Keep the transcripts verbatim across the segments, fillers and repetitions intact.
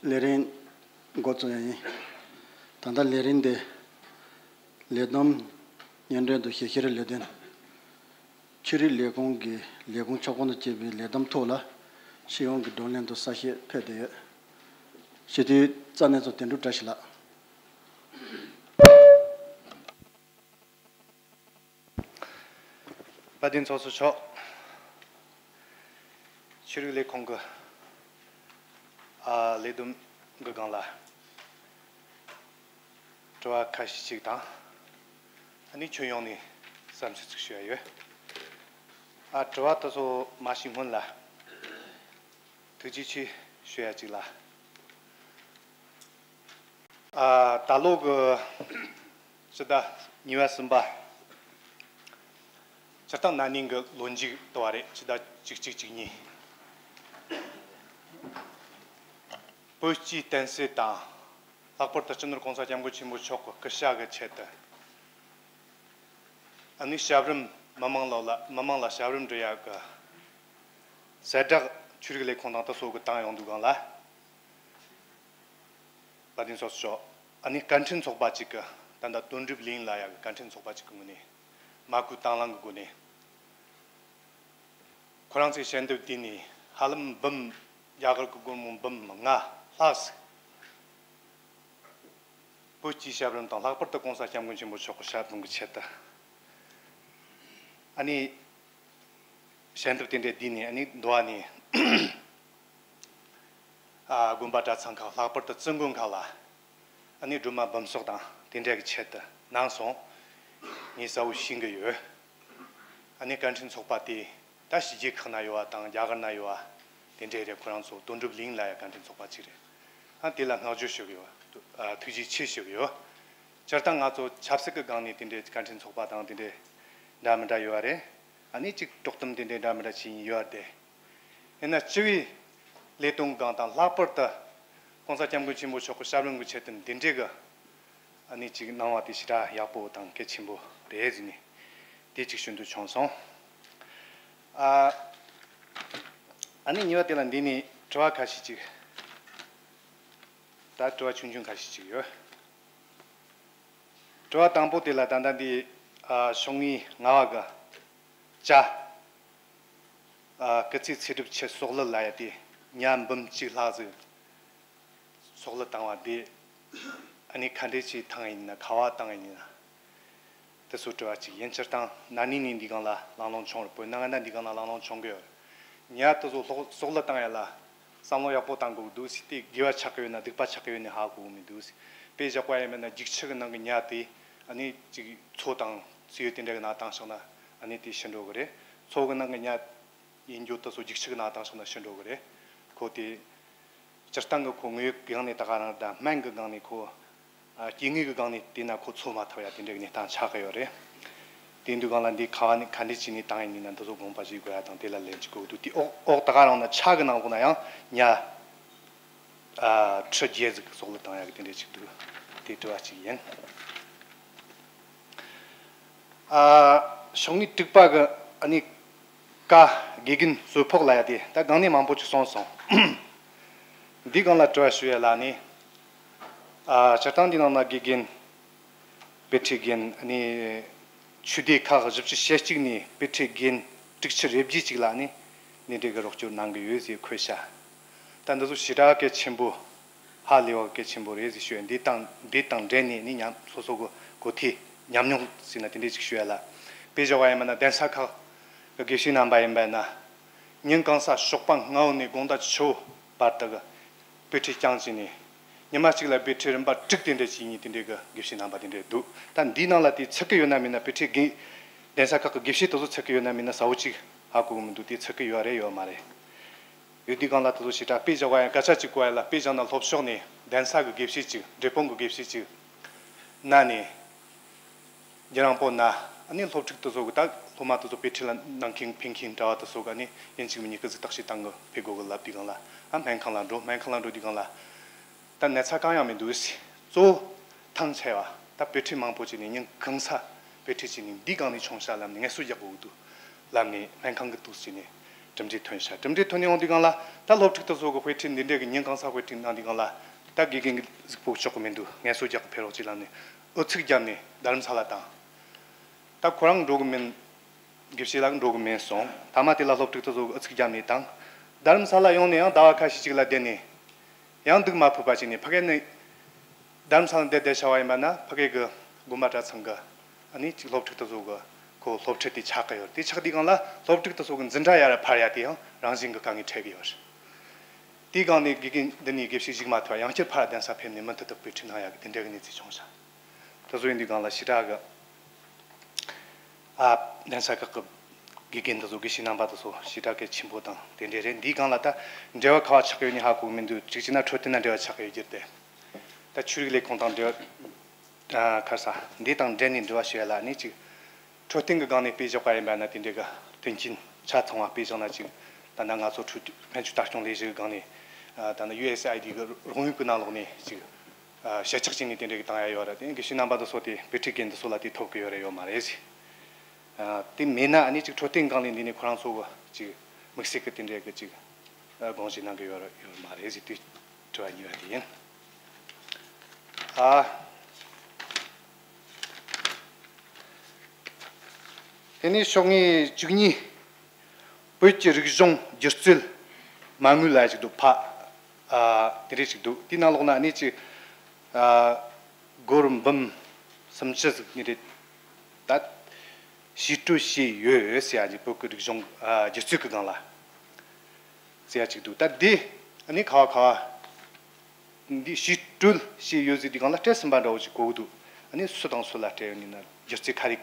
ལས་རིམ་འགོ་བཙུགས་ཡ་ཡིན། ད་ལྟ་ལས་རིམ་དེ་ལས་བསྡོམས་སྙན་སྒྲོན་དང་ཞིབ་བཤེར་ལས་དོན། ཆོས་རིག་ལས་ཁུངས་ཀྱི་ལས་ཁུངས་ཁྱབ་ཁོངས་དང་བཅས་པའི་ལས་བསྡོམས་ཐོག་ལ་སྤྱི་ཡོངས་ཀྱི་བགྲོ་གླེང་དང་གསལ་བཤད་ཕེབས་བསྡད་ཡོད། སྤྱི་འཐུས་རྩ་གནས་ཚོ་དོན་གྲུབ་བཀྲ་ཤིས་ལགས། དཔལ་ལྡན་ཚོགས་གཙོ་མཆོག་ཆོས་རིག་ལས་ཁུངས་ཀྱི་ཨ་ལས་བསྡོམས་ཀྱི་སྒང་ལ་དྲི་བ་ཁ་ཤས་ཅིག་དང་། ཨ་ནི་ཁྱོན་ཡོངས་ནས་བསམ་ཚུལ་ཅིག་ཞུ་ཡ་ཡོད། ཨ་དྲི་བ་དེ་ཚོ་མ་ཞུས་སྔོན་ལ་ཐུགས་རྗེ་ཆེ་ཞུ་ཡ་ཅིག་ལ། ཨ་ད་ལོ་གི་སྤྱི་ཟླ་གཉིས་པ་གསུམ་པ། སྤྱིར་བཏང་ན་ནིང་གི་ལོ་མཇུག་དུ་བ་རེད། སྤྱི་ཟླ་བཅུ་གཅིག་བཅུ་གཉིས། བོད་སྤྱིའི་བསྟན་སྲིད་དང་། ལྷག་པར་དུ་སྤྱི་ནོར་༸གོང་ས་༸སྐྱབས་མགོན་ཆེན་པོ་མཆོག་གི་སྐུ་ཞབས་ཀྱི་ཆེད་དུ། ཨ་ནི་ཞབས་རིམ་མི་མང་ལ་ལ་མི་མང་ལ་ཞབས་རིམ་སྒྲུབ་ཡ་གི་གསལ་བསྒྲགས་ཆོས་རིག་ལས་ཁུངས་དང་དེ་སོགས་ཀྱིས་བཏང་ཡོང་དུས་སྒང་ལ། དཔལ་ལྡན་ཚོགས་གཙོ། ཨ་ནི་བཀའ་དྲིན་ཚོགས་པ་གཅིག་གི་ད་ལྟ་དོན་གྲུབ་ལིན་ལ་ཡ་གི་བཀའ་དྲིན་ཚོགས་པ་གཅིག་གི་ངོས་ནས་མ་བསྐུལ་དང་བླངས་ཀྱི་སྒོ་ནས། ཁོ་རང་ཚོའི་ཞལ་འདེབས་དེ་ནས་ཧ་ལམ་འབུམ། རྒྱ་གར་གྱི་སྒོར་མོ་འབུམ་ལྔ་ལྷག་ཟིག་བོད་སྤྱིའི་ཞབས་རིམ་དང་། ལྷག་པར་དུ་༸གོང་ས་༸སྐྱབས་མགོན་ཆེན་པོ་མཆོག་གི་ཞབས་རིམ་གྱི་ཆེད་དུ། ཨ་ནི་ཞལ་འདེབས་དེ་འདྲ་བསྡུས་ནས། ཨ་ནི་འདུལ་བ་ནས་ཨ་དགོན་པ་གྲྭ་ཚང་ཁག། ལྷག་པར་དུ་བཙུན་དགོན་ཁག་ལ་ཨ་ནི་སྒྲོལ་མ་འབུམ་སོགས་དང་དེ་འདྲ་གི་ཆེད་དུ་གནང་སོང་། ངས་གསལ་བོ་ཤེས་ཀྱི་ཡོད། ཨ་ནི་བཀའ་དྲིན་ཚོགས་པ་དེ་ད་ཕྱི་རྒྱལ་ཁག་ན་ཡོད་པ་དང་རྒྱ་གར་ན་ཡོད་པ་དེ་འདྲ་རེད། ཁོ་རང་ཚོ་དོན་གྲུབ་ལིན་ལ་ཡ་བཀའ་དྲིན་ཚོགས་པ་གཅིག་རེད། ཨ་དེ་ལ་བསྔགས་བརྗོད་ཞུ་གི་ཡོད། ཨ་ཐུགས་རྗེ་ཆེ་ཞུ་གི་ཡོད། སྤྱིར་བཏང་ང་ཚོ་ཆབ་སྲིད་ཀྱི་སྒང་ནས་དེ་འདྲའི་བཀའ་དྲིན་ཚོགས་པ་དང་དེ་འདྲའི་འདྲ་མི་འདྲ་ཡོད་པ་རེད། ཨ་ནི་གཅིག་དཀྲོག་གཏམ་དེ་འདྲའི་འདྲ་མི་འདྲ་བྱེད་ཡིན་ཡོད་རེད་དེ། ཡིན་ན་སྤྱི་པའི་ལས་དོན་སྒང་དང་། ལྷག་པར་དུ་༸གོང་ས་༸སྐྱབས་མགོན་ཆེན་པོ་མཆོག་གི་ཞབས་རིམ་གྱི་ཆེད་དུ་འདི་འདྲའི་གི་ཨ་ནི་ཅིག་གནང་བ་དེ་ཞེ་དྲག་ཡག་པོ་དང་གལ་ཆེན་པོ་རེད་ཟེར་ནས་དེ་ཅིག་ཞུ་འདོད་བྱུང་སོང་། ཨ་ཨ་ནི་གཉིས་པ་དེ་ལ་འདི་ནས་དྲི་བ་ཁ་ཤས་ཅིག་ད་དྲི་བ་ཆུང་ཆུང་ཁ་ཤས་ཅིག་ཡོད། དྲི་བ་དང་པོ་དེ་ལ་ད་ལྟ་འདི་ཨ་ཤོག་ངོས་ལྔ་པ་གི་ཅ། ཨ་སྐུ་ཚེ་ཚེ་སྒྲུབ་ཆེད་སྲོག་བླུ་ལབ་ཡ་དེ་ཉ་འབུམ་གཅིག་ལྷག་ཟིག་སྲོག་བླུ་བཏང་བ་དེ། ཨ་ནི་ག་འདྲས་ཅིག་བཏང་ཡིན་ན། ག་པར་བཏང་ཡིན་ན། དེ་ཚོ་དྲི་བ་གཅིག་ཡིན། སྤྱིར་བཏང་ན་ནིང་ནས་འདི་སྒང་ལ་གླེང་སློང་བྱུང་རེད། བོད་ནང་ང་ན་འདི་སྒང་ལ་གླེང་སློང་བྱུང་གི་ཡོད། ཉ་དེ་ཚོ་སྲོག་སྲོག་བླུ་བཏང་ཡ་ལ་བསམ་བློ་ཡག་པོ་བཏང་དགོས་འདུག་ཟེར། དེ་དགེ་བ་ཆགས་ཀྱི་ཡོད་ན་སྡིག་པ་ཆགས་ཀྱི་ཡོད་ན་ཧ་གོ་གི་མི་འདུག་ཟེར། དཔེ་བཞག་པ་ཡིན་ན་འགྱིག་ཆུ་གི་ནང་གི་ཉ་དེ་ཨ་ནི་ཅིག་མཚོ་དང་མཚེའུ་དེ་འདྲ་གི་ནང་བཏང་བཞག་ན་ཨ་ནི་དེ་ཤི་འགྲོ་གི་རེད། མཚོ་གི་ནང་གི་ཉ་ཡིན་རྒྱུ་དེ་ཚོ་འགྱིག་ཆུ་གི་ནང་བཏང་བཞག་ན་ཤི་འགྲོ་གི་རེད། ཁོ་དེ་སྤྱིར་བཏང་གི་ཁོ་དངོས་ཡོད་སྒང་ནས་ད་ག་རང་དང་། སྨན་གི་སྒང་ནས་ཁོ། ཨ་སྐྱེ་དངོས་ཀྱི་སྒང་ནས་བལྟས་ན་ཁོ་འཚོ་མ་ཐུབ་ཡ་དེ་འདྲ་གི་གནས་སྟངས་ཆགས་ཀྱི་ཡོད་རེད། དེ་དུས་སྒང་ལ་འདི་ག་བ་ནས་ག་འདྲས་བྱས་ནས་བཏང་ཡིན་ན་འདི་ཚོ་དགོངས་པ་བཞེས་དགོས་ཡ་དང་། དེ་ལ་ལན་ཅིག་དགོས་འདུག་དེ་ཨོག་ཨོག་ད་ག་རང་ན་ཆ་གི་ནང་ལོགས་ན་ཡང་ཉ་ཨ་ཁྲི་བརྒྱད་ཟིག་སྲོག་བླུ་བཏང་ཡ་གི་དེ་འདྲས་ཅིག་འདུག་དེ་དྲི་བ་གཅིག་ཡིན། ཨ་ཤོག་ངོས་དྲུག་པ་གི་ཨ་ནི་ཀ་དགེ་རྒན་གསོལ་ཕོགས་ལབ་ཡ་དེ་ད་སྒང་ནས་མང་པོ་ཅིག་གསུངས་སོང་། འདི་སྒང་ལ་དྲི་བ་ཞུ་ཡ་ལ་ནི། ཨ་སྤྱིར་བཏང་འདི་ནང་ན་དགེ་རྒན། དཔེ་ཁྲིད་རྒན། ཨ་ནི་ཆོས་སྡེ་ཁག་བཞི་བཅུ་ཞེ་གཅིག་ནས་དཔེ་ཁྲིད་རྒན་དྲུག་ཅུ་རེ་བརྒྱད་ཅིག་ལ་ནི་འདི་འདྲའི་གི་རོགས་སྐྱོར་གནང་གི་ཡོད་ཟེར་འཁོད་ཤག་ད་འདི་ཚོ་ཞེ་དྲག་གལ་ཆེན་པོ། ཧ་ལས་པ་གལ་ཆེན་པོ་རེད་ཟེར་ཞུ་ཡ། འདི་དང་འདི་དང་འབྲེལ་ནས་ནི་ཉམས་སོ་སོ་གི་གོ་ཐོས་ཉམས་མྱོང་ཟེར་ན་དེ་འདྲས་ཅིག་ཞུ་ཡ་ལ། དཔེ་བཞག་པ་ཡིན་པ་ན་གདན་ས་ཁག་གི་དགེ་བཤེས་རྣམ་པ་ཡིན་པ་ན། ཉིན་གང་ས་ཞོགས་པ་སྔ་པོ་ནས་དགོང་དག་ཆུ་བོ་བར་དུ་གི་དཔེ་ཁྲིད་རྐྱང་བྱས་ནས། ཉི་མ་གཅིག་ལ་དཔེ་ཁྲིད་རིམ་པ་དྲུག་དེ་འདྲ་བྱེད་མཁན་དེ་འདྲའི་གི་དགེ་བཤེས་རྣམ་པ་དེ་འདྲ་འདུག་ད་འདིའི་ནང་ལ་དེ་ཚུད་ཀྱི་ཡོད་ན་མིན་ན། དཔེ་ཁྲིད་དགེ་གདན་ས་ཁག་གི་དགེ་བཤེས་དེ་ཚོ་ཚུད་ཀྱི་ཡོད་ན་མིན་ན་གསལ་བོ་ཅིག་ཧ་གོ་གི་མི་འདུག་དེ་ཚུད་ཀྱི་ཡོད་རེད་ཡོད་མ་རེད། ཡོད་དུས་སྒང་ལ་དེ་ཚོ་ཞེ་དྲག་དཔེ་བཞག་པ་ཡང་སྐད་ཆ་གཅིག་གོ་ཡ་ལ། དཔེ་བཞག་ན་ལྷོ་ཕྱོགས་ནས་གདན་ས་གི་དགེ་བཤེས་གཅིག་འབྲས་སྤུངས་གི་དགེ་བཤེས་གཅིག་ན་ནས། རྒྱ་རང་པོ་ན། ཨ་ནི་སློབ་ཕྲུག་དེ་ཚོ་གི་ད་སློབ་མ་དེ་ཚོ་དཔེ་ཁྲིད་ལ་གནང་མཁན་ཕུལ་མཁན་གྲྭ་བ་དེ་ཚོ་གི་ཨ་ནི་ཡིན་གཅིག་མིན་གཉིས་ཀི་ཟིག་བརྟག་དཔྱད་བཏང་གི་ཕེབས་དགོས་གི་ལབ་དུས་སྒང་ལ། ཨ་སྨན་ཁང་ལ་འགྲོ། སྨན་ཁང་ལ་འགྲོ་དུས་སྒང་ལ། ད་ན་ཚ་གང་ཡང་མི་འདུག་ཟེར། གཙོ་བོ་ཐང་ཆད་པ། ད་དཔེ་ཁྲིད་མང་པོ་བྱས་ནས་ཉིན་གང་ས་དཔེ་ཁྲིད་བྱས་ནས་འདི་སྒང་ནས་བྱུང་ཤག་ལབ་ནས་ངལ་གསོ་རྒྱག་དགོས་གི་འདུག་ལབ་ནས་སྨན་ཁང་གི་འདུག་ཟེར་ནས། གྲུབ་འབྲས་ཐོན་ཤག་གྲུབ་འབྲས་ཐོན་ནས་ཡོང་དུས་སྒང་ལ་ད་སློབ་ཕྲུག་དེ་ཚོ་གི་དཔེ་ཁྲིད་འདི་འདྲའི་གི་ཉིན་གང་ས་དཔེ་ཁྲིད་གནང་དུས་སྒང་ལ་ད་དགེ་རྒན་གི་གཟུགས་པོ་ཆོག་གི་མི་འདུག་ངལ་གསོ་རྒྱག་གི་ཕེབས་རོགས་ཅེས་ལབ་ནས་ཨུ་ཚུགས་བརྒྱབ་ནས་རྡ་རམ་ས་ལ་བཏང་། ད་ཁོ་རང་འགྲོ་གི་མིན། དགེ་བཤེས་ལགས་འགྲོ་གི་མིན་གསུངས། མཐའ་མ་དེ་ལ་སློབ་ཕྲུག་དེ་ཚོ་གི་ཨུ་ཚུགས་བརྒྱབ་ནས་བཏང་། རྡ་རམ་ས་ལ་ཡོང་ནས་ཡང་ཟླ་བ་ཁ་ཤས་ཅིག་ལ་བསྡད་ནས། ཡང་འདུག་མ་ཕོད་པ་བྱས་ནས་ཕ་གི་ནི་རྡ་རམ་ས་ལ་བསྡད་བསྡད་བྱ་བ་ཡིན་པ་ན་ཕ་གི་གི་དགོན་པ་གྲྭ་ཚང་གི་ཨ་ནི་ཅིག་སློབ་ཕྲུག་དེ་ཚོ་གི་ཁོ་སློབ་ཁྲིད་དེ་ཆགས་ཀྱི་ཡོད་རེད། དེ་ཆགས་དུས་སྒང་ལ་སློབ་ཕྲུག་དེ་ཚོ་གི་འཛིན་གྲྭ་ཡར་འཕར་ཡ་དེ་ཡང་རང་བཞིན་གི་དཀའ་ངལ་འཕྲད་ཀྱི་ཡོད་རེད། དེའི་སྒང་ནས་དགེ་རྒན་འདི་ནས་དགེ་བཤེས་གཞུག་མ་ཐུབ་པ་ཡང་བསྐྱར་ཕར་གདན་ས་ཕེབས་ནས་མུ་མཐུད་དུ་དཔེ་ཁྲིད་གནང་ཡ་གི་དེ་འདྲ་གི་གནས་ཚུལ་བྱུང་ཤག་དེ་ཚོ་ཡིན་དུས་སྒང་ལ་ཞེ་དྲག་གི་ཨ་གདན་ས་ཁག་གི་དགེ་རྒན་དེ་ཚོ་དགེ་བཤེས་རྣམ་པ་དེ་ཚོ་ཞེ་དྲག་གི་ཆེན་པོ་དང་དེ་འདྲ་རེད། འདིའི་སྒང་ལ་ད་འབྲེལ་བ་ག་བ་ཆགས་ཡོད་ནི་ཧ་གོ་གི་མི་འདུག་གཅིག་བྱས་ན་འཕྲོད་བསྟེན་ན་འབྲེལ་བ་ཆགས་ཡོད་རྒྱུ་དེ། ད་ཆོས་རིག་ལས་ཁུངས་དང་འབྲེལ་བ་ཨ་ག་རེ་ཟ་འདི་དང་འབྲེལ་ནས་འབྲེལ་བ་ཞུ་ཡ་ལ་ནི་ཅིག་འཕྲོད་བསྟེན་གྱི་སྒང་ནས་སྤེལ་བཞག་པ་ཡིན་པ་ན་དེ་འདྲ་གི་མཐུན་རྐྱེན་ཆ་ཚང་བ་སྤེལ་བཞག་ན་ཅིག་ད་ལྟ་ང་ཚོ་འཕྲོད་སྨན་བཅོས་ལྟ་སྐྱོང་ལས་གཞི་གི་སྒང་ནས་ཨ་ད་ལྟ་ཡུ་ཨེ་སི་ཨའི་ཌི་གི་རོགས་ཡོད་ཀྱི་ནང་ལོགས་ནས་ཅིག་ཨ་ཞལ་ཆག་བྱས་ནས་དེ་འདྲ་གི་བཏང་ཡ་ཡོད་རེད། དེ་དགེ་བཤེས་རྣམ་པ་དེ་ཚོ་དེ་དཔེ་ཁྲིད་མཁན་དེ་ཚོ་ལ་དེ་ཐོབ་ཀྱི་ཡོད་རེད་ཡོད་མ་རེད་ཟེར། ཨ་དེ་མེད་ན་ཨ་ནི་ཅིག་འཕྲོད་བསྟེན་སྒང་ལས་འདི་ནས་ཁོ་རང་ཚོ་གི་ཅིག་དམིགས་བསལ་གྱི་དེ་འདྲ་གི་ཅིག་ཨ་དགོངས་བཞེས་གནང་གི་ཡོད་རེད་ཡོད་མ་རེད་ཟེར་དེ་དྲི་བ་གཉིས་པ་དེ་ཡིན། ཨ་དེ་ནས་ཤོག་ངོས་བཅུ་གཉིས། བོད་ཀྱི་རིག་གཞུང་སྒྱུ་རྩལ་མ་དངུལ་ལ་ཞིག་འདུག་ཕ། ཨ་དེ་འདྲས་ཞིག་འདུག་དེའི་ནང་ལོགས་ན་ཨ་ནི་ཅིག་ཨ་སྒོར་འབུམ་སུམ་ཅུ་ཟིག་ནི་རེད། ད་ཞིག་སྤྲོད་བྱས་ཡོད་ཟེར་ཡ་ཅིག་བོད་ཀྱི་རིག་གཞུང་ཨ་སྒྱུ་རྩལ་གྱི་སྒང་ལ་ཟེར་ཡ་ཅིག་འདུག་ད་འདི་ཨ་ནི་ག་བ་ག་བ། འདི་ཞིག་སྤྲོད་བྱས་ཡོད་ཟེར་དུས་སྒང་ལ་སྤྲད་ཟིན་པ་འདྲ་བོ་ཅིག་གོ་གི་འདུག་ཨ་ནི་སུ་དང་སུ་ལ་སྤྲད་ཡོད་ནི་ན་སྒྱུ་རྩལ་ཁ་རིག་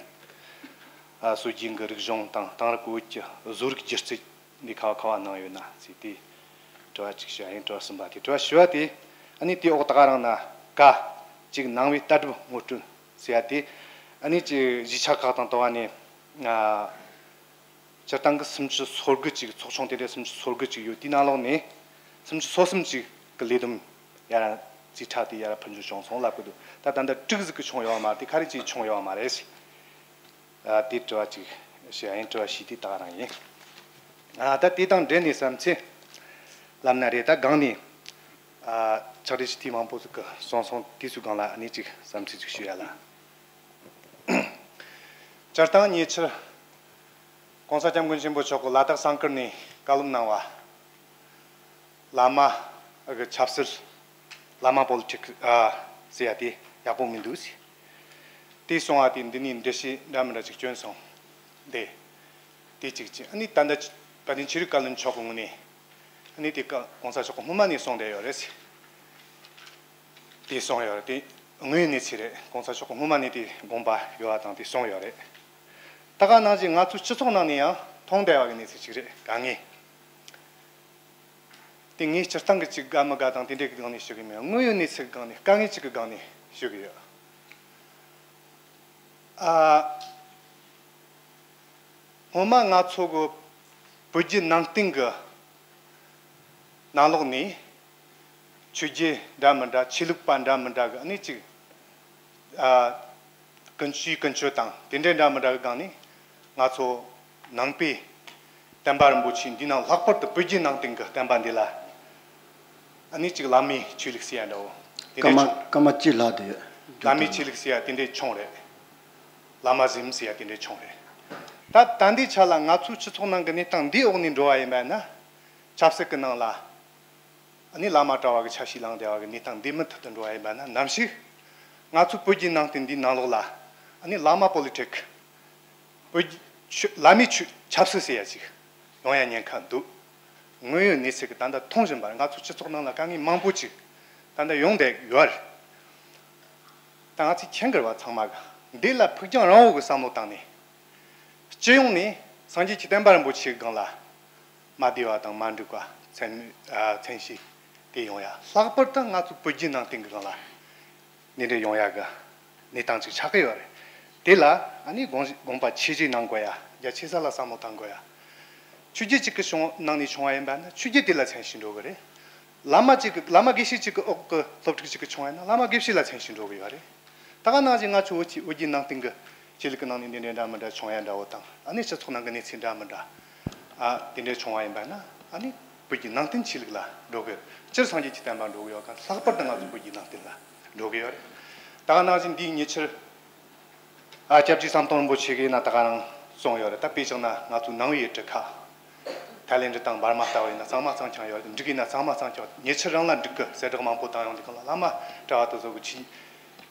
ཨ་སྲོལ་རྒྱུན་གྱི་རིག་གཞུང་དང་དེང་རབས་བོད་ཀྱི་བཟོ་རིག་སྒྱུ་རྩལ་འདི་ག་བ་ག་བ་གནང་ཡོད་ན་ཟེར་དེ་དྲི་བ་ཅིག་ཞུ་ཡ་ཡིན། དྲི་བ་གསུམ་པ་དེ་དྲི་བ་ཞུ་བ་དེ་ཨ་ནི་དེའི་འོག་ད་ག་རང་ན་ཀ་ཅིག་ནང་པའི་ལྟ་གྲུབ་ངོ་སྤྲོད་ཟེར་ཡ་དེ་ཨ་ནི་ཅིག་གཞིས་ཆགས་ཁག་དང་དུ་བ་ནས་ཨ། སྤྱིར་བཏང་གི་སུམ་ཅུ་སོ་དགུ་ཅིག་ཚོགས་ཆུང་དེ་འདྲའི་སུམ་ཅུ་སོ་དགུ་ཅིག་ཡོད། དེའི་ནང་ལོགས་ནས་སུམ་ཅུ་སོ་གསུམ་ཅིག་གི་ལས་བསྡོམས་ཡར་རྩིས་ཁྲ་དེ་ཡར་ཕུལ་རྒྱུ་བྱུང་སོང་ལབ་གི་འདུག་ད་ད་ལྟ་དྲུག་ཟིག་གི་བྱུང་ཡོད་མ་རེད། དེ་ག་རེ་ཅིག་བྱུང་ཡོད་མ་རེད། ཨ་དེ་དྲི་བ་ཅིག་ཞུ་ཡ་ཡིན། དྲི་བ་བཞི་དེ་ད་ག་རང་ཡིན། ཨ་ད་དེ་དང་འབྲེལ་ནས་བསམ་ཚུལ་ལབ་ན་རེད། ད་སྒང་ནས་ཨ་ཕྱག་བྲིས་ཞུ་དུས་མང་པོ་ཟིག་གི་སོང་སོང་དུས་ཚོད་སྒང་ལ་ཨ་ནི་ཅིག་བསམ་ཚུལ་ཅིག་ཞུ་ཡ་ལ། སྤྱིར་བཏང་ཉེ་ཆར་༸གོང་ས་༸སྐྱབས་མགོན་ཆེན་པོ་མཆོག་གིས་ལ་དྭགས་བསམ་དཀར་ནས་བཀའ་སློབ་གནང་བ། བླ་མ་གི་ཆབ་སྲིད། བླ་མ་པོ་ལི་ཊིག་ཨ་ཟེར་ཡ་དེ་ཡག་པོ་མི་འདུག་ཟེར། དེ་གསུང་བ་དེ་འདི་ནས་འགྲེལ་བཤད་འདྲ་མི་འདྲ་ཅིག་བསྐྱོན་སོང་། དེ། དེ་གཅིག་བྱས། ཨ་ནི་ད་ལྟ་བཀའ་བློན་ཆོས་རིག་བཀའ་བློན་མཆོག་གི་ངོས་ནས་ཨ་ནི་དེ་ཀ་༸གོང་ས་མཆོག་གི་སྔོན་མ་ནས་གསུངས་བསྡད་ཡོད་རེད་ཟེར། དེ་གསུངས་ཡོད་རེད། དེ་དངོས་ཡོད་གནས་ཚུལ་རེད། ༸གོང་ས་མཆོག་གི་སྔོན་མ་ནས་དེ་དགོངས་པ་ཡོད་པ་དང་དེ་གསུངས་ཡོད་རེད། ད་ག་ནང་བཞིན་ང་ཚོའི་སྤྱི་ཚོགས་ནང་ནས་ཡང་མཐོང་བསྡད་པ་གི་གནས་ཚུལ་ཅིག་རེད། དཀའ་ངལ་དེ་ངས་སྤྱིར་བཏང་གི་ཅིག་དགའ་མི་དགའ་དང་དེ་འདྲའི་གི་སྒང་ནས་ཞུ་གི་མེད། དངོས་ཡོད་གནས་ཚུལ་གི་སྒང་ནས། དཀའ་ངལ་ཅིག་གི་སྒང་ནས་ཞུ་གི་ཡོད། ཨ། སྔོན་མ་ང་ཚོ་གི་བོད་བརྒྱུད་ནང་བསྟན་གི་ནང་ལོགས་ནས་ཆོས་བརྒྱུད་འདྲ་མི་འདྲ། ཆོས་ལུགས་པ་འདྲ་མི་འདྲ་གི་ཨ་ནི་ཅིག་ཨ་ཀུན་སྤྱོད་ཀུན་སྤྱོད་དང་དེ་འདྲའི་འདྲ་མི་འདྲ་གི་སྒང་ནས་ང་ཚོ་ནང་པའི་བསྟན་པ་རིན་པོ་ཆེ་འདི་ནང་ལྷག་པར་དུ་བོད་བརྒྱུད་ནང་བསྟན་གི་བསྟན་པ་འདི་ལ་ཨ་ནི་ཅིག་བླ་མའི་ཆོས་ལུགས་ཟེར་ཡ་འདྲ་བོ་དེ་སྐར་མ་འདྲ་བྱུང་། སྐར་མ་གཅིག་ལྷག་དེ་ཡོད། བླ་མའི་ཆོས་ལུགས་ཟེར་ཡ་དེ་འདྲ་བྱུང་རེད། བླ་མ་ཟེར་མི་ཟེར་ཡ་དེ་འདྲ་བྱུང་རེད། ད་ད་འདི་ཆ་ལ་ང་ཚོའི་སྤྱི་ཚོགས་ནང་གི་གནས་སྟངས་འདིའི་འོག་ནས་འགྲོ་བ་ཡིན་པ་ན། ཆབ་སྲིད་ཀྱི་ནང་ལ་ཨ་ནི་བླ་མ་གྲྭ་བ་གི་ཆ་ཤས་ལངས་བསྡད་པ་གི་གནས་སྟངས་འདི་མུ་མཐུད་དུ་འགྲོ་བ་ཡིན་པ་ན། ནམ་ཞིག་ང་ཚོའི་བོད་བརྒྱུད་ནང་བསྟན་འདིའི་ནང་ལོགས་ལ་ཨ་ནི་བླ་མ་པོ་ལི་ཊིག་བོད་བརྒྱུད་ཆོས་བླ་མའི་ཆོས་ཆབ་སྲིད་ཟེར་ཡ་ཅིག་ཡོང་ཡ་ཉེན་ཁ་འདུག་དངོས་ཡོད་གནས་ཚུལ་གི་ད་ལྟ་མཐོང་བཞིན་པ་རེད། ང་ཚོའི་སྤྱི་ཚོགས་ནང་ལ་དཀའ་ངལ་མང་པོ་ཅིག་ད་ལྟ་ཡོང་བསྡད་ཡོད་རེད། ད་ང་ཚོའི་ཁྱེད་འགར་བ་ཚང་མ་གི་འདི་ལ་ཕུགས་རྒྱང་རིང་བོ་གི་བསམ་བློ་བཏང་ནས། སྤྱི་ཡོངས་ནས་སངས་རྒྱས་ཀྱི་བསྟན་པ་རིན་པོ་ཆེའི་སྒང་ལ་མ་བདེ་བ་དང་མ་འགྲིག་པ་མཚན་ཨ་མཚན་ཤས་དེ་ཡོང་ཡ། ལྷག་པར་དུ་ང་ཚོ་བོད་བརྒྱུད་ནང་བསྟན་གྱི་སྒང་ལ་ནི་འདྲ་ཡོང་ཡ་གི་གནས་སྟངས་ཅིག་ཆགས་ཀྱི་ཡོད་རེད། དེ་ལ་ཨ་ནི་དགོངས་དགོངས་པ་ཆེ་བཞེས་གནང་དགོས་ཡ། རྒྱ་ཆེ་ས་ལ་བསམ་བློ་བཏང་དགོས་ཡ། ཆོས་བརྒྱུད་གཅིག་གི་བྱུང་ནང་ནས་བྱུང་བ་ཡིན་པ་ན་ཆོས་བརྒྱུད་དེ་ལ་མཚན་ཤས་འགྲོ་གི་རེད། བླ་མ་གཅིག་གི་བླ་མ་དགེ་བཤེས་གཅིག་གི་འོག་གི་སློབ་ཕྲུག་གཅིག་གི་བྱུང་བ་ཡིན་ན་བླ་མ་དགེ་བཤེས་ལ་མཚན་ཤས་འགྲོ་གི་ཡོད་རེད། ད་ག་ནང་བཞིན་ང་ཚོ་བོད་ཀྱི་བོད་བརྒྱུད་ནང་བསྟན་གྱི་ཆོས་ལུགས་ཀྱི་ནང་ནས་འདི་འདྲའི་འདྲ་མི་འདྲ་བྱུང་ཡ་འདྲ་བོ་དང་། ཨ་ནི་སྤྱི་ཚོགས་ནང་གི་གནས་ཚུལ་འདྲ་མི་འདྲ། ཨ་དེ་འདྲའི་བྱུང་བ་ཡིན་པ་ན་ཨ་ནི་བོད་ཀྱི་ནང་བསྟན་ཆོས་ལུགས་ལ་འགྲོ་གི་ཡོད། སྤྱིར་སངས་རྒྱས་ཀྱི་བསྟན་པ་འགྲོ་གི་ཡོད་ག་ལྷག་པར་དུ་ང་ཚོ་བོད་ཀྱི་ནང་བསྟན་ལ་འགྲོ་གི་ཡོད་རེད། ད་ག་ནང་བཞིན་འདིའི་ཉེ་ཆར། ཨ་སྐྱབས་རྗེ་ཟམ་གདོང་རིན་པོ་ཆེ་གིས་ན་ད་ག་རང་གསུངས་ཡོད་རེད། ད་དཔེ་བཞག་ན་ང་ཚོ་ནང་པའི་ཡུལ་གྲུ་ཁག་ཐའི་ལེན་ཌི་དང་འབར་མ་ལྟ་བུ་ཡིན་ན་གཙང་མ་གཙང་རྐྱང་ཡོད་རེད། འབྲུག་ཡིན་ན་གཙང་མ་གཙང་རྐྱང་། ཉེ་ཆར་རང་ལ་འབྲུག་གི་གསལ་བསྒྲགས་མང་པོ་བཏང་ཡོང་དུས་སྒང་ལ་བླ་མ་གྲྭ་བ་དེ་ཚོ་གི་ཆོས་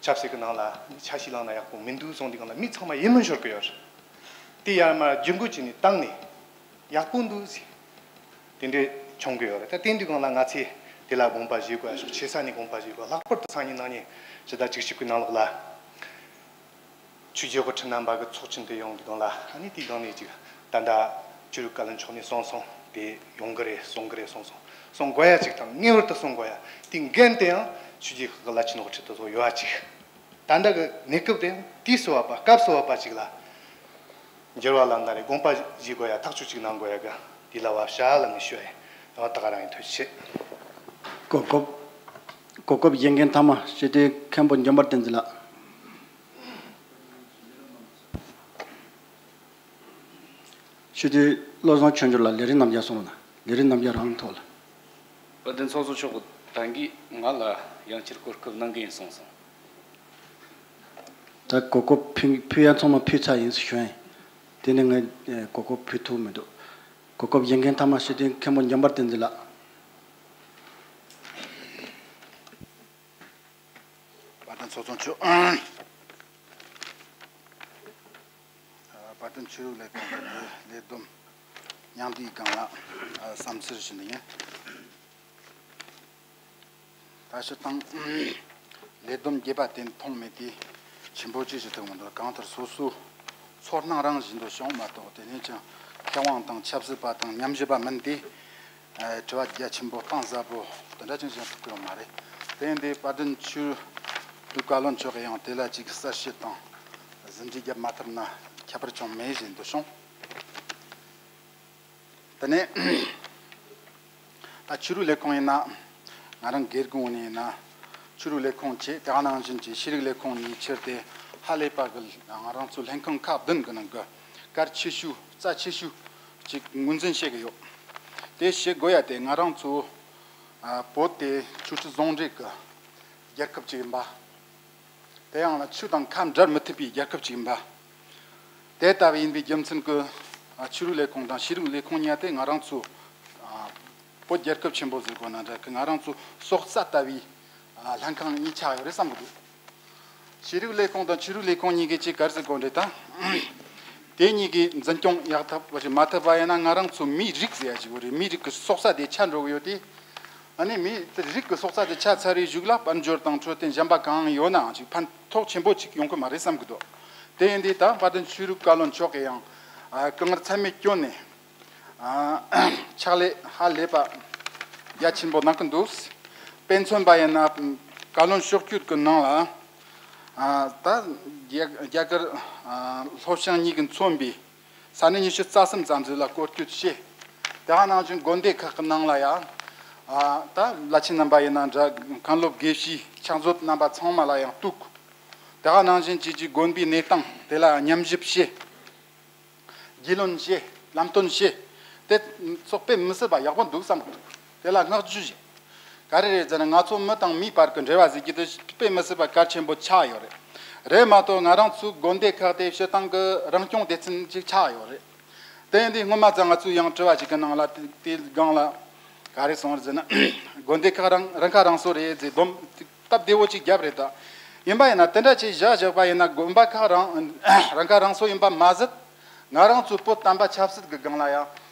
ཆབ་སྲིད་ཀྱི་ནང་ལ་ཆ་ཤས་བླངས་ན་ཡག་པོ་མི་འདུག་གསུངས་དུས་སྒང་ལ་མི་ཚང་མ་ཡིད་སྨོན་ཤོར་གི་ཡོད་རེད། དེ་ཡར་མར་བརྒྱུད་འགོད་བྱས་ནས་བཏང་ནས་ཡག་པོ་འདུག་ཟེར། དེ་འདྲས་བྱུང་གི་ཡོད་རེད། ད་དེ་འདྲའི་སྒང་ལ་ང་ཚོས་དེ་ལ་དགོངས་པ་བཞེས་དགོས་ཡ་ཤོག་ཆེ་ས་ནས་དགོངས་པ་བཞེས་དགོས། ལྷག་པར་དུ་སང་ཉིན་གནངས་ཉིན་ཕྱི་ཟླ་བཅུ་གཅིག་པའི་ནང་ལོགས་ལ་ཆོས་བརྒྱུད་དབུ་ཁྲིད་རྣམ་པ་གི་ཚོགས་ཆེན་དེ་ཡོང་གི་སྒང་ལ་ཨ་ནི་དེའི་སྒང་ནས་ཅིག་ད་ལྟ་ཆོས་རིག་བཀའ་བློན་མཆོག་ནས་གསུངས་སོང་། དེ་ཡོང་གི་རེད། གསུང་གི་རེད་གསུངས་སོང་། གསུང་དགོས་ཡ་ཅིག་དང་ངེས་པར་དུ་གསུང་དགོས་ཡ་དེ་འགན་དེའང་ཆོས་བརྒྱུད་ཁག་གི་བླ་ཆེན་དབུ་ཁྲིད་དེ་ཚོ་ཡོད་ཡ་ཅིག་ད་ལྟ་གི་གནས་སྐབས་དེ་དུས་སུ་བབ་པ་སྐབས་སུ་བབ་པ་ཅིག་ལ། འགྱུར་བ་ལ་ན་རེ་དགོངས་པ་བཞེས་དགོས་ཡ་ཐག་གཅོད་ཅིག་གནང་དགོས་ཡ་གི་དེ་ལ་བབ་ཤག་ལ་ངས་ཞུ་ཡ་ཡིན། ད་ད་ག་རང་ཡིན། ཐུགས་རྗེ་ཆེ། གོ་སྐབས། གོ་སྐབས་བཞེས་མཁན་མཐའ་མ་སྤྱི་འཐུས་མཁན་པོ་འཇམ་དཔལ་བསྟན་འཛིན་ལགས། སྤྱི་འཐུས་བློ་བཟང་ཆོས་འབྱོར་ལགས། ལས་རིམ་རྣམ་གཞག་གསུང་རོགས་གནང་། ལས་རིམ་རྣམ་གཞག་རང་ཐོག་ལ། དཔལ་ལྡན་ཚོགས་གཙོ་མཆོག་གི་ད་གིན་ང་ལ་ཡང་བསྐྱར་གོ་སྐབས་གནང་གི་ཡིན་གསུངས་སོང་། ད་གོ་སྐབས་ཕུལ་ཕུལ་ཡ་ཚང་མ་ཕུལ་ཚར་ཡིན་ཟེར་ཞུ་ཡ་ཡིན། དེ་ནས་ངས་ཨེ་གོ་སྐབས་ཕུལ་ཐུབ་མི་འདུག་གོ་སྐབས་བཞེས་མཁན་མཐའ་མ་སྤྱི་འཐུས་མཁན་པོ་འཇམ་དཔལ་བསྟན་འཛིན་ལགས། དཔལ་ལྡན་ཚོགས་གཙོ་མཆོག་དཔལ་ལྡན་ཆོས་རིག་ལས་ཁུངས་ཀྱི་ལས་ལས་བསྡོམས་མཉམ་འབྲེལ་སྒང་ལ་བསམ་ཚུལ་ཞུ་ནི་ཡིན། ད་སྤྱིར་བཏང་ལས་བསྡོམས་རྒྱས་པ་དེ་མཐོང་མེད་དེ་ཆེན་པོ་ཅིག་ཞུ་ཐུབ་མི་འདུག་གང་ལྟར་སོ་སོའི་ཚོར་སྣང་རང་བཞིན་དུ་བྱུང་མ་གཏོགས། དེ་ནས་ཀྱང་མཁས་དབང་དང་ཆབ་སྲིད་པ་དང་ཉམས་ཞིབ་པ་མིན་ཏེ། ཨ་དྲི་བ་རྒྱ་ཆེན་པོ་གཏིང་ཟབ་པོ་དེ་འདྲ་ཅིག་བྱུང་ཐུབ་ཀྱི་ཡོད་མ་རེད། དེ་ཡིན་དུས་དཔལ་ལྡན་ཆོས་རིག་བཀའ་བློན་མཆོག་གིས་ཡང་དེ་ལ་ཅིག་གསལ་བཤད་དང་ཟིན་བྲིས་བརྒྱབ་མ་ཐུབ་ན་ཁྱད་པར་ཅུང་མེད་བཞིན་དུ་བྱུང་། དེ་ནས་ད་ཆོས་རིག་ལས་ཁུངས་ཡིན་ན་ང་རང་སྒེར་གྱི་ངོས་ནས་ཡིན་ན་ཆོས་རིག་ལས་ཁུངས་བཅས་དེ་ག་ནང་བཞིན་གྱི་ཤེས་རིག་ལས་ཁུངས་གཉིས་ཕྱིར་ཏེ་ཧ་ལས་པ་གི་ང་རང་ཚོའི་ལྷན་ཁང་ཁག་བདུན་གྱི་ནང་གི་གལ་ཆེ་ཤོས་རྩ་ཆེ་ཤོས་ཅིག་ངོས་འཛིན་བྱེད་ཀྱི་ཡོད། དེ་བྱེད་དགོས་ཡ་དེ་ང་རང་ཚོ་ཨ་བོད་དེ་ཆོས་སྲིད་ཟུང་འབྲེལ་གྱི་རྒྱལ་ཁབ་ཅིག་ཡིན་པ། དེ་ཡང་ན་ཆོས་དང་ཁ་འབྲལ་མི་ཐུབ་པའི་རྒྱལ་ཁབ་ཅིག་ཡིན་པ། དེ་ལྟ་བུ་ཡིན་པའི་རྒྱུ་མཚན་གྱིས་ཨ་ཆོས་རིག་ལས་ཁུངས་དང་ཤེས་རིག་ལས་ཁུངས་གཉིས་དེ་ང་རང་ཚོ་ཨ་བོད་རྒྱལ་ཁབ་ཆེན་པོ་ཟེར་དགོས་ན་འདྲ་གི་ང་རང་ཚོ་སྲོག་རྩ་ལྟ་བུའི་ཨ་ལྷན་ཁང་གཉིས་ཆགས་ཡོད་རེད་བསམ་གི་འདུག་ཤེས་རིག་ལས་ཁུངས་དང་ཆོས་རིག་ལས་ཁུངས་གཉིས་ཀྱིས་ཅིག་ག་རེ་ཟེར་དགོས་རེད་ད། དེ་གཉིས་ཀྱིས་འཛིན་སྐྱོང་ཡག་ཐབས་བྱེད་མ་ཐུབ་པ་ཡིན་ན་ང་རང་ཚོ་མིའི་རིགས་ཟེར་ཡ་ཅིག་ཡོད་རེད། མིའི་རིགས་ཀྱི་སྲོག་རྩ་དེ་ཆད་འགྲོ་གི་ཡོད་དེ། ཨ་ནི་མིའི་རིགས་ཀྱི་སྲོག་རྩ་དེ་ཆད་ཚར་བའི་གཞུག་ལ་དཔལ་འབྱོར་དང་འཕྲོད་བསྟེན་གཞན་པ་གང་ཡོད་ནའང་ཅིག་ཕན་ཐོགས་ཆེན་པོ་ཅིག་ཡོང་གི་མ་རེད་བསམ་གི་འདུག་དེ་ཡིན་དུས་ད་དཔལ་ལྡན་ཆོས་རིག་བཀའ་བློན་མཆོག་གིས་ཡང་ཨ་དཀའ་ངལ་ཚད་མེད་བསྐྱོན་ནས་ཨ་ཕྱག་ལས་ཧ་ལས་པ་རྒྱ་ཆེན་པོ་གནང་གི་འདུག་དཔེ་མཚོན་པ་ཡིན་ན་བཀའ་བློན་ཕྱོགས་བསྐྱོད་ཀྱི་ནང་ལ་ཨ་ད་རྒྱ་རྒྱ་གར་ཨ་ལྷོ་བྱང་གཉིས་ཀྱིས་མཚོན་པའི་ས་གནས་ཉི་ཤུ་རྩ་གསུམ་ཙམ་ཞིག་ལ་སྐོར་སྐྱོད་བྱས། དེ་ག་ནང་བཞིན་དགོན་སྡེ་ཁག་གི་ནང་ལ་ཡང་ཨ་ད་བླ་ཆེན་རྣམ་པ་ཡིན་ན་འདྲ་མཁན་སློབ་དགེ་བཤེས་ཕྱག་མཛོད་རྣམ་པ་ཚང་མ་ལ་ཡང་གཏུགས། དེ་ག་ནང་བཞིན་བཅས་ཀྱི་དགོན་པའི་གནས་སྟངས་དེ་ལ་ཉམས་ཞིབ་བྱས། རྒྱུས་ལོན་བྱས། ལམ་སྟོན་བྱས། དེ་ཚོགས་དཔེ་མི་སྲིད་པ་ཡག་པོ་འདུག་བསམ་གི་འདུག་དེ་ལ་བསྔགས་བརྗོད་བྱས། ག་རེ་རེད་ཟེར་ན་ང་ཚོ་མི་དང་མིའི་བར་གྱི་འབྲེལ་བ་ཟེར་རྒྱུ་དེ་དཔེ་མི་སྲིད་པ་གལ་ཆེན་པོ་ཆགས་ཡོད་རེད། རེད་མ་གཏོགས་ང་རང་ཚོའི་དགོན་སྡེ་ཁག་དེ་སྤྱིར་བཏང་གི་རང་སྐྱོང་སྡེ་ཚན་ཅིག་ཆགས་ཡོད་རེད། དེ་ཡིན་དུས་སྔོན་མ་ཙང་ང་ཚོས་ཡང་དྲི་བ་ཅིག་གི་ནང་ལ་དེ་དེའི་སྒང་ལ་ག་རེ་གསུངས་རེད་ཟེར་ན་དགོན་སྡེ་ཁག་རང་རང་ཁ་རང་གསོ་རེད་ཟེར་སྡོམ་སྟབས་བདེ་བོ་ཅིག་བརྒྱབ་རེད་ད། ཡིན་པ་ཡིན་ན་དེ་འདྲ་ཅིག་བཞག་བཞག་པ་ཡིན་ན་དགོན་པ་ཁག་རང་རང་ཁ་རང་གསོ་ཡིན་པ་མ་ཟད། ང་རང་ཚོའི་བོད་བསྟན་པ་ཆབ་སྲིད་ཀྱི་སྒང་ལ་ཡང་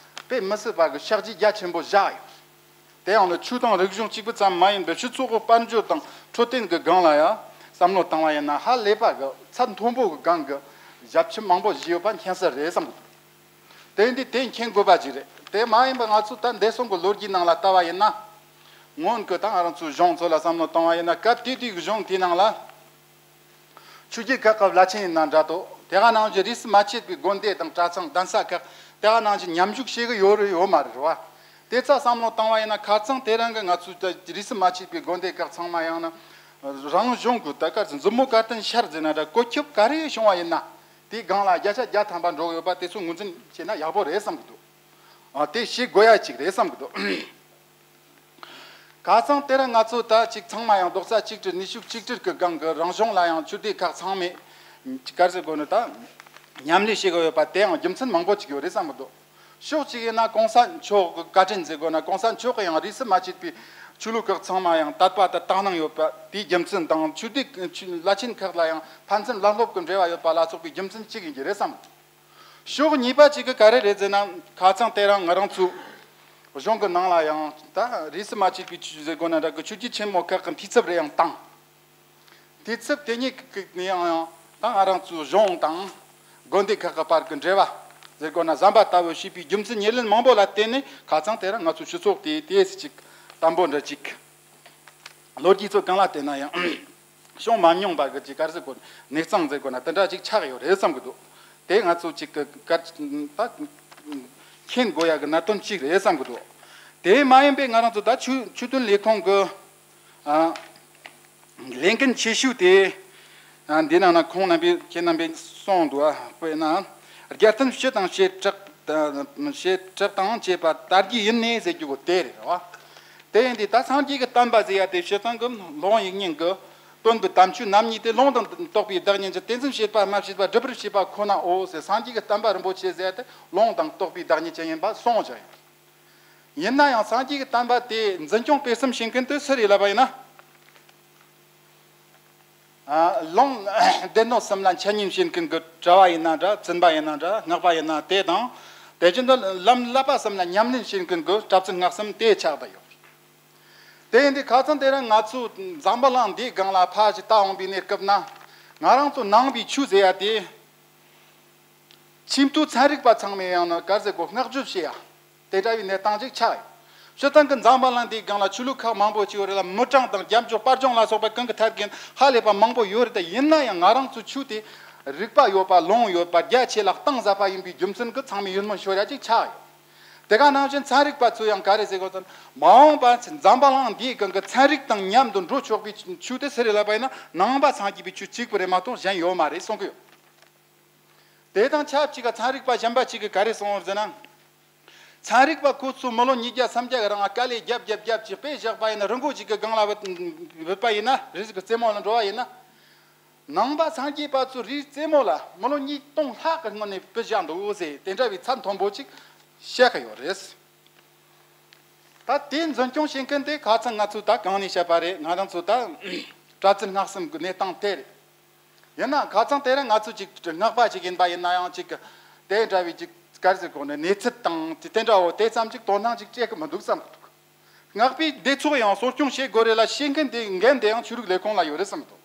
དཔེ་མི་སྲིད་པ་གི་ཕྱག་རྗེས་རྒྱ་ཆེན་པོ་བཞག་ཡོད། དེ་ཡང་ནི་ཆོས་དང་རིག་གཞུང་གཅིག་པུ་ཙམ་མ་ཡིན་པར་སྤྱི་ཚོགས་ཀྱི་དཔལ་འབྱོར་དང་འཕྲོད་བསྟེན་གྱི་སྒང་ལ་ཡང་བསམ་བློ་བཏང་བ་ཡིན་ན་ཧ་ལས་པ་གི་ཚད་མཐོན་པོ་གི་སྒང་གི་ཞབས་ཕྱི་མང་པོ་བཞེས་ཡོད་པ་མཁྱེན་གསལ་རེད་བསམ་གི་འདུག་དེ་འདི་དེ་མཁྱེན་དགོས་པ་ཅིག་རེད། དེ་མ་ཡིན་པར་ང་ཚོ་ད་འདས་སོང་གི་ལོ་རྒྱུས་ནང་ལ་ལྟ་བ་ཡིན་ན། སྔོན་གྱི་ད་ང་རང་ཚོའི་གཞུང་ཚོ་ལ་བསམ་བློ་བཏང་བ་ཡིན་ན་སྐབས་དེ་དུས་ཀྱི་གཞུང་དེའི་ནང་ལ། ཆོས་བརྒྱུད་ཁག་གི་བླ་ཆེན་ཡིན་ན་འདྲ་དོ། དེ་ག་ནང་བཞིན་རིས་སུ་མ་ཆད་པའི་དགོན་སྡེ་དང་གྲྭ་ཚང་གདན་ས་ཁག་དེ་ག་ནང་བཞིན་མཉམ་ཞུགས་བྱེད་ཀྱི་ཡོད་རེད་ཡོད་མ་རེད་བ། དེ་ཚོ་བསམ་བློ་བཏང་བ་ཡིན་ན་ཁ་རྩང་དེ་རིང་གི་ང་ཚོའི་ད་རིས་སུ་མ་ཆད་པའི་དགོན་སྡེ་ཁག་ཚང་མ་ཡང་ན་རང་གཞུང་གི་ད་ག་ཚོད་མཛུབ་མོ་གར་སྟོན་ཤར་ཟེར་ན་འདྲ་བཀོད་ཁྱབ་ག་རེ་བྱུང་བ་ཡིན་ན། དེའི་སྒང་ལ་བརྒྱ་ཆ་བརྒྱ་ཐམ་པ་འགྲོ་གི་ཡོད་པ་དེ་ཚོ་ངོས་འཛིན་བྱས་ན་ཡག་པོ་རེད་བསམ་གི་འདུག་ཨ་དེ་ཤེས་དགོས་ཡ་ཅིག་རེད་བསམ་གི་འདུག་ཁ་སང་དེ་རིང་ང་ཚོ་ད་ཅིག་ཚང་མ་ཡང་རྡོག་རྩ་གཅིག་སྒྲིལ་ནུས་ཤུགས་གཅིག་སྒྲིལ་གྱི་སྒང་གི་རང་གཞུང་ལ་ཡང་ཆོས་སྡེ་ཁག་ཚང་མས་ག་རེ་ཟེར་དགོས་ནི་ད་མཉམ་ལས་བྱེད་དགོས་ཡོད་པ་དེ་ཡང་རྒྱུ་མཚན་མང་པོ་ཅིག་ཡོད་རེད་བསམ་གི་འདུག་ཕྱོགས་གཅིག་ཡིན་ན་གོང་ས་མཆོག་གི་བཀའ་དྲིན་ཟེར་དགོས་ན། གོང་ས་མཆོག་གི་ཡང་རིས་སུ་མ་ཆད་པའི་ཆོས་ལུགས་ཁག་ཚང་མ་ཡང་དད་པ་དང་དག་སྣང་ཡོད་པ་དེའི་རྒྱུ་མཚན་དང་། ཆོས་སྡེ་བླ་ཆེན་ཁག་ལ་ཡང་ཕན་ཚུན་བླ་སློབ་ཀྱི་འབྲེལ་བ་ཡོད་པ་ལ་སོགས་པའི་རྒྱུ་མཚན་གཅིག་ཡིན་གྱི་རེད་བསམ། ཕྱོགས་གཉིས་པ་གཅིག་གི་ག་རེ་རེད་ཟེར་ན། ཁ་སང་དེ་རིང་ང་རང་ཚོའི་གཞུང་གི་ནང་ལ་ཡང་ད་རིས་སུ་མ་ཆད་པའི་ཆོས་ཟེར་དགོས་ན་འདྲ་གི་ཆོས་བརྒྱུད་ཆེན་མོ་ཁག་གི་འཐུས་ཚབ་རེ་ཡང་བཏང་། འཐུས་ཚབ་དེ་གཉིས་ཀྱི་ནས་ཡང་ཡང་ད་ང་རང་ཚོའི་གཞུང་དང་དགོན་སྡེ་ཁག་གི་བར་གྱི་འབྲེལ་བ་ཟེར་དགོས་ན་ཟམ་པ་ལྟ་བུ་ཞེས་པའི་རྒྱུ་མཚན་ཉེར་ལེན་མང་པོ་ལ་བརྟེན་ནས། ཁ་སང་དེ་རིང་ང་ཚོའི་སྤྱི་ཚོགས་དེ་དེ་ཅིག་དམ་པོ་འདྲ་ཅིག་ལོ་རྒྱུས་ཚོ་གང་ལ་བལྟས་ན་ཡང་བྱུང་མ་མྱོང་པ་གི་ཅིག་ག་རེ་ཟེར་དགོས། གནས་སྟངས་ཟེར་དགོས་ན་དེ་འདྲ་ཅིག་ཆགས་ཡོད་རེད་བསམ་གི་འདུག་དེ་ང་ཚོ་ཅིག་གི་ག་ད་མཁྱེན་དགོས་ཡ་གི་གནད་དོན་གཅིག་རེད་བསམ་གི་འདུག་དེ་མ་ཡིན་པའི་ང་རང་ཚོ་ད་ཆོས་ཆོས་དོན་ལས་ཁུངས་གི་ཨ་ལས་འགན་ཆེ་ཤོས་དེ། ཨ་འདི་ནང་ན་ཁོང་རྣམ་པས་ཁྱེད་རྣམ་པས་གསུངས་འདུག་ཨ་དཔེར་ན། རྒྱལ་བསྟན་སྤྱི་དང་བྱེ་བྲག་བྱེ་བྲག་དང་བཅས་པ་དར་རྒྱས་ཡུན་གནས་ཟེར་རྒྱུ་གོ་དེ་རེད་བ། དེ་ཡིན་དུས་ད་སངས་རྒྱས་ཀྱི་བསྟན་པ་ཟེར་ཡ་དེ་སྤྱིར་བཏང་གི་ལུང་དབྱིག་གཉེན་གྱི་སྟོན་པའི་དམ་ཆོས་རྣམ་གཉིས་ཏེ། ལུང་དང་རྟོགས་པའི་བདག་ཉིད་ཀྱི། དེ་འཛིན་བྱེད་པ་སྨྲ་བྱེད་པ་སྒྲུབ་པར་བྱེད་པ་ཁོ་ནའོ་ཟེར། སངས་རྒྱས་ཀྱི་བསྟན་པ་རིན་པོ་ཆེ་ཟེར་ཡ་དེ་ལུང་དང་རྟོགས་པའི་བདག་ཉིད་ཅན་ཡིན་པ་གསུངས་བཞག་ཡོད། ཡིན་ན་ཡང་སངས་རྒྱས་ཀྱི་བསྟན་པ་དེ་འཛིན་སྐྱོང་སྤེལ་གསུམ་བྱེད་མཁན་དེ་སུ་རེད་ལབ་པ་ཡིན་ན། ཨ་ལུང་སྡེ་སྣོད་གསུམ་ལ་འཆད་ཉན་བྱེད་མཁན་གྱི་གྲྭ་བ་ཡིན་ན་འདྲ། བཙུན་པ་ཡིན་ན་འདྲ། སྔགས་པ་ཡིན་ན་དེ་དང་། དེ་བཞིན་དུ་ལམ་བསླབ་པ་གསུམ་ལ་ཉམས་ལེན་བྱེད་མཁན་གྱི་གྲྭ་བཙུན་སྔགས་གསུམ་དེ་ཆགས་བསྡད་ཡོད། དེ་ཡིན་དུས་ཁ་སང་དེ་རིང་ང་ཚོ་འཛམ་བུ་གླིང་འདིའི་སྒང་ལ་ཕར་ཞིག་ལྟ་འོང་པའི་གནས་སྐབས་ན། ང་རང་ཚོ་ནང་པའི་ཆོས་ཟེར་ཡ་དེ། ཆེས་མཐོའི་ཚན་རིག་པ་ཚང་མས་ཡང་ན་ག་རེ་ཟེར་དགོས། བསྔགས་བརྗོད་བྱེད་ཡ་དེ་འདྲ་བའི་གནས་སྟངས་ཅིག་ཆགས་ཡོད། སྤྱིར་བཏང་གི་འཛམ་བུ་གླིང་འདིའི་སྒང་ལ་ཆོས་ལུགས་ཁག་མང་པོ་ཅིག་ཡོད་རེད་ལ། མི་གྲངས་དང་རྒྱབ་ལྗོངས་དཔལ་འབྱོར་ལ་སོགས་པ་གང་གི་ཐད་ཀྱང་ཧ་ལས་པ་མང་པོ་ཡོད་རེད། ད་ཡིན་ན་ཡང་ང་རང་ཚོའི་ཆོས་དེ་རིག་པ་ཡོད་པ། ལུང་ཡོད་པ། རྒྱ་ཆེ་ལ་གཏིང་ཟབ་པ་ཡིན་པའི་རྒྱུ་མཚན་གྱིས་ཚང་མས་ཡིད་སྨོན་ཤོར་ཡ་ཅིག་ཆགས་ཡོད། དེ་ག་ནང་བཞིན་ཚན་རིག་པ་ཚོས་ཡང་ག་རེ་ཟེར་དགོས་ཟེར་ན། མ་འོངས་པ་འཛམ་བུ་གླིང་འདིའི་སྒང་གི་ཚན་རིག་དང་མཉམ་དུ་འགྲོ་ཆོག་པའི་ཆོས་དེ་སུ་རེད་ལབ་པ་ཡིན་ན། ནང་པ་སངས་རྒྱས་པའི་ཆོས་གཅིག་པུ་རེད་མ་གཏོགས་གཞན་ཡོད་མ་རེད་གསུང་གི་ཡོད། དེ་དང་ཆབས་ཅིག་ག་ཚན་རིག་པ་གཞན་པ་ཅིག་གིས་ག་རེ་གསུངས་ཡོད་ཟེར་ན། ཚན་རིག་པ་ཁོ་ཚོ་མི་ལོ་ཉིས་བརྒྱ་སུམ་བརྒྱ་གི་རིང་དཀའ་ལས་རྒྱབ་རྒྱབ་རྒྱབ་ཅིག་དཔེ་བཞག་པ་ཡིན་ན། རི་མགོ་ཅིག་གི་སྒང་ལ་བུད་བུད་པ་ཡིན་ན། རི་གི་རྩེ་མོ་ལ་འགྲོ་བ་ཡིན་ན། ནང་པ་སངས་རྒྱས་པ་ཚོ་རིའི་རྩེ་མོ་ལ་མི་ལོ་ཉིས་སྟོང་ལྷག་གི་སྔོན་ནས་བུད་བཞག་འདུག་ཟེར། དེ་འདྲ་བའི་ཚད་མཐོན་པོ་ཅིག་བཤད་གི་ཡོད་རེད། ད་དེ་འཛིན་སྐྱོང་བྱེད་མཁན་དེ་ཁ་སང་ང་ཚོས་ད་གང་ནས་བཤད་པ་རེད། ང་རང་ཚོ་ད་གྲྭ་བཙུན་སྔགས་གསུམ་གྱི་གནས་སྟངས་དེ་རེད། ཡིན་ན་ཁ་སང་དེ་རིང་ང་ཚོ་ཅིག་སྔགས་པ་ཅིག་ཡིན་པ་ཡིན་ན་ཡང་ཅིག་དེ་འདྲ་བའི་ཅིག་ག་རེ་ཟེར་དགོས་ནས། གནས་ཚུལ་དང་དེ་དེ་འདྲ་བོ་དེ་ཙམ་ཅིག་དོ་སྣང་ཅིག་བྱེད་གི་མི་འདུག་བསམ་གི་འདུག་སྔགས་པའི་སྡེ་ཚོགས་ཡང་གསོ་སྐྱོང་བྱེད་དགོས་རེད་ལ། བྱེད་མཁན་དེ་འགན་དེ་ཡང་ཆོས་ལུགས་ལས་ཁུངས་ལ་ཡོད་རེད་བསམ་གི་འདུག་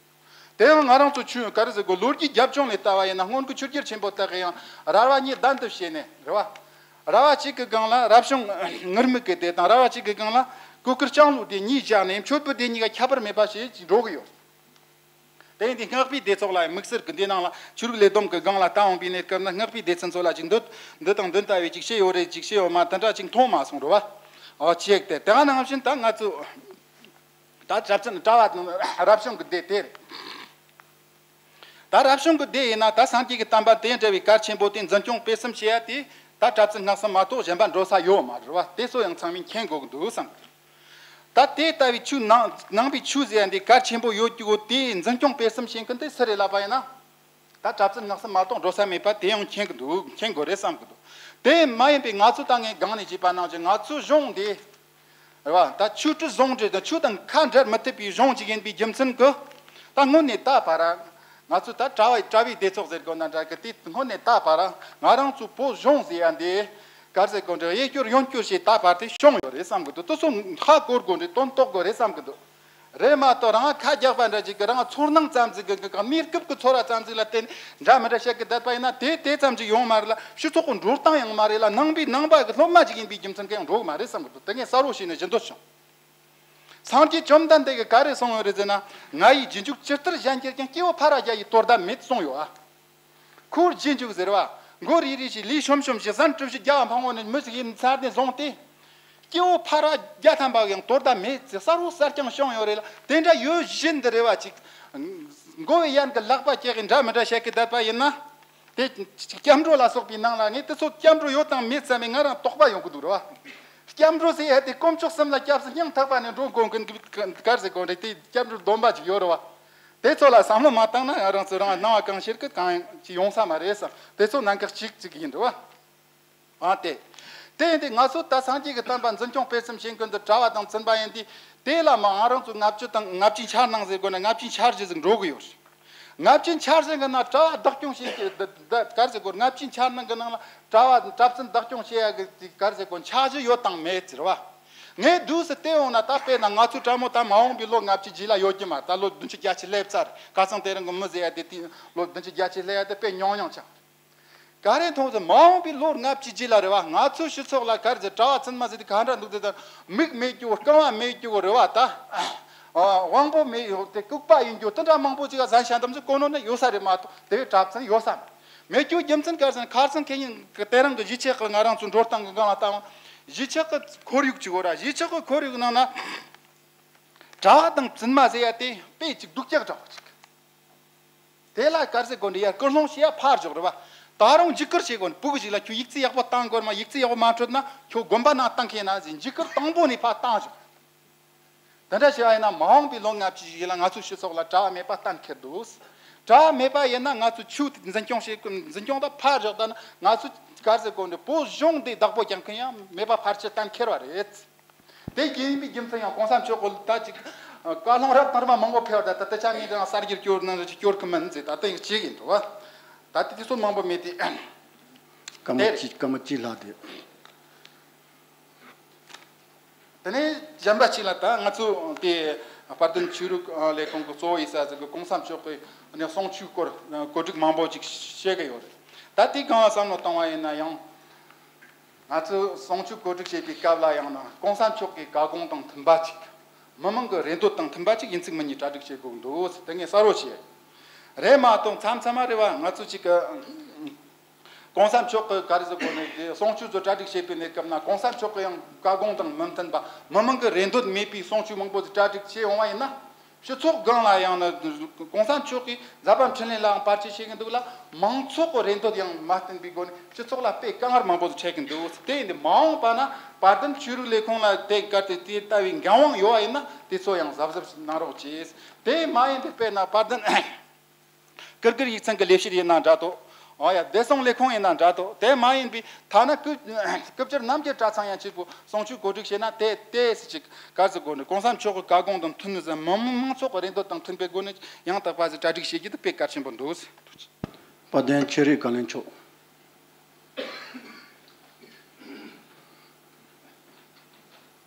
དེ་ཡང་ང་རང་ཚོ་ཆོས་ག་རེ་ཟེར་དགོས། ལོ་རྒྱུས་རྒྱབ་ལྗོངས་ལ་ལྟ་བ་ཡིན་ན། སྔོན་གྱི་ཆོས་རྒྱལ་ཆེན་པོ་དག་གིས་ཡང་རལ་བ་གཉིས་བདུན་དུ་བྱས་ནས་རེད་བ། རལ་བ་གཅིག་གི་སྒང་ལ་རབ་བྱུང་ངུར་སྨྲིག་གི་སྡེ་དང་། རལ་བ་གཅིག་གི་སྒང་ལ་གོས་དཀར་ལྕང་ལོའི་སྡེ་གཉིས་བཞག་ནས། མཆོད་པའི་སྡེ་གཉིས་ཀ་ཁྱད་པར་མེད་པ་བྱས་འགྲོ་གི་ཡོད། དེ་ཡིན་དུས་སྔགས་པའི་སྡེ་ཚོགས་ལ་དམིགས་བསལ་གྱི་འདི་ནང་ལ་ཆོས་རིག་ལས་བསྡོམས་ཀྱི་སྒང་ལ་ལྟ་འོང་པའི་གནས་སྐབས་ན། སྔགས་པའི་སྡེ་ཚན་ཚོ་ལ་ཅིག་འདི་འདི་དང་འདི་ལྟ་བུའི་ཅིག་བྱས་ཡོད་རེད། ཅིག་བྱས་ཡོད་མ། དེ་འདྲ་ཅིག་མཐོང་མ་སོང་རེད་བ། ཨོ་ཅེག་དེ་དེ་ག་ནང་བཞིན་ད་ང་ཚོ་ད་གྲྭ་བཙུན་གྲྭ་བ་དང་རབ་བྱུང་གི་སྡེ་དེ་རེད། ད་རབ་བྱུང་གི་སྡེ་ཡིན་ན། ད་སངས་རྒྱས་ཀྱི་བསྟན་པ་དེ་འདྲ་བའི་གལ་ཆེན་པོ་དེ་འཛིན་སྐྱོང་སྤེལ་གསུམ་བྱེད་ཡ་དེ་ད་གྲྭ་བཙུན་སྔགས་གསུམ་མ་གཏོགས་གཞན་པ་འགྲོ་ས་ཡོད་མ་རེད་བ། དེ་ཚོ་ཡང་ཚང་མས་མཁྱེན་དགོས་ཀྱི་འདུག་བསམ། ད་དེ་ལྟ་བུའི་ཆོས་ནང་ནང་པའི་ཆོས་ཟེར་ཡ་འདི་གལ་ཆེན་པོ་ཡོད་ཀྱི་གོ། དེ་འཛིན་སྐྱོང་སྤེལ་གསུམ་བྱེད་མཁན་དེ་སུ་རེད་ལབ་པ་ཡིན་ན། ད་གྲྭ་བཙུན་སྔགས་གསུམ་མ་གཏོགས་འགྲོ་ས་མེད་པ་དེ་ཡང་མཁྱེན་གྱི་འདུག་མཁྱེན་དགོས་རེད་བསམ་གྱི་འདུག་དེ་མ་ཡིན་པའི་ང་ཚོ་ད་ངས་སྒང་ནས་བརྗོད་པ་ནང་བཞིན་ང་ཚོའི་གཞུང་འདི་རེད་བ། ད་ཆོས་སྲིད་ཟུང་འབྲེལ་དང་ཆོས་དང་ཁ་འབྲལ་མི་ཐུབ་པའི་གཞུང་ཅིག་ཡིན་པའི་རྒྱུ་མཚན་གྱིས། ད་སྔོན་ནས་ད་བར་ང་ཚོ་ད་གྲྭ་བ་གྲྭ་བའི་སྡེ་ཚོགས་ཟེར་དགོས་ན་འདྲ་གི། དེ་སྔོན་ནས་ད་བར་ང་རང་ཚོའི་བོད་གཞུང་ཟེར་ཡ་འདི་ག་རེ་ཟེར་དགོས་འདྲ། གཡས་བསྐྱུར་གཡོན་བསྐྱུར་བྱས་ད་བར་དེ་བྱུང་ཡོད་རེད་བསམ་གྱི་འདུག་དེ་ཚོ་ཧ་གོ་དགོས་རེད། དོན་རྟོགས་དགོས་རེད་བསམ་གྱི་འདུག་རེད་མ་གཏོགས་རང་ཁ་རྒྱག་པ་འདྲ་ཅིག་གི་རང་ཚོར་སྣང་ཙམ་ཟིག་གི་གི་གནས་སྐབས་ཀྱི་ཚོར་བ་ཙམ་ཟིག་ལ་བརྟེན་འདྲ་མི་འདྲ་བཤད་གི་བསྡད་པ་ཡིན་ན། དེ་དེ་ཙམ་ཅིག་ཡོང་མ་རེད་ལ། སྤྱི་ཚོགས་ཀྱི་འགྲོ་སྟངས་ཡང་མ་རེད་ལ། ནང་པའི་ནང་པ་གི་སློབ་མ་ཅིག་ཡིན་པའི་རྒྱུ་མཚན་གྱིས་ཡང་འགྲོ་གི་མ་རེད་བསམ་གི་འདུག་དེ་ངས་གསལ་བོ་བྱས་ནས་ཞུ་འདོད་བྱུང་། སངས་རྒྱས་བཅོམ་ལྡན་འདས་ཀྱིས་ག་རེ་གསུངས་ཡོད་རེད་ཟེར་ན། ང་ཡི་རྗེས་འཇུག་ཇི་ལྟར་གཞན་གྱིས་ཀྱང་། སྐྱེ་བོ་ཕ་ར་བརྒྱ་ཡི་དོར་ཟླ་མེད་གསུངས་ཡོད་ཨ། ཁོའི་རྗེས་འཇུག་ཟེར་བ། མགོ་རིལ་རིལ་ཞིག་ལུས་ཤོམ་ཤོམ་ཞིག་ཟན་བཀྲུ་བཞི་རྒྱ་བ་འཕང་བོ་ནས་མི་ཞིག་ཡིན་ཚར་ནས་བཟུང་སྟེ། སྐྱེ་བོ་ཕ་ར་བརྒྱ་ཐམ་པ་ཡང་དོར་ཟླ་མེད་ཟེར་གསལ་བོ་གསལ་རྐྱང་བྱུང་ཡོད་རེད་ལ། དེ་འདྲ་ཡོད་བཞིན་དུ་རེ་བ་ཅིག་མགོ་བོའི་ཡན་གྱི་ལག་པ་བཀྱག་གི་འདྲ་མི་འདྲ་བཤད་གི་བསྡད་པ་ཡིན་ན། དེ་སྐྱབས་འགྲོ་ལ་སོགས་པའི་ནང་ལ་ངས་དེ་ཚོ་སྐྱབས་འགྲོ་ཡོད་དང་མེད་ཙམ་ནས་ང་རང་དོགས་པ་ཡོང་གི་འདུག་རེད་བ། སྐྱབས་འགྲོ་ཟེར་ཡ་དེ་དཀོན་མཆོག་གསུམ་ལ་སྐྱབས་སུ་སྙིང་ཐག་པ་ནས་འགྲོ་དགོས་མཁན་གྱི་གར་ཟེར་དགོས་རེད། དེ་སྐྱབས་འགྲོ་སྡོམ་པ་ཅིག་ཡོད་རེད་བ། དེ་ཚོ་ལ་བསམ་བློ་མ་བཏང་ན་ང་རང་ཚོ་རང་སྣང་བ་གང་ཤར་གི་གང་ཅི་ཡོང་ས་མ་རེད་བསམ། དེ་ཚོ་ནང་གི་གཅིག་ཅིག་ཡིན་རེད་བ། ཨ་དེ། དེ་ཡིན་དུས་ང་ཚོ་ད་སངས་རྒྱས་ཀྱི་བསྟན་པ་འཛིན་སྐྱོང་སྤེལ་གསུམ་བྱེད་མཁན་དུ་གྲྭ་བ་དང་བཙུན་པ་ཡིན་དུས། དེ་ལ་མ་ང་རང་ཚོ་ལྔ་བཅུ་དང་ལྔ་བཅུའི་འཆར་སྣང་ཟེར་དགོས་ན་ལྔ་བཅུའི་འཆར་གཞི་ཟིག་འགྲོ་གི་ཡོད་རེད། ལྔ་བཅུའི་འཆར་གཞི་གི་ནང་གྲྭ་བ་བདག་སྐྱོང་བྱེད་ཀྱི་ད་ད་གར་ཟེར་དགོས། ལྔ་བཅུའི་འཆར་སྣང་གི་ནང་ལ་གྲྭ་བ་གྲྭ་བཙུན་བདག་སྐྱོང་བྱེད་ཡ་གི་གར་ཟེར་དགོས། འཆར་གཞི་ཡོད་དང་མེད་ཟེར་བ། ངས་བསྡུས་སུ་བལྟས་འོང་ན་ད་དཔེར་ན་ང་ཚོ་གྲྭ་མོ་ད་མ་འོངས་པའི་ལོ་ལྔ་བཅུ་རྗེས་ལ་ཡོད་ཀྱི་མ་རེད། ད་ལོ་བདུན་ཅུ་བརྒྱད་ཅུ་སླེབས་ཚར། ཁ་སང་དེ་རིང་གི་མི་ཟེར་ཡ་དེ་དེ་ལོ་བདུན་ཅུ་བརྒྱད་ཅུ་སླེབས་ཡ་དེ་དཔེ་ཉུང་ཉུང་ཆགས། ག་རེ་མཐོང་ཚེ་མ་འོངས་པའི་ལོ་ལྔ་བཅུ་རྗེས་ལ་རེད་བ། ང་ཚོའི་སྤྱི་ཚོགས་ལ་གར་ཟེར་གྲྭ་བ་བཙུན་མ་ཟེར་དེ་ག་འདྲ་འདུག་དེ་ད་མིག་མེད་རྒྱུ་རྐང་པ་མེད་རྒྱུ་རེད་བ། ད་དབང་པོ་མེད་དེ་ལྐུགས་པ་ཡིན་རྒྱུ་དེ་འདྲ་མང་པོ་ཅིག་ག་ཟན་ཤ་འདམ་ཚོ་གོ་ནོ་ནི་ཡོད་ས་རེད་མ་གཏོགས་དེ་བས་གྲྭ་བཙུན་ཡོད་ས་མེད་རྒྱུ་རྒྱུ་མཚན་ག་རེ་ཟེར་ན། ཁ་སང་ཁེ་ཉིན་གི་དེ་རིང་གི་གཞིས་ཆགས་ཀྱི་ང་རང་ཚོ་འགྲོ་སྟངས་ཀྱི་སྒང་ལ་བལྟ་འོང་། གཞིས་ཆགས་ཀྱི་ཁོར་ཡུག་ཅིག་ཡོད་ར། གཞིས་ཆགས་ཀྱི་ཁོར་ཡུག་ནང་ན་གྲྭ་བ་དང་བཙུན་མ་ཟེར་ཡ་དེ་དཔེ་ཅིག་སྡུག་ཅག་འདྲ་བོ་ཅིག་དེ་ལ་གར་ཟེར་དགོས་འདྲི་ཡ་སྐུལ་སློང་བྱེད་ཡ་ཕར་འཇོག་རེད་བ། ད་རུང་འཇིགས་སྐུལ་བྱེད་དགོས་འདྲི། ཕྲུ་གུ་ཞིག་ལ་ཁྱོད་ཡིག་རྩིས་ཡག་པོ་བཏང་དགོས་རེད་མ། ཡིག་རྩིས་ཡག་པོ་མ་འཕྲོད་ན་ཁྱོད་དགོན་པ་ནང་བཏང་མཁན་ན་ཟེར་འཇིགས་སྐུལ་དང་པོ་ནས་ཕར་བཏང་བཞག་དེ་འདྲ་བྱས་པ་ཡིན་ན་མ་འོངས་པའི་ལོ་ལྔ་བཅུ་ཞིག་ལ་ང་ཚོའི་སྤྱི་ཚོགས་ལ་གྲྭ་བ་མེད་པ་གཏན་འཁེལ་འདུག་གྲྭ་བ་མེད་པ་ཡིན་ན་ང་ཚོ་ཆོས་འཛིན་སྐྱོང་བྱེད་འཛིན་སྐྱོང་དང་ཕར་བཞག་ད་ན་ང་ཚོ་གར་ཟེར་དགོས་འདྲི། བོད་གཞུང་འདི་བདག་པོ་རྒྱག་མཁན་ཡང་མེད་པ་ཕལ་ཆེར་གཏན་འཁེལ་བ་རེད། དེ་ཡིན་པའི་རྒྱུ་མཚན་ཡང་གོང་ས་མཆོག་གི་ད་ཅིག་བཀའ་སློབ་རབ་དང་རིམ་པ་མང་པོ་ཕེབས་པ་ད་ད་ལྟ་ཅང་ངས་དེ་གསར་བསྒྱུར་སྐྱོར་གནང་རེ་ཅིག་སྐྱོར་གི་མིན་ཟེར། ད་ལྟ་ཡང་གཅིག་ཡིན་འདུག་བ། ད་ལྟ་དེ་ཚོ་མང་པོ་མེད་དེ། སྐར་མ་དེ་གཅིག་སྐར་མ་གཅིག་ལྷག་དེ། དེ་ནས་གཞན་པ་གཅིག་ལ་ད་ང་ཚོ་དེ་དཔལ་ལྡན་ཆོས་རིག་ལས་ཁུངས་ཀྱི་གཙོ་བོ་ཡིན་ས་ཟིག་གི་གོང་ས་མཆོག་གི་གསུང་ཆོས་སྐོར་གོ་སྒྲིག་མང་པོ་ཅིག་བྱེད་གི་ཡོད་རེད། ད་དེ་སྒང་ལ་བསམ་བློ་བཏང་བ་ཡིན་ན་ཡང་། ང་ཚོས་གསུང་ཆོས་གོ་སྒྲིག་བྱེད་པའི་སྐབས་ལ་ཡང་ན་གོང་ས་མཆོག་གི་བཀའ་དགོངས་དང་མཐུན་པ་ཅིག་མི་མང་གི་རེ་འདོད་དང་མཐུན་པ་ཅིག་ཡིན་ཚུལ་མི་ཉིད་གྲ་སྒྲིག་བྱེད་དགོས་འདུག་དེ་ངས་གསལ་བོ་བྱས། རེད་མ་གཏོགས་མཚམས་མཚམས་མ་རེད་བ། ང་ཚོ་ཅིག་གི་གོང་ས་མཆོག་གི་ག་རེ་ཟེར་དགོས་ནས་དེ་གསུང་ཆོས་ཚོ་གྲ་སྒྲིག་བྱེད་པའི་གནས་སྐབས་ན་གོང་ས་མཆོག་གི་ཡང་བཀའ་དགོངས་དང་མི་མཐུན་པ་མི་མང་གི་རེ་འདོད་མེད་པའི་གསུང་ཆོས་མང་པོ་ཅིག་གྲ་སྒྲིག་བྱས་ཡོང་བ་ཡིན་ན། སྤྱི་ཚོགས་སྒང་ལ་ཡང་ན་གོང་ས་མཆོག་གིས་ཛ་དྲག་འཕྲིན་ལས་ལའང་བར་ཆད་བྱེད་ཀྱི་འདུག་ལ། མང་ཚོགས་ཀྱི་རེ་འདོད་ཡང་མ་བསྟུན་པའི་སྒོ་ནས་སྤྱི་ཚོགས་ལ་དཔེ་དཀའ་ངལ་མང་པོ་ཞིག་འཕྲད་ཀྱི་འདུག་དེ་ཡིན་དུས་མ་འོངས་པ་ན་དཔལ་ལྡན་ཆོས་རིག་ལས་ཁུངས་ལ་དེ་གལ་ཏེ་དེ་ལྟ་བུའི་འགན་དབང་ཡོད་པ་ཡིན་ན་དེ་ཚོ་ཡང་གཟབ་གཟབ་གནང་རོགས་གྱིས། དེ་མ་ཡིན་པའི་དཔེར་ན་དཔལ་ལྡན་ཀིར་ཀིར་ཡིག་ཚང་གི་ལས་བྱེད་ཡིན་ན་འདྲ་འདུག་ཨོ་ཡ། བདེ་སྲུང་ལས་ཁུངས་ཡིན་ན་འདྲ་འདུག་དེ་མ་ཡིན་པའི་ཐ་ན་སྐུ་སྐུ་བཅར་རྣམ་རྒྱལ་གྲྭ་ཚང་ཡང་གཅིག་པུ་གསུང་ཆོས་གོ་སྒྲིག་བྱས་ན་དེ་དེ་སྲིད་ཅིག་ག་ཟེར་དགོས་ནས་གོང་ས་མཆོག་གི་བཀའ་དགོངས་དང་མཐུན་ནས་ཟེར་མི་མང་མང་ཚོགས་ཀྱི་རེ་འདོད་དང་མཐུན་པའི་སྒོ་ནས་ཡང་དག་པ་ཟིག་གྲ་སྒྲིག་བྱེད་རྒྱུ་དེ་དཔེ་གལ་ཆེན་པོ་འདུག་དཔལ་ལྡན་ཆོས་རིག་བཀའ་བློན་མཆོག་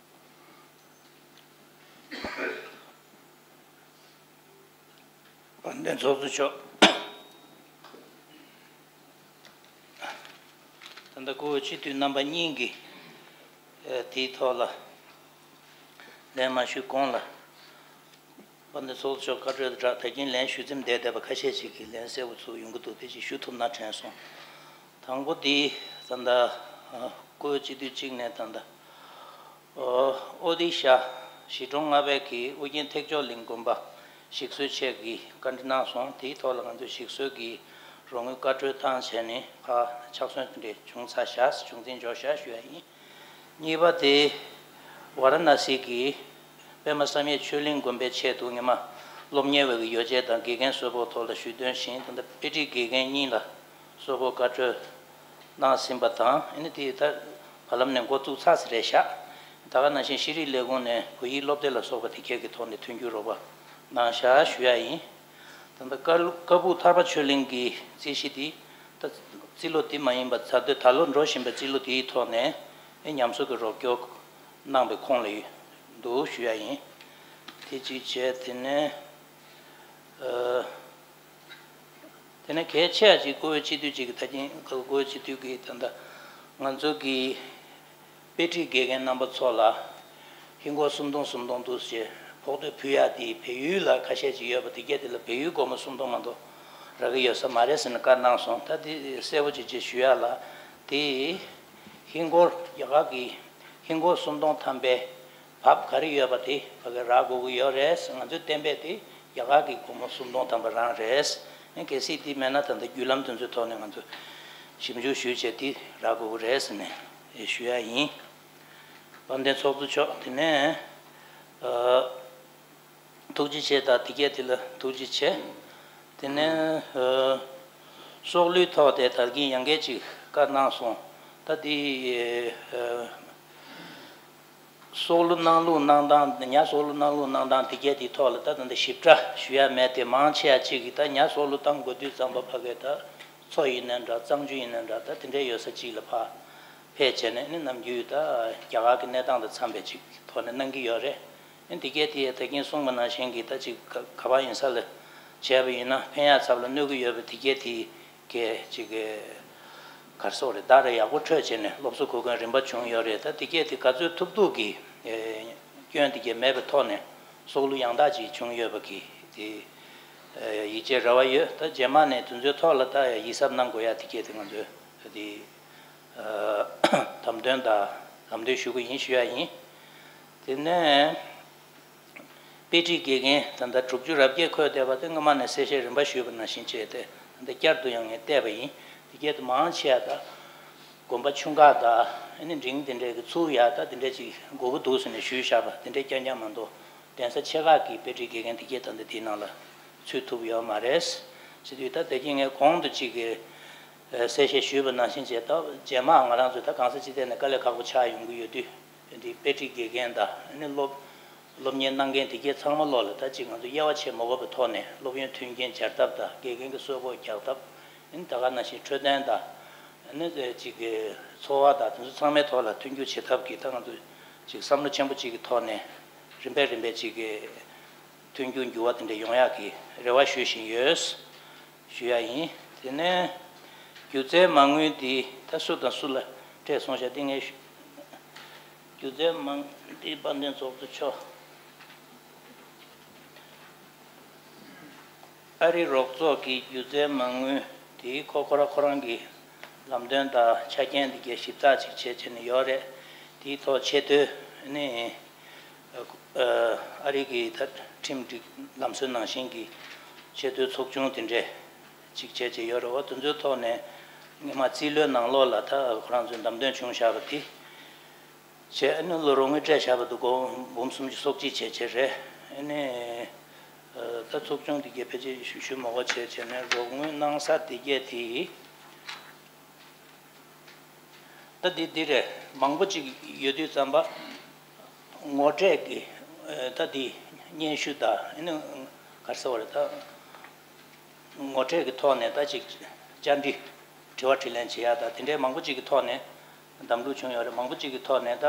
དཔལ་ལྡན་ཚོགས་གཙོ་མཆོག་ད་ལྟ་སྐུ་ངོ་སྤྱི་འཐུས་རྣམ་པ་གཉིས་ཀྱིས་དེའི་ཐོག་ལ་ལན་མ་ཞུས་གོང་ལ། དཔལ་ལྡན་ཚོགས་གཙོ་མཆོག་བཀའ་འཁྲོལ་དང་སྦྲགས་ད་གིན་ལན་ཞུས་ཚུལ་འདས་བསྡད་པ་ཁ་ཤས་ཤིག་གིས་ལན་གསལ་པོ་ཚུར་ཡོང་གི་འདུག་དེ་ཅིག་ཞུ་ཐུབ་ན་དྲན་སོང་། དང་པོ་དེ་ད་ལྟ་སྐུ་ངོ་སྤྱི་འཐུས་གཅིག་ནས་ད་ལྟ་ཨོ་ཨོ་ཌི་ཤ་གཞིས་གྲོང་ལྔ་པའི་གི་ཨུ་རྒྱན་ཐེག་མཆོག་གླིང་དགོན་པ་ཞིག་གསོའི་ཆེད་ཀྱི་བཀའ་འདྲི་གནང་སོང་། དེའི་ཐོག་ལ་ང་ཚོས་ཞིག་གསོའི་གི་རོགས་དངུལ་བཀའ་འཁྲོལ་བཏང་བྱས་ནས་ཕར་ཕྱག་སོན་དེ་འདྲ་བྱུང་ཚར་བཞག་བྱུང་འཛིན་འཇོག་བཞག་ཞུ་ཡ་ཡིན། གཉིས་པ་དེ་ཝཱ་ར་ཎ་སི་གི་པདྨ་བསམ་ཡས་ཆོས་གླིང་དགོན་པའི་ཆེད་དུ་སྔོན་མ་སློབ་གཉེར་བའི་གི་ཡོ་བྱད་དང་དགེ་རྒན་གསོལ་ཕོགས་ཐོག་ལ་ཞུས་དོན་བཞིན་ད་ལྟ་དཔེ་ཁྲིད་དགེ་རྒན་གཉིས་ལ་གསོལ་ཕོགས་བཀའ་འཁྲོལ་གནང་ཟིན་པ་དང་ཨ་ནི་དེ་ད་བར་ལམ་ནས་འགོ་བཙུགས་ཚར་ཟིན་རེད་ཤག་ད་ག་ནང་བཞིན་ཤེས་རིག་ལས་ཁུངས་ནས་བོད་ཡིག་སློབ་དེབ་ལ་སོགས་པ་དེ་གས་ཀྱི་ཐོག་ནས་མཐུན་འགྱུར་རོགས་པ་གནང་བཞག་ཞུ་ཡ་ཡིན། ད་ལྟ་ཀ་ཀ་སྦུག་ཐར་པ་ཆོས་གླིང་གི་རྩིས་གཞི་འདི་ད་རྩིས་ལོ་འདི་མ་ཡིན་པ་ད་ལྟ་ད་ལོ་འགྲོ་བཞིན་པའི་རྩིས་ལོ་འདིའི་ཐོག་ནས་ཨེ་ཉམས་གསོ་གི་རོགས་སྐྱོར་གནང་བའི་ཁོངས་ལ་འདུག་ཞུ་ཡ་ཡིན། དེ་གཅིག་བྱས་དེ་ནས་ཨ། དེ་ནས་གལ་ཆེ་བ་ཅིག་སྐུ་ངོ་སྤྱི་འཐུས་ཅིག་གིས་ད་གིན་སྐུ་ངོ་སྤྱི་འཐུས་ཀྱིས་ད་ལྟ་ང་ཚོ་གི་དཔེ་ཁྲིད་དགེ་རྒན་རྣམ་པ་ཚོ་ལ་ཧིན་སྒོར་སུམ་སྟོང་སུམ་སྟོང་འདུག་ཅེས་ཕོགས་ཐོབ་ཕུལ་ཡག་དེ་བལ་ཡུལ་ལ་ཁ་ཤས་ཅིག་ཡོད་པ་དེ་གས་དེ་ལ་བལ་ཡུལ་སྒོར་མོ་སུམ་སྟོང་མ་གཏོགས་རག་གི་ཡོད་ས་མ་རེད་ཟེར་ནས་བཀའ་གནང་སོང་། ད་དེ་གསལ་པོ་ཅིག་ཅིག་ཞུ་ཡག་ལ་དེ་ཧིན་སྒོར་རྒྱ་གར་གྱི་ཧིན་སྒོར་སུམ་སྟོང་ཐམ་པའི་བབ་ག་རེ་ཡོད་པ་དེ་ཕ་གི་རག་དགོས་ཀྱི་ཡོད་རེད། ང་ཚོའི་གཏན་འབེབས་དེ་རྒྱ་གར་གྱི་སྒོར་མོ་སུམ་སྟོང་ཐམ་པ་རང་རེད། གལ་སྲིད་དེ་མེད་ན་ད་ལྟ་བརྒྱུད་ལམ་དེ་ཚོའི་ཐོག་ནས་ང་ཚོ་ཞིབ་འཇུག་ཞུས་བྱས་དེ་རག་དགོས་ཀྱི་རེད་ཟེར་ནས་ཞུ་ཡ་ཡིན། དཔལ་ལྡན་ཚོགས་གཙོ་མཆོག་དེ་ནས་ཨ། ཐུགས་རྗེ་ཆེ། ད་དེ་གས་དེ་ལ་ཐུགས་རྗེ་ཆེ། དེ་ནས་ཨ། སྲོག་བླུའི་ཐོག་དེ་ད་གིན་ཡང་སྐད་ཅིག་བཀའ་གནང་སོང་། ད་དེ་ཨ། སྲོག་བླུ་གནང་ལུགས་གནང་སྟངས། ཉ་སྲོག་བླུ་གནང་ལུགས་གནང་སྟངས་དེ་གས་དེའི་ཐོག་ལ་ད་ད་ལྟ་ཞིབ་ཕྲ་ཞུ་ཡ་མེད་དེ། མང་ཆེ་བ་གཅིག་གིས་ད་ཉ་སྲོག་བླུ་གཏང་དགོས་དུས་ཙམ་པ་ཕ་གིར་ད་མཚོ་ཡིན་ནའི་འདྲ། གཙང་ཆུ་ཡིན་ནའི་འདྲ། ད་དེ་འདྲའི་ཡོད་ས་གཅིག་ལ་ཕར་ཕེབས་བྱས་ནས་ནི་ནམ་རྒྱུན་ད་རྒྱ་གར་གྱི་གནས་སྟངས་དང་འཚམས་པའི་ཅིག་ཐོག་ནས་གནང་གི་ཡོད་རེད། ཨ་ནི་དེ་གས་དེ་ད་གིན་གསུངས་པ་ནང་བཞིན་གྱི་ད་ཅིག་ག་ག་པར་ཡིན་ས་ལ་བྱས་པ་ཡིན་ན་ཕན་ཡག་ཚབ་ལ་གནོད་ཀྱི་ཡོད་པ་དེ་གས་དེ་གས་ཅིག་ག་རེ་ཟེར་དགོས་རེད། བརྡ་རེ་ཡག་པོ་འཕྲོད་བྱས་ནས་སློབ་གསོ་གོ་མཁན་རིམ་པ་བྱུང་ཡོད་རེད། ད་དེ་གས་དེ་ག་ཚོད་ཐུབ་ཐུབ་ཀྱིས་ཨེ་སྐྱོན་དེ་གས་མེད་པའི་ཐོག་ནས་སྲོག་བླུ་ཡང་དག་ཅིག་བྱུང་ཡོད་པ་གི་དེ་ཨེ་ཡིད་ཆེས་རེ་བ་ཡོད། ད་རྗེས་མ་ནས་དེ་ཚོའི་ཐོག་ལ་ད་ཡིད་གཟབ་གནང་དགོས་ཡ་དེ་གས་དེ་ང་ཚོས་དེ་ཨ་ལམ་སྟོན་དང་ལམ་སྟོན་ཞུ་གི་ཡིན་ཞུ་ཡ་ཡིན། དེ་ནས། དཔེ་ཁྲིད་དགེ་རྒན་ད་ལྟ་དྲུག་ཅུ་རེ་བརྒྱད་འཁོད་བསྡད་པ་དེ་སྔོན་མ་ནས་གསལ་བཤད་རིམ་པ་ཞུས་པ་ནང་བཞིན་བྱས་ཏེ་ད་ལྟ་བསྐྱར་དུ་ཡང་ངས་བལྟས་པ་ཡིན། དེ་གས་དེ་མང་ཆེ་བ་ད་དགོན་པ་ཆུང་ཁག་དང་ཨ་ནི་འབྲིང་དེ་འདྲའི་གི་ཚུར་ཡ་ད་དེ་འདྲ་ཅིག་དགོས་ཀྱི་འདུག་ཟེར་ནས་ཞུས་བཞག་པ་དེ་འདྲའི་རྐྱང་རྐྱང་མ་གཏོགས། གདན་ས་ཆེ་ཁག་གི་དཔེ་ཁྲིད་དགེ་རྒན་དེ་གས་ད་ལྟ་དེའི་ནང་ལ་ཚུད་ཐུབ་ཡོད་མ་རེད། བྱེད་དུས་ད་དེ་གིན་ངས་གོང་དུ་ཅིག་གི་གསལ་བཤད་ཞུས་པ་ནང་བཞིན་བྱས་ད་རྗེས་མ་ང་རང་ཚོ་ད་གང་ས་ཅི་ཐད་ནས་དཀའ་ལས་ཁག་པོ་ཆགས་ཡོང་གི་ཡོད་དུས། འདི་དཔེ་ཁྲིད་དགེ་རྒན་དང་ཨ་ནི་སློབ་སློབ་གཉེར་གནང་མཁན་དེ་གས་ཚང་མ་ལོག་ལ་ད་ཅིག་ང་ཚོ་དབྱེ་བ་ཕྱེ་མ་དགོས་པའི་ཐོག་ནས་སློབ་ཡོན་མཐུན་རྐྱེན་སྦྱར་ཐབས་དང་དགེ་རྒན་གྱི་གསོལ་ཕོགས་རྒྱག་ཐབས། ཨ་ནི་ད་ག་ནང་བཞིན་འཕྲོད་བསྟེན་དང་ཨ་ནི་ཅིག་གི་འཚོ་བ་དང་དེ་ཚོ་ཚང་མའི་ཐོག་ལ་མཐུན་འགྱུར་བྱེད་ཐབས་ཀྱི་ད་ང་ཚོ་ཅིག་བསམ་བློ་ཆེན་པོ་ཅིག་གི་ཐོག་ནས་རིམ་པས་རིམ་པས་ཅིག་གི་མཐུན་འགྱུར་འགྱུར་བ་དེ་འདྲ་ཡོང་ཡག་གི་རེ་བ་ཞུ་བཞིན་ཡོད། ཞུ་ཡ་ཡིན། དེ་ནས་སྒྱུ་རྩལ་མ་དངུལ་འདི་ད་སུ་དང་སུ་ལ་སྤྲད་སོང་ཤག་འདི་ངས་ཞུ། སྒྱུ་རྩལ་མ་དངུལ་འདི་དཔལ་ལྡན་ཚོགས་གཙོ་མཆོག་ཨ་རིའི་རོགས་ཚོགས་ཀྱི་སྒྱུ་རྩལ་མ་དངུལ་དེ་ཁོ་ཁོ་རང་ཁོ་རང་གི་ལམ་སྟོན་དང་ཆ་རྐྱེན་འདི་གའི་ཞིབ་ཚགས་ཅིག་བྱས་བྱས་ནས་ཡོད་རེད། དེའི་ཐོག་ཆེས་མཐོའི་ནི་ཨ་རི་གི་ད་ཁྲིམས་སྒྲིག་ལམ་སྲོལ་ནང་བཞིན་གྱི་ཆེས་མཐོའི་ཚོགས་ཆུང་དེ་འདྲས་ཅིག་བྱས་བྱས་ཡོད་རེད་བ། དེ་ཚོའི་ཐོག་ནས་སྔོན་མ་རྩིས་ལོའི་ནང་ལོགས་ལ་ད་ཁོ་རང་ཚོས་བདམས་ཐོན་བྱུང་བཞག་པ་དེ། བྱས་ཨ་ནི་ལོ་རོགས་དངུལ་སྤྲད་བཞག་པ་འདུག་གོ། འབུམ་སུམ་ཅུ་སོ་གཅིག་བྱས་བྱས་རེད། ཨ་ནི་ད་ཚོགས་ཆུང་དེ་གས་ཕལ་ཆེར་ཞུ་ཞུ་མ་དགོས་བྱས་བྱས་ནས་རོགས་དངུལ་གནང་ས་དེ་གས་དེ་ད་འདི་འདི་རེད། མང་པོ་ཅིག་ཡོད་དུས་ཙམ་པ་ངོ་སྤྲོད་ཀྱི་ད་འདི་སྙན་ཞུ་དང་ཨ་ནི་ག་རེ་ཟེར་བ་རེད་ད། ངོ་སྤྲོད་ཀྱི་ཐོག་ནས་ད་ཅིག་བཅར་འདྲི་དྲི་བ་དྲིས་ལན་བྱེད་ཡ་ད་དེ་འདྲའི་མང་པོ་ཅིག་གི་ཐོག་ནས་གདམ་འདུག་བྱུང་ཡོད་རེད། མང་པོ་ཅིག་གི་ཐོག་ནས་ད་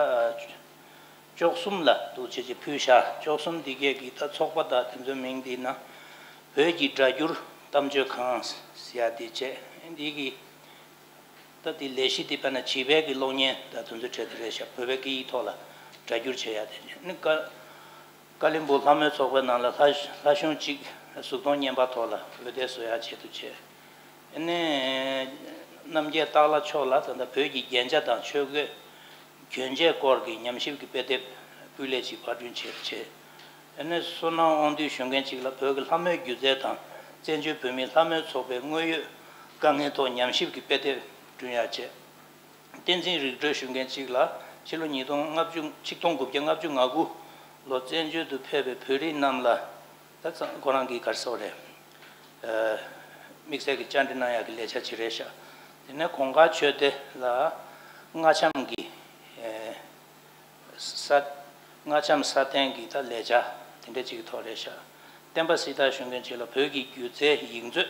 བཅུ་གསུམ་ལ་འདུག་བྱས་ཅིག་ཕུལ་ཤག་བཅུ་གསུམ་འདི་གས་ཀྱི་ད་ཚོགས་པ་དང་དེ་ཚོའི་མིང་འདི་ན་བོད་ཀྱི་སྒྲ་སྒྱུར་གཏམ་བརྗོད་ཁང་ཟེར་ཡ་འདི་བྱས་འདི་གི་ད་དེ་ལས་གཞི་འདི་དཔེར་ན་བྱིས་པའི་གི་གློག་བརྙན་ད་དེ་ཚོའི་གྲས་དེ་རེད་ཤག་བོད་པའི་སྐད་ཡིག་ཐོག་ལ་སྒྲ་སྒྱུར་བྱེད་ཡ་དེ་ནི་ཀ་ཀ་ལིམ་པོང་ལྷ་མོའི་ཚོགས་པའི་ནང་ལ་ལྷ་ལྷ་གཞུང་གཅིག་གཟུགས་མཐོང་བརྙན་པར་ཐོག་ལ་འོད་སྡེར་བཟོ་ཡག་ཆེད་དུ་བྱས། ཨ་ནི་རྣམ་རྒྱལ་སྟག་ལྷ་མཆོག་ལ་ད་ལྟ་བོད་ཀྱི་རྒྱན་ཆ་དང་ཆོས་གོས་གྱོན་ཆས་སྐོར་གྱི་ཉམས་ཞིབ་ཀྱི་དཔེ་དེབ་སྤུས་ལེགས་ཤིག་པར་སྐྲུན་བྱས་བྱས། ཨ་ནི་བསོད་ནམས་དབང་འདུས་ཞུ་མཁན་གཅིག་ལ་བོད་ཀྱི་ལྷ་མོའི་སྒྱུ་རྩལ་དང་བཙན་བྱོལ་བོད་མིའི་ལྷ་མོའི་ཚོགས་པའི་དངོས་ཡོད་དཀའ་ངལ་ཐོག་ཉམས་ཞིབ་ཀྱི་དཔེ་དེབ་བསྐྲུན་ཡག་བྱས། བསྟན་འཛིན་རིག་གྲོལ་ཞུ་མཁན་གཅིག་ལ་ཕྱི་ལོ་ཉིས་སྟོང་ལྔ་བཅུ་ཆིག་སྟོང་དགུ་བརྒྱ་ལྔ་བཅུ་ང་དགུ་ལོ་བཙན་བྱོལ་དུ་ཕེབས་པའི་བོད་རིགས་རྣམས་ལ་ད་ཚང་ཁོ་རང་གིས་ག་རེ་ཟེར་བ་རེད། ཨ་དམིགས་བསལ་གྱི་བཅར་འདྲི་གནང་ཡག་གི་ལས་འཆར་ཅིག་རེད་ཤག་དེ་ནས་གོང་དཀར་ཆོས་སྡེ་ལ་རྔ་འཆམ་གྱི་ཨ་ས་རྔ་འཆམ་སྲ་བརྟན་གྱི་ད་ལས་འཆར་དེ་འདྲ་ཅིག་གི་ཐོག་རེད་ཤག་བསྟན་པ་སྲིད་ཐར་ཞུ་མཁན་ཅིག་ལ་བོད་ཀྱི་སྒྱུ་རྩལ་ཡིག་མཛོད་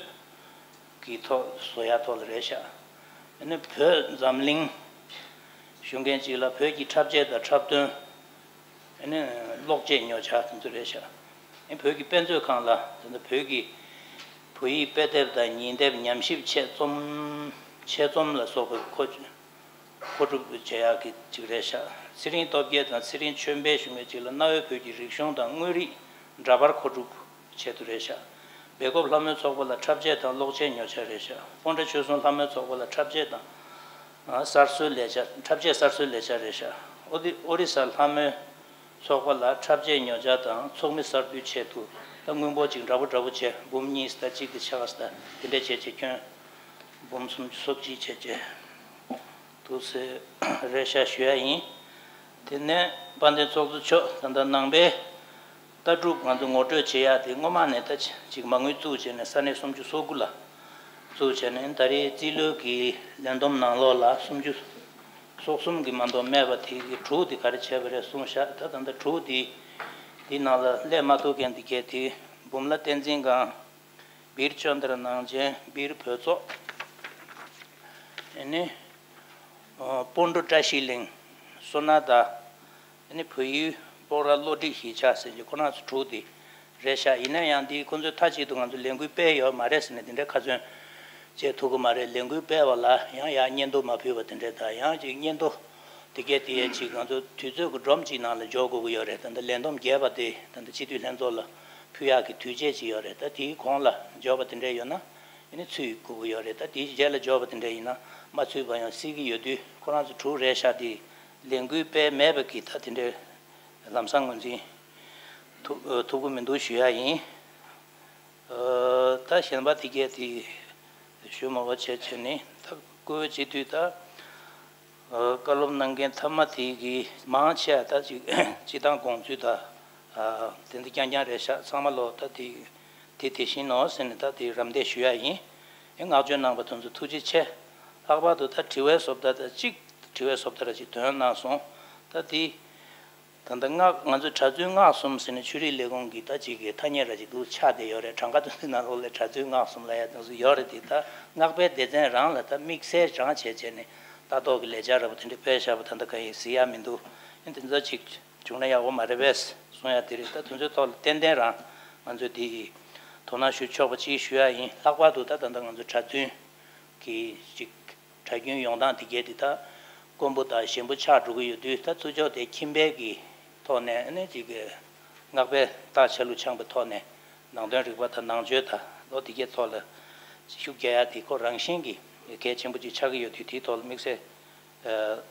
ཀྱི་ཐོག་བཟོ་ཡ་ཐོག་ལ་རེད་ཤག་ཨ་ནི་བོད་འཛམ་གླིང་ཞུ་མཁན་ཅིག་ལ་བོད་ཀྱི་འཁྲབ་ཆས་དང་འཁྲབ་སྟོན། ཨ་ནི་གློག་ཆས་ཉོ་ཆ་དེ་ཚོ་རེད་ཤག་ཨ་ནི་བོད་ཀྱི་དཔེ་མཛོད་ཁང་ལ་ད་ལྟ་བོད་ཀྱི་བོད་ཡིག་དཔེ་དེབ་དང་ཉིན་དེབ་ཉམས་ཞིབ་ཆེད་རྩོམ་ཆེད་རྩོམ་ལ་སོགས་པའི་མཁོ་མཁོ་སྒྲུབ་བྱེད་ཡག་གི་ཅིག་རེད་ཤག་ཚེ་རིང་སྟོབས་རྒྱལ་དང་ཚེ་རིང་ཆོས་འཕེལ་ཞུ་མཁན་ཅིག་ལ་གནའ་བོའི་བོད་ཀྱི་རིག་གཞུང་དང་དངོས་རིགས་འདྲ་པར་མཁོ་སྒྲུབ་ཆེད་དུ་རེད་ཤག་སྦེལ་ཀོབ་ལྷ་མོའི་ཚོགས་པ་ལ་འཁྲབ་ཆས་དང་གློག་ཆས་ཉོ་ཆ་རེད་ཤག་སྤོན་ཊ་ཆོས་གསུམ་ལྷ་མོའི་ཚོགས་པ་ལ་འཁྲབ་ཆས་དང་ཨ་གསར་བཟོའི་ལས་འཆར། འཁྲབ་ཆས་གསར་བཟོའི་ལས་འཆར་རེད་ཤག་ཨོ་དི་ཨོ་རི་ས་ལྷ་མོའི་ ཚོགས་པ་ལ་འཁྲབ་ཆས་ཉོ་ཆ་དང་ཚོགས་མི་གསར་དུས་ཆེད་དུ་ད་དངུལ་འབོར་གཅིག་འདྲ་པོ་འདྲ་པོ་བྱས། འབུམ་གཉིས་ད་གཅིག་དེ་ཆགས་ད་དེ་འདྲས་བྱས་བྱས་ཁྱོན་འབུམ་སུམ་ཅུ་སོ་གཅིག་བྱས་བྱས་འདུག་ཟེར་རེ་བཞག་ཞུ་ཡ་ཡིན། དེ་ནས་དཔལ་ལྡན་ཚོགས་གཙོ་མཆོག་ད་ལྟ་ནང་པའི་ལྟ་གྲུབ་ང་ཚོ་ངོ་སྤྲོད་བྱེད་ཡ་དེ་སྔོན་མ་ནས་ད་ཅིག་མ་དངུལ་བཙུགས་བྱས་ནས་ས་གནས་སུམ་ཅུ་སོ་དགུ་ལ་བཙུགས་བྱས་ནས་ད་རེས་རྩིས་ལོའི་གི་ལས་བསྡོམས་ནང་ལོགས་ལ་སུམ་ཅུ་སོ་གསུམ་གྱི་མ་གཏོགས་མེད་པ་དེ་གི་དྲུག་དེ་ག་རེ་བྱས་པ་རེད་གསུངས་ཤག་ད་ད་ལྟ་དྲུག་དེ་དེ་ནང་ལ་སླེབས་མ་ཐུབ་མཁན་དེ་གས་དེ་འབུམ་ལ་བསྟན་འཛིན་སྒང་། སྦིར་ཅོན་དར་ནང་ཆེན། སྦིར་བོད་ཚོགས། ཨ་ནི། ཨ། སྤོན་གྲོ་བཀྲ་ཤིས་གླིང་། སོ་ན་ད། ཨ་ནི་བལ་ཡུལ་སྤོག་ར་བློ་གྲོས་གཞིས་ཆགས་ཟེར་གྱི་ཁོ་རང་ཚོ་དྲུག་དེ་རེད་ཤག་ཡིན་ན་ཡང་འདི་ཁོ་ཚོའི་མཐའ་གཅིག་ཏུ་ང་ཚོ་ལས་འགུལ་སྤེལ་ཡོད་མ་རེད་ཟེར་ནས་དེ་འདྲའི་ཁ་ཚོན་བཅད་ཐུབ་ཀྱི་མ་རེད། ལས་འགུལ་སྤེལ་བ་ལ་ཡང་ཡང་སྙན་ཐོ་མ་ཕུལ་བ་དེ་འདྲས་དང་ཡང་ཅིག་སྙན་ཐོ་དེ་གས་དེ་ཡས་ཅིག་ང་ཚོ་དུས་ཚོད་ཀྱི་སྒྲོམ་གཅིག་ནང་ལ་འཇོག་དགོས་ཀྱི་ཡོད་རེད། ད་ལྟ་ལས་བསྡོམས་རྒྱས་པ་དེ་ད་ལྟ་སྤྱི་འཐུས་ལྷན་ཚོགས་ལ་ཕུལ་ཡག་གི་དུས་ཆད་ཅིག་ཡོད་རེད། ད་དེའི་གོང་ལ་འབྱོར་བ་དེ་འདྲས་ཡོད་ན་ཨ་ནི་ཚུད་དགོས་ཀྱི་ཡོད་རེད། ད་དེའི་རྗེས་ལ་འབྱོར་བ་དེ་འདྲས་ཡིན་ན་མ་ཚུད་པ་ཡང་སྲིད་ཀྱི་ཡོད་དུས་ཁོ་རང་ཚོ་དྲུག་རེད་ཤག་དེ་ལས་འགུལ་སྤེལ་མེད་པ་གི་ད་དེ་འདྲས་ལམ་སང་ངོས་འཛིན་ཐུབ་ཐུབ་ཀྱི་མི་འདུག་ཞུ་ཡག་ཡིན། ཨ། ད་གཞན་པ་དེ་གས་དེ་ཞུ་མ་བ་བྱས་བྱས་ནི་ད་བཀུར་འོས་སྤྱི་འཐུས་ད། ཨ། བཀའ་སློབ་གནང་མཁན་ཐ་མ་དེ་གི་མང་ཆེ་བ་ད་ཅིག་སྤྱི་བཏང་དགོངས་ཚུལ་ད། ཨ། དེ་འདི་རྐྱང་རྐྱང་རེད་ཤག་ཚང་མ་ལོ་ད་དེ་དེ་དེ་བཞིན་ནོ་ཟེར་ནས་ད་དེ་རམ་འདེགས་ཞུ་ཡ་ཡིན། ཨེ། བསྔགས་བརྗོད་གནང་བ་དེ་ཚོ་ཐུགས་རྗེ་ཆེ། ལྷག་པར་དུ་ད་དྲི་བའི་བཟོ་ལྟ་ད་ཅིག་དྲི་བའི་བཟོ་ལྟ་ར་ཅིག་དོན་གནང་སོང་། ད་དེ། ད་ལྟ་སྔགས་ང་ཚོ་གྲྭ་བཙུན་སྔགས་གསུམ་ཟེར་ནས་ཆོས་རིག་ལས་ཁུངས་ཀྱི་ད་ཅིག་གི་ཐ་སྙད་ར་ཅིག་འདུག་ཆགས་བསྡད་ཡོད་རེད། གྲངས་ཀ་དེ་ཚོའི་ནང་ལོགས་ལ་གྲྭ་བཙུན་སྔགས་གསུམ་ལབ་ཡ་དེ་ཚོ་ཡོད་རེད། དེ་ད་སྔགས་པའི་སྡེ་ཚན་རང་ལ་ད་དམིགས་བསལ་རང་བྱས་བྱས་ནས་ལྟ་རྟོག་གི་ལས་འཆར་ར་བ་དེ་འདྲ་སྤེལ་བཞག་པ་ད་ལྟ་ག་ཡིན་གཟིགས་ཡ་མི་འདུག་ཨ་ནི་དེ་ཚོ་ཅིག་བྱུང་ན་ཡག་པོ་མ་རེད་པས་གསུང་ཡ་དེ་རེད། ད་དེ་ཚོའི་ཐོག་ལ་ཏན་ཏན་རང་ང་ཚོས་དེ་དོ་སྣང་ཞུ་ཆོག་པ་ཅིག་ཞུ་ཡ་ཡིན། ལྷག་པར་དུ་ད་ད་ལྟ་ང་ཚོ་གྲྭ་བཙུན་གྱི་ཅིག་གྲྭ་རྒྱུན་ཡོང་སྟངས་དེ་གས་དེ་ད་དཀོན་པོ་དང་ཞན་པོ་ཆགས་འགྲོ་གི་ཡོད་དུས། ད་ཚུར་ཕྱོགས་དེ་ཁྱིམ་པའི་གི་ཐོག་ནས་ཨ་ནི་ཅིག་གི་སྔགས་པའི་རྟགས་ཆ་ལུགས་འཆང་པའི་ཐོག་ནས་ནང་དོན་རིག་པ་དང་ནང་ཆོས་དང་ལོ་དེ་གའི་ཐོག་ལ་ཤུགས་རྒྱག་ཡ་དེ་ཁོ་རང་བཞིན་གྱིས་གལ་ཆེན་པོ་ཅིག་ཆགས་ཀྱི་ཡོད་དུས། དེའི་ཐོག་ལ་དམིགས་བསལ་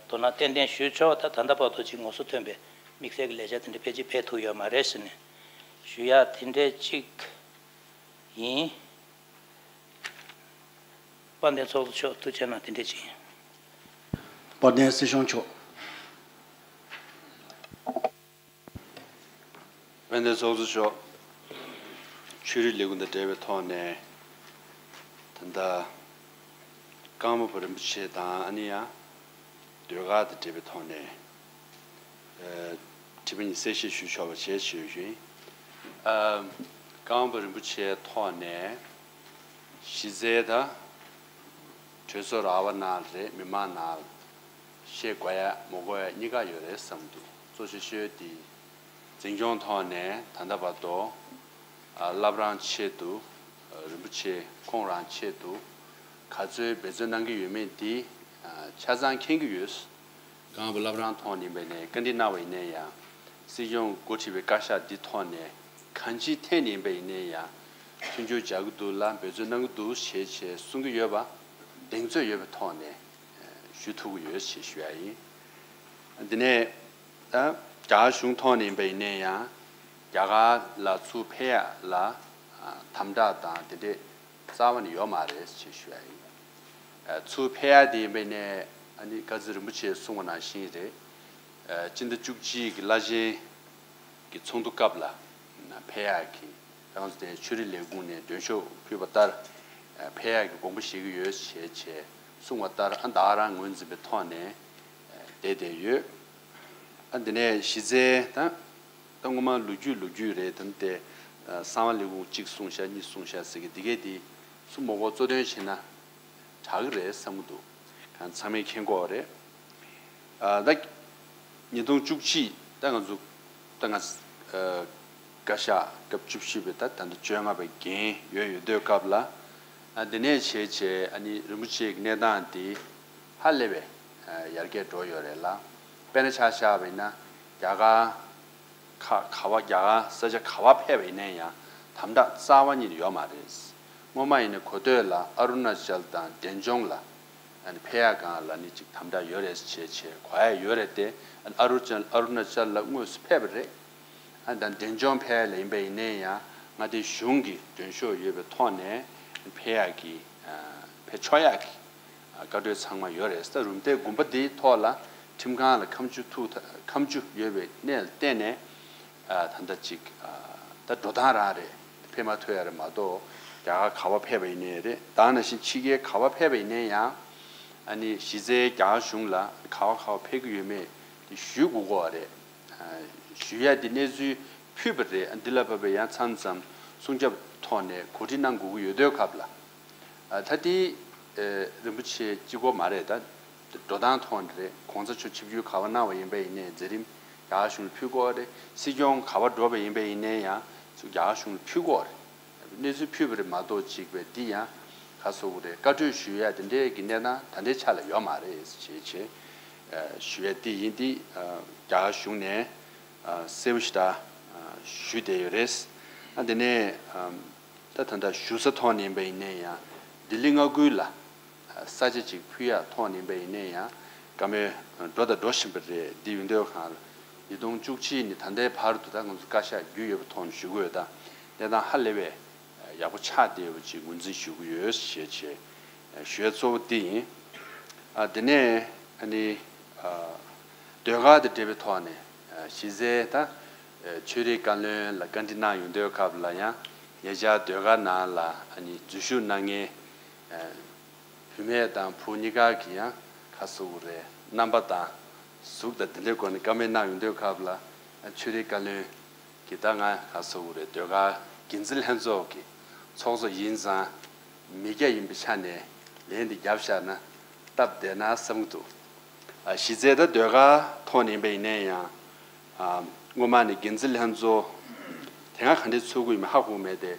དོ་སྣང་ཏན་ཏན་ཞུས་ཆོག་ད་ད་ལྟ་བར་དུ་ཅིག་ངོ་སོ་ཐོན་པའི་དམིགས་བསལ་གྱི་ལས་འཆར་དེ་འདྲ་ཕལ་ཆེར་སྤེལ་ཐུབ་ཡོད་མ་རེད་ཟེར་ནས་ཞུ་ཡ་དེ་འདྲས་ཅིག་ཡིན། དཔལ་ལྡན་ཚོགས་གཙོ་མཆོག་ཐུགས་རྗེ་གནང་། དེ་འདྲ་ཅིག་ཡིན། དཔལ་ལྡན་སྲིད་སྐྱོང་མཆོག་དཔལ་ལྡན་ཚོགས་གཙོ་མཆོག་ཆོས་རིག་ལས་ཁུངས་དང་འབྲེལ་བའི་ཐོག་ནས་ད་ལྟ་ཀརྨ་པ་རིན་པོ་ཆེ་དང་ཨ་ནི་ཡང་ཟློས་གར་དང་འབྲེལ་བའི་ཐོག་ནས། ཨ། དྲི་བ་གཉིས་གསལ་བཤད་ཞུ་ཆོག་པ་བྱས་ཞུས་ཡིན། ཨ། ཀརྨ་པ་རིན་པོ་ཆེའི་ཐོག་ནས་གཞི་རྩའི་ད་གྲོས་ཚོགས་ར་བ་ནང་རེད་མི་མང་ནང་བཤད་དགོས་ཡ་མ་དགོས་ཡ་གཉིས་ཀ་ཡོད་རེད་བསམ་འདུག་གཙོ་ཆེ་ཤོས་དེ་འཛིན་སྐྱོང་ཐོག་ནས་ད་ལྟ་བར་དུ། ཨ། བླ་བྲང་ཆེད་དུ། ཨ། རིན་པོ་ཆེ་ཁོང་རང་ཆེད་དུ་ག་ཚོད་འབད་བརྩོན་གནང་གི་ཡོད་མེད་འདི། ཨ། ཆ་ཚང་མཁྱེན་གྱི་ཡོད། ཀརྨ་པ་བླ་བྲང་ཐོག་ནས་ཡིན་པ་ཡིན་ནའི་བཀའ་འདྲི་གནང་བ་ཡིན་ནའི་ཡང་། སྲིད་སྐྱོང་འགོ་ཁྲིད་པའི་བཀའ་ཤག་འདི་ཐོག་ནས་གང་ཅིའི་ཐད་ནས་ཡིན་པ་ཡིན་ནའི་ཡང་མཐུན་འགྱུར་སྦྱར་གྱི་འདུག་ལ་འབད་བརྩོན་གནང་གི་འདུག་ཞེས་བྱས་གསུང་གི་ཡོད་པ་གདེང་ཚོད་ཡོད་པའི་ཐོག་ནས་ཞུ་ཐུབ་ཀྱི་ཡོད་ཞེས་ཞུ་ཡ་ཡིན། འདི་ནས་ད་རྒྱ་གར་གཞུང་ཐོག་ནས་ཡིན་པ་ཡིན་ནའི་ཡང་རྒྱ་གར་ལ་ཚུར་ཕེབས་ཡ་ལ་དམ་དྲག་དང་དེ་འདྲས་རྩ་བ་ནས་ཡོད་མ་རེད་ཅེས་ཞུ་ཡ་ཡིན། ཨ། ཚུར་ཕེབས་ཡ་དེ་ཡིན་པ་ཡིན་ནའི་ཨ་ནི་བཀའ་བརྒྱུད་རིན་པོ་ཆེས་གསུངས་པ་ནང་བཞིན་རེད། ཨ། སྤྱི་ཟླ་བཅུ་གཅིག་གི་བླ་ཆེན་གྱི་ཚོགས་འདུ་སྐབས་ལ་ཕེབས་ཡག་གི་རང་ཚོ་དེ་ཆོས་རིག་ལས་ཁུངས་ནས་འདོན་ཆོག་ཕུལ་བ་ལྟར། ཨ། ཕེབས་ཡག་གི་དགོངས་པ་བཞེས་ཀྱི་ཡོད་ཞེས་བྱས་གསུངས་པ་ལྟར། ཨ། ད་ག་རང་ངོས་འཛིན་པའི་ཐོག་ནས་བསྡད་བསྡད་ཡོད། ཨ། འདི་ནས་གཞི་རྩའི་ད་ད་སྔོན་མ་ལོ་རྒྱུས་ལོ་རྒྱུས་རེད། ད་དེ་གསང་བ་ལས་ཁུངས་གཅིག་གསུངས་ཤག་གཉིས་གསུངས་ཤག་ཟེར་གི་འདི་གས་དེ་སུ་མོ་གོ་གཙོ་འདོན་བྱས་ན་དྲག་གི་རེད་བསམ་གི་འདུག་གང་ཚང་མས་མཁྱེན་གྱི་ཡོད་རེད། ཨ། ད་ཉིས་སྟོང་བཅུ་གཅིག་ད་ང་ཚོ་ད་ང་ཚོ་ཨ། བཀའ་ཤག་སྐབས་བཅུ་བཞི་པའི་ད་ད་ལྟ་བཅོ་ལྔ་པའི་འགན་ཡོད་ཡོད་དུས་སྐབས་ལ། ཨ། འདི་ནས་བྱས་བྱས་ཨ་ནི་རིན་པོ་ཆེའི་གནས་སྟངས་དེ་ཧ་ལས་པའི་ཨ། ཡར་རྒྱས་འགྲོ་ཡོད་རེད་ལ། དཔེར་ན་ཆ་བཞག་པ་ཡིན་ན་རྒྱ་གར་ཁ་ག་བ་རྒྱ་གར་ས་ཆ་ག་བ་ཕེབས་པ་ཡིན་ན་ཡང་དམ་དྲག་རྩ་བ་ཉིད་ནས་ཡོད་མ་རེད། སྔོན་མ་ཡིན་ན་གོ་ཐོས་ལ་ཨ་རུ་ན་ཅལ་དང་འབྲས་ལྗོངས་ལ་ ཨ་ནི་ཕེབས་ཡག་སྒང་ལ་ནི་ཅིག་དམ་དྲག་ཡོད་རེད་ཅེས་བྱས་གོ་ཡ་ཡོད་རེད་དེ། ཨ་ནི་ཨ་རུ་ཅལ་ཨ་རུ་ན་ཅལ་ལ་དངོས་སུ་ཕེབས་པ་རེད། ཨ་ནི་ད་འབྲས་ལྗོངས་ཕེབས་ཡ་ལ་ཡིན་པ་ཡིན་ནའི་ཡང་མངའ་སྡེ་གཞུང་གི་མགྲོན་ཤོག་ཡོད་པའི་ཐོག་ནས་ཕེབས་ཡག་གི་ཕེབས་ཆོག་ཡག་གི་བཀའ་འཁྲོལ་ཚང་མ་ཡོད་རེད། ད་རུམ་བཏེག་དགོན་པ་འདིའི་ཐོག་ལ་ཁྲིམས་ཁང་ལ་ཁ་མཆུ་ཐུག་ཁ་མཆུ་ཡོད་པའི་གནས་ལ་བརྟེན་ནས། ཨ་ད་ལྟ་ཅིག་ཨ་ད་འགྲོ་སྟངས་རང་རེད། ཕེབས་མ་ཐུབ་ཡ་རེད་མ་གཏོགས། རྒྱ་གར་ག་པར་ཕེབས་པ་ཡིན་ནའི་རེད། ད་ནང་བཞིན་ཕྱི་རྒྱལ་ག་པར་ཕེབས་པ་ཡིན་ནའི་ཡང་། ཨ་ནི་གཞི་རྩའི་རྒྱ་གར་གཞུང་ལ་ག་པར་ག་པར་ཕེབས་ཀྱི་ཡོད་མེད་དེ་ཞུ་དགོས་ཀྱི་རེད། ཨ་ཞུ་ཡ་དེ་གནས་ཚུལ་ཕུལ་བ་རེད། ཨ་འདི་ལ་བབས་པའི་ཡང་མཚམས་མཚམས་སྲུང་སྐྱོབ་ཐོག་ནས་གོ་སྒྲིག་གནང་དགོས་ཀྱི་ཡོད་དུས་སྐབས་ལ། ཨ་ད་དེ་ཨ་རིན་པོ་ཆེ་གཅིག་པོ་མ་རེད་ད། འགྲོ་སྟངས་ཐོག་ནས་རེད། གོང་ས་མཆོག་ཆིབས་བསྒྱུར་ག་པར་གནང་བ་ཡིན་པ་ཡིན་ནའི་མཛད་རིམ་རྒྱ་གར་གཞུང་ལ་ཕུལ་དགོས་རེད། སྲིད་སྐྱོང་ག་པར་འགྲོ་བ་ཡིན་པ་ཡིན་ནའི་ཡང་ཚུར་རྒྱ་གར་གཞུང་ལ་ཕུལ་དགོས་རེད། གནས་ཚུལ་ཕུལ་བ་རེད་མ་གཏོགས་ཅིག་པའི་འདི་ཡང་ག་སོ་གི་རེད། བཀའ་འཁྲོལ་ཞུ་ཡ་དེ་འདྲའི་གི་གནས་སྟངས་ད་ལྟའི་ཆ་ལ་ཡོད་མ་རེད་ཞེས་བྱས་ཞུ་ཡ་དེ་ཡིན། འདི་རྒྱ་གར་གཞུང་ནས་གསལ་པོ་ཞེ་དྲག་ཞུས་བསྡད་ཡོད་རེད། ཨ་དེ་ནས། ད་ད་ལྟ་ཞུ་ས་ཐོག་ནས་ཡིན་པ་ཡིན་ནའི་ཡང་ལྡི་ལི་མངའ་ཁུལ་ལ་ས་ཆ་ཅིག་ཕུལ་ཡག་ཐོག་ནས་ཡིན་པ་ཡིན་ནའི་ཡང་བཀའ་མོལ་འགྲོ་དང་འགྲོ་བཞིན་པ་རེད། འདི་ཡིན་དུས་གང་ལ་ཉིས་སྟོང་བཅུ་གཅིག་ནས་ད་ལྟའི་བར་དུ་ད་ང་ཚོ་བཀའ་ཤག་བརྒྱུད་ཡོད་པའི་ཐོག་ནས་ཞུ་གི་ཡོད། ད་གནས་སྟངས་ཧ་ལས་པའི་ཡག་པོ་ཆགས་བསྡད་ཡོད་པ་ཅིག་ངོས་འཛིན་ཞུ་གི་ཡོད་ཞེས་བྱས་ཞུ་ཡ་གཙོ་བོ་འདི་ཡིན། ཨ་དེ་ནས་ཨ་ནི་ཨ་ཟློས་གར་དང་འབྲེལ་བའི་ཐོག་ནས་ཨ་གཞི་རྩའི་ད་ཨ་ཆོས་རིག་བཀའ་བློན་ལ་བཀའ་འདྲི་གནང་ཡོང་དུས་སྐབས་ལ་ཡང་ཉེ་ཆར་ཟློས་གར་ནང་ལ་ཨ་ནི་འཛུལ་ཞུགས་གནང་མཁན་ཨ་བུད་མེད་དང་བུ་གཉིས་ཀ་གི་ཡང་ཁ་གསོ་བོ་རེད། རྣམ་པ་དང་གཟུགས་དང་དེ་འདྲའི་སྐོར་ནས་བཀའ་མོལ་གནང་ཡོང་དུས་སྐབས་ལ་ཨ་ཆོས་རིག་བཀའ་བློན་གྱིས་ད་ང་ཁ་གསོ་བོ་རེད། ཟློས་གར་འགན་འཛིན་ལྷན་ཚོགས་ཀྱི་ཚོགས་གཙོ་ཡིན་ཙང་མི་སྐྱ་ཡིན་པའི་ཆ་ནས་ལན་འདི་བརྒྱབ་བཞག་ན་སྟབས་བདེ་ན་བསམ་གྱི་འདུག་ཨ་གཞི་རྩའི་ད་ཟློས་གར་ཐོག་ནས་ཡིན་པ་ཡིན་ནའི་ཡང་ཨ་སྔོན་མ་ནས་འགན་འཛིན་ལྷན་ཚོགས་དེ་སྔ་ག་འདྲས་ཚོགས་ཀྱི་ཡོད་མེད་ཧ་གོ་མེད་དེ།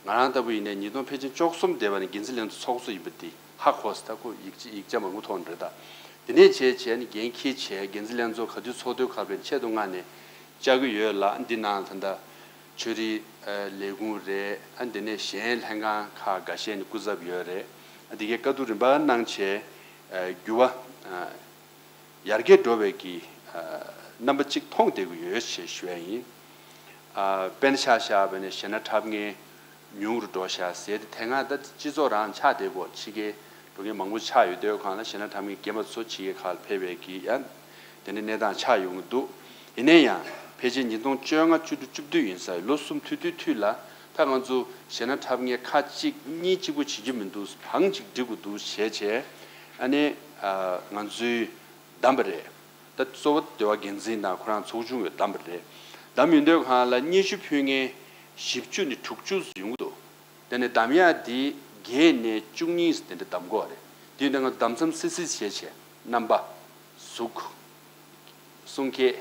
ང་རང་ལྟ་བུ་ཡིན་ནའི་ཉིས་སྟོང་ཕལ་ཆེར་བཅུ་གསུམ་དེ་བ་ནས་འགན་འཛིན་ལྷན་ཚོགས་ཚོགས་གཙོ་ཡིན་པ་འདི་ཧ་གོ་སོང་། ད་ཁོ་ཡིག་ཆ་ཡིག་ཆ་མང་པོ་ཐོག་ནས་རེད། ད་དེ་ནས་བྱས་བྱས་ནས་འགན་འཁྱེར་བྱས་འགན་འཛིན་ལྷན་ཚོགས་ག་དུས་ཚོགས་དུས་སྐབས་ལ་ཆེད་དུ་མངགས་ནས་བཅར་གྱི་ཡོད་ལ། འདི་ནང་ད་ལྟ་ཆོས་རིག་ཨ་ལས་ཁུངས་རེད། ཨ་དེ་ནས་གཞན་ལྷན་ཁང་ཁག་འགའ་ཤས་ནས་སྐུ་ཚབ་ཡོད་རེད། ཨ་དེ་གའི་བཀའ་བསྡུར་རིམ་པ་གནང་བྱས་ཨ་འགྱུར་བ་ཨ་ཡར་རྒྱས་འགྲོ་བའི་གི་ཨ་རྣམ་པ་གཅིག་མཐོང་བསྡད་ཀྱི་ཡོད་ཞེས་ཞུ་ཡ་ཡིན། ཨ་དཔེར་ན་ཆ་བཞག་པ་ཡིན་ན་གཞས་སྣ་འཁྲབ་མཁན་ཉུང་རུ་འགྲོ་ཤག་ཟེར་ཏེ། དེ་སྔ་ད་སྤྱི་ཚོགས་རང་ཆགས་བསྡད་ཀྱི་ཡོད། ཕྱི་རྒྱལ་འགྲོ་མཁན་མང་པོ་ཆགས་ཡོད་དུས་གང་ལ་གཞས་སྣ་འཁྲབ་མཁན་རྒན་པ་ཚོ་ཕྱི་རྒྱལ་ཁག་ལ་ཕེབས་པའི་གི་ཡང་དེ་འདྲའི་གནས་སྟངས་ཆགས་ཡོང་གི་འདུག་ཡིན་ན་ཡང་ཕལ་ཆེར་ཉིས་སྟོང་བཅོ་ལྔ་བཅུ་དྲུག་བཅུ་བདུན་ཡིན་ས་ཡོད། ལོ་གསུམ་ཐུང་ཐུང་ཐུང་ལ་ད་ང་ཚོ་གཞས་སྣ་འཁྲབ་མཁན་ཁག་གཅིག་གཉིས་གཅིག་པོ་བྱེད་ཀྱི་མི་འདུག་བང་གཅིག་སྒྲིག་དགོས་འདུག་བྱས་བྱས། ཨ་ནི་ཨ་ང་ཚོའི་བདམས་པ་རེད། ད་གཙོ་བོ་ཟློས་གར་འགན་འཛིན་དང་ཁོ་རང་ཚོགས་ཆུང་ཡོད་བདམས་པ་རེད། བདམས་ཡོང་དུས་གང་ལ་སྙན་ཞུ་ཕུལ་མཁན་བཞི་བཅུ་ནས་དྲུག་ཅུ་ཡོང་གི་འདུག་དེ་ནས་བདམས་ཡག་དེ་བརྒྱད་ནས་བཅུ་གཉིས་དེ་འདྲ་བདམས་དགོས་རེད། དེ་ཡིན་དུས་ང་ཚོ་བདམས་མཚམས་སིལ་སིལ་བྱས་བྱས། རྣམ་པ། གཟུགས། གསུང་སྐད།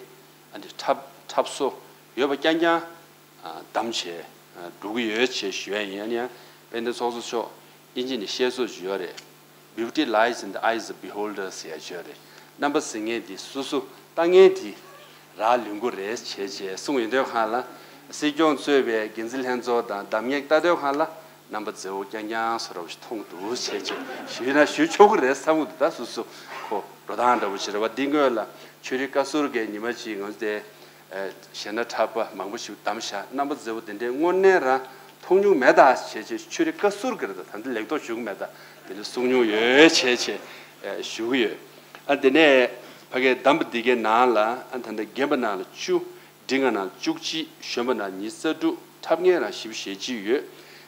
ཨ་ནི་འཁྲབ་འཁྲབ་བཟོ་ཡོད་པ་རྐྱང་རྐྱང་བདམས་བྱས་འགྲོ་གི་ཡོད་ཅེས་ཞུ་ཡ་ཡིན། ཨ་ནི་ཡང་དཔལ་ལྡན་ཚོགས་གཙོ་མཆོག་དབྱིན་ཇི་ནས་བཤད་སྲོལ་ཞིག་ཡོད་རེད། Beauty lies in the eyes of beholders ཟེར་ཡ་ཅིག་ཡོད་རེད། རྣམ་པ་གཟིགས་མཁན་དེ་སོ་སོ་ལྟ་མཁན་དེ་རག་ལུས་ཀྱི་རེད་ཅེས་ཅེས་གསུངས་ཡོང་དུས་གང་ལ། སྲིད་སྐྱོང་གཙོས་པའི་འགན་འཛིན་ལྷན་ཚོགས་དང་བདམས་ངེས་ལྟ་དུས་གང་ལ་རྣམ་པ་མཛེས་པོ་རྐྱང་རྐྱང་བཟོ་འདྲ་བོ་ཞིག་མཐོང་འདུག་ཅེས་ཅེས་ཞུས་ན་ཞུ་ཆོག་གི་རེད་བསམ་གྱི་འདུག་ད་སོ་སོ་ཁོ་འགྲོ་སྟངས་འདྲ་བོ་ཞིག་རེད་བ། འདི་སྔོན་ལ་ཆོས་རིག་བཀའ་ཟུར་གྱི་ཉི་མ་གཅིག་ང་ཚོ་དེ་གཞས་སྣ་འཁྲབ་པ་མང་པོ་ཞིག་བདམས་བཞག་རྣམ་པ་མཛེས་པོ་དེ་འདྲའི་དངོས་གནས་རང་མཐོང་མྱོང་མེད་ད་བྱས་བྱས། ཆོས་རིག་བཀའ་ཟུར་གྱི་རེད། ད་ད་འདི་ལེགས་ཐོག་ཞུ་གི་མེད་ད། དེ་འདྲ་གསུང་མྱོང་ཡོད་བྱས་བྱས་ཞུ་གི་ཡོད། ཨ་དེ་ནས་ཕ་གིའི་བདམས་པ་འདི་གའི་ནང་ལ་ཨ་ད་ལྟ་རྒན་པ་ནང་ལ་བཅུ། འབྲིང་བ་ནང་བཅུ་གཅིག་གཞོན་པ་ནང་ཉི་ཤུ་རྩ་དྲུག་འཁྲབ་མཁན་རང་བཞི་བཅུ་ཞེ་གཅིག་ཡོད།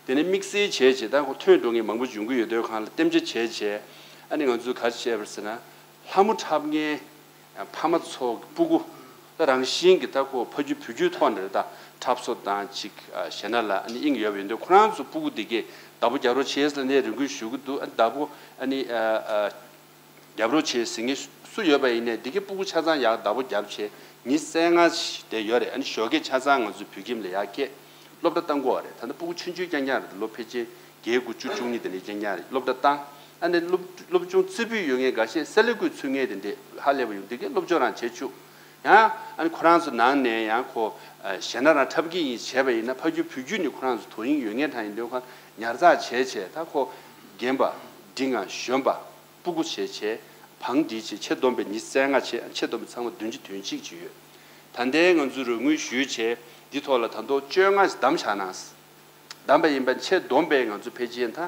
དེ་ནས་དམིགས་བསལ་བྱས་བྱས་ད་ཁོ་ཐོན་འགྲོ་མཁན་མང་པོ་ཡོང་གི་ཡོད་དུས་གང་ལ་རྟེན་འབྲེལ་བྱས་བྱས་ཨ་ནི་ང་ཚོས་ག་རེ་བྱས་པ་རེད་ཟེར་ན། ལྷ་མོ་འཁྲབ་མཁན་ཕ་མ་ཚོ་གི་སྤུ་གུ་ད་རང་བཞིན་གྱི་ད་ཁོ་ཕ་རྒྱུད་བུ་རྒྱུད་ཐོག་ནས་ད་འཁྲབ་སོ་དང་ཅིག་གཞས་སྣ་ལ་ཨ་ནི་དབྱིངས་ཡོད་པ་ཡིན་དུས་ཁོ་རང་ཚོ་སྤུ་གུ་འདི་གས་བདག་པོ་རྒྱག་རོགས་བྱས་ཟེར་ནས་རེ་སྐུལ་ཞུ་གི་འདུག་ཨ་ནི་བདག་པོ་ཨ་ནི་རྒྱབ་རོགས་བྱེད་ཟེར་མཁན་སུ་ཡོད་པ་ཡིན་ནའི་འདི་གའི་སྤུ་གུ་ཆ་ཚང་ཡག་བདག་པོ་རྒྱབ་བྱས་ཉིན་གསལ་ང་བསྡད་ཡོད་རེད། ཨ་ནི་ཞོགས་ཀས་ཆ་ཚང་ང་ཚོའི་བོད་ཁྱིམ་ལ་ཡར་སྐྱེལ་སློབ་གྲྭ་བཏང་དགོས་པ་རེད། ད་ལྟ་སྤུ་གུ་ཆུང་ཆུང་རྐྱང་རྐྱང་རེད། ལོ་ཕལ་ཆེར་བརྒྱད་དགུ་བཅུ་བཅུ་གཉིས་དེ་འདྲའི་རྐྱང་རྐྱང་རེད། སློབ་གྲྭ་བཏང་ཨ་ནི་སློབ་སློབ་ཆུང་རྩེ་ཕུད་ཡོད་མཁན་འགའ་ཤས་སེ་ལེ་ཀུ་ཚུད་མཁན་དེ་འདྲས་ཧ་ལས་པ་ཡོང་། འདི་གའི་སློབ་སྦྱོང་རང་བྱེད་བཅུག་ཡང་ཨ་ནི་ཁོ་རང་ཚོ་ནང་ནས་ཡང་ཁོ་གཞས་སྣ་རང་འཁྲབ་ཀྱི་ཡིན་བྱས་པ་ཡིན་ན་ཕ་རྒྱུད་བུ་རྒྱུད་ནས་ཁོ་རང་ཚོ་དོ་དབྱིངས་ཡོད་མཁན་དང་ཡིན་དུས་ཁོ་ཉར་ཚགས་བྱས་བྱས་ད་ཁོ་རྒན་པ་འབྲིང་ང་གཞོན་པ། སྤུ་གུ་བྱས་བྱས་བང་སྒྲིག་བྱས་ཆེ་བསྡོམས་པའི་ཉི་ཤུ་རྩ་ལྔ་བྱས་ཆེ་བསྡོམས་པའི་ཚང་མ་བདུན་ཅུ་དོན་གཅིག་ཅིག་ཡོད། ད་ལྟའི་ང་ཚོས་རོགས་དངུལ་ཞུས་བྱས་འདི་ཐོག་ལ་ད་དུང་བཅོ་ལྔ་བདམས་བཞག་གནང་། བདམས་པ་ཡིན་པ་ཆེ་བསྡོམས་པས་ང་ཚོ་ཕལ་ཆེར་ད་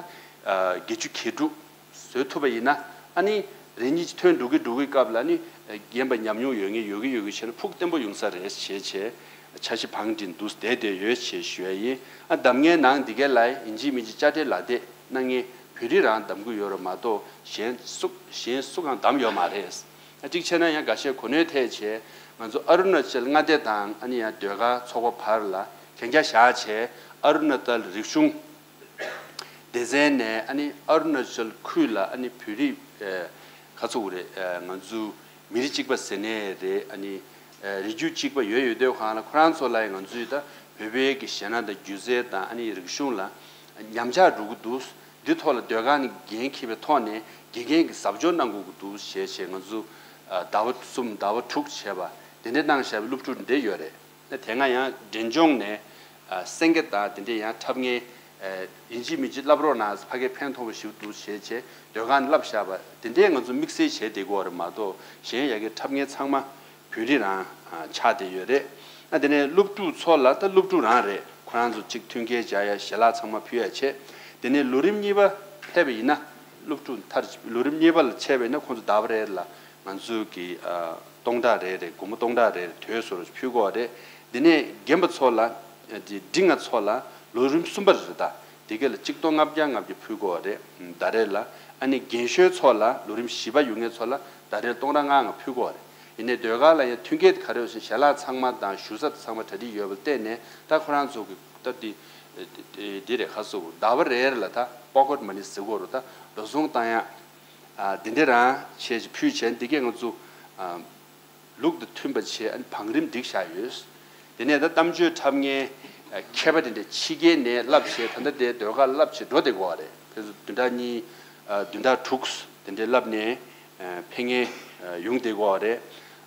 བརྒྱད་ཅུ་གྱ་དྲུག་བཟོ་ཐུབ་པ་ཡིན་ན་ཨ་ནི་རེ་གཉིས་ཀྱི་ཐོན་འགྲོ་གི་འགྲོ་གི་སྐབས་ལ་ཨ་ནི་རྒན་པ་ཉམས་མྱོང་ཡོད་ངེས་ཡོད་གི་ཡོད་གི་བྱས་ན་ཕུགས་བརྟན་པོ་ཡོང་ས་རེད་བྱས་བྱས་འཆར་གཞི་བང་སྒྲིག་འདུག་བསྡད་བསྡད་ཡོད་ཅེས་ཞུ་ཡ་ཡིན། ཨ་བདམས་མཁན་ནང་འདི་གའི་ལ་ཡིན་གཅིག་མིན་གཅིག་དཔྱ་ཁྲལ་ལག་དེབ་གནང་མཁན་བོད་རིགས་རང་བདམས་གི་ཡོད་རེད་མ་གཏོགས་གཞན་སུ་གཞན་སུ་གང་བདམས་ཡོད་མ་རེད། ཨ་གཅིག་བྱས་ན་ཡང་འགའ་ཤས་གོ་གནས་ཐད་བྱས་ང་ཚོ་ཨ་རུ་ན་ཅལ་མངའ་སྡེ་དང་ཨ་ནི་ཡང་ཟློས་གར་ཚོགས་པ་བར་ལ་གན་རྒྱ་བཞག་བྱས་ཨ་རུ་ན་ཏལ་རིག་གཞུང་སྡེ་ཚན་ནས་ཨ་ནི་ཨ་རུ་ན་ཅལ་ཁུལ་ལ་ཨ་ནི་བོད་རིགས་ཨེ་ག་ཚོད་རེད། ཨེ་ང་ཚོ་མི་རིགས་གཅིག་པ་ཟེར་ནའི་རེད། ཨ་ནི་ཨེ་རིགས་རྒྱུད་གཅིག་པ་ཡོད་ཡོད་དུས་གང་ལ་ཁོ་རང་ཚོ་ལ་ཡང་ང་ཚོས་ད་བོད་པའི་གི་གཞས་སྣ་དང་སྒྱུ་རྩལ་དང་ཨ་ནི་རིག་གཞུང་ལ་ཉམས་ཆག་འགྲོ་གི་འདུག་འདི་ཐོག་ལ་ཟློས་གར་ནས་འགན་འཁྱེར་བའི་ཐོག་ནས་དགེ་རྒན་གྱི་ཟབ་སྦྱོང་གནང་དགོས་ཀྱི་འདུག་ཞེས་བྱས་ང་ཚོ་ཨ་ཟླ་བ་གསུམ་ཟླ་བ་དྲུག་བྱས་པ་དེ་འདྲ་གནང་བཞག་པའི་སློབ་ཕྲུག་འདི་ཡོད་རེད། དེ་སྔ་ཡང་འབྲས་ལྗོངས་ནས་ཨ་སེང་གེ་དང་དེ་འདྲའི་ཡང་འཁྲབ་མཁན་ཨ་ཡིན་གཅིག་མིན་གཅིག་བསླབ་རོགས་གནང་ཕ་གིར་ཕན་ཐོགས་པ་ཞིག་འདུག་ཞེས་བྱས་ཟློས་གར་ནས་བསླབ་བཞག་པ་དེ་འདྲའི་ང་ཚོ་དམིགས་བསལ་བྱས་བསྡད་ཀྱི་ཡོད་རེད་མ་གཏོགས་གཞན་ཡ་གི་འཁྲབ་མཁན་ཚང་མ་བོད་རིགས་རང་ཨ་ཆགས་བསྡད་ཡོད་རེད། ཨ་དེ་ནས་སློབ་ཕྲུག་ཚོ་ལ་ད་སློབ་ཕྲུག་རང་རེད། ཁོ་རང་ཚོ་གཅིག་མཐུན་རྐྱེན་སྦྱར་ཡ་ཞལ་ལག་ཚང་མ་ཕུལ་ཡ་བྱས། དེ་ནས་ལོ་རིམ་གཉིས་པ་ཕེབས་པ་ཡིན་ན་སློབ་ཕྲུག་མཐར་ལོ་རིམ་གཉིས་པ་ལ་ཕྱིན་པ་ཡིན་ན་ཁོང་ཚོ་ཟླ་བ་རེ་ལ་ང་ཚོ་གི་ཨ་སྟོང་ཕྲག་རེ་རེ་སྒོར་མོ་སྟོང་ཕྲག་རེ་རེ་དེ་བཟོ་འདྲ་ཕུལ་གྱི་ཡོད་རེད། དེ་ནས་རྒན་པ་ཚོ་ལ་ཨ་དེ་འབྲིང་བ་ཚོ་ལ་ལོ་རིམ་གསུམ་པ་རེད་ད། དེ་ག་ལ་གཅིག་སྟོང་ལྔ་བརྒྱ་ལྔ་བརྒྱ་ཕུལ་གྱི་ཡོད་རེད། ཟླ་རེ་ལ་ཨ་ནི་རྒན་གཞོན་ཚོ་ལ་ལོ་རིམ་བཞི་པ་ཡོད་མཁན་ཚོ་ལ་ཟླ་རེར་སྟོང་ཕྲག་ལྔ་ལྔ་ཕུལ་གྱི་ཡོད་རེད། ཡིན་ནའི་ཟློས་གར་ལ་ཡང་མཐུན་རྐྱེན་དེ་ག་རེ་ཡོད་ཟེར་ན་ཞལ་ལག་ཚང་མ་དང་ཞུ་ས་དེ་ཚང་མ་གྲ་སྒྲིག་ཡོད་པ་བརྟེན་ནས་ད་ཁོ་རང་ཚོ་གི་ད་འདི་འདི་རེད་ཁ་སོ་ཟླ་བ་རེར་ལ་ད་པོ་ཀེཊ་མ་ནི་ཟེར་གྱི་ཡོད་རེད། ད་འགྲོ་སོང་བཏང་ཡག་ཨ་འདི་འདྲ་རང་བྱས་ཕུལ་བྱས་འདི་གས་ང་ཚོ་ཨ། ལུགས་དང་མཐུན་པ་བྱས་ཨ་ནི་བང་རིམ་སྒྲིག་བཞག་ཡོད། དེ་ནས་ད་གཏམ་བརྗོད་འཁྲབ་མཁན་མཁས་པ་དེ་འདྲ་ཕྱི་རྒྱལ་ནས་བསླབས་བྱས་ད་ལྟ་དེ་ཟློས་གར་བསླབས་བྱས་འགྲོ་བསྡད་ཀྱི་ཡོད་རེད། ཕལ་ཆེར་བདུན་ཕྲག་གཉིས་བདུན་ཕྲག་དྲུག་དེ་འདྲ་བསླབས་ནས་ཕེབས་མཁན་ཡོང་བསྡད་ཀྱི་ཡོད་རེད།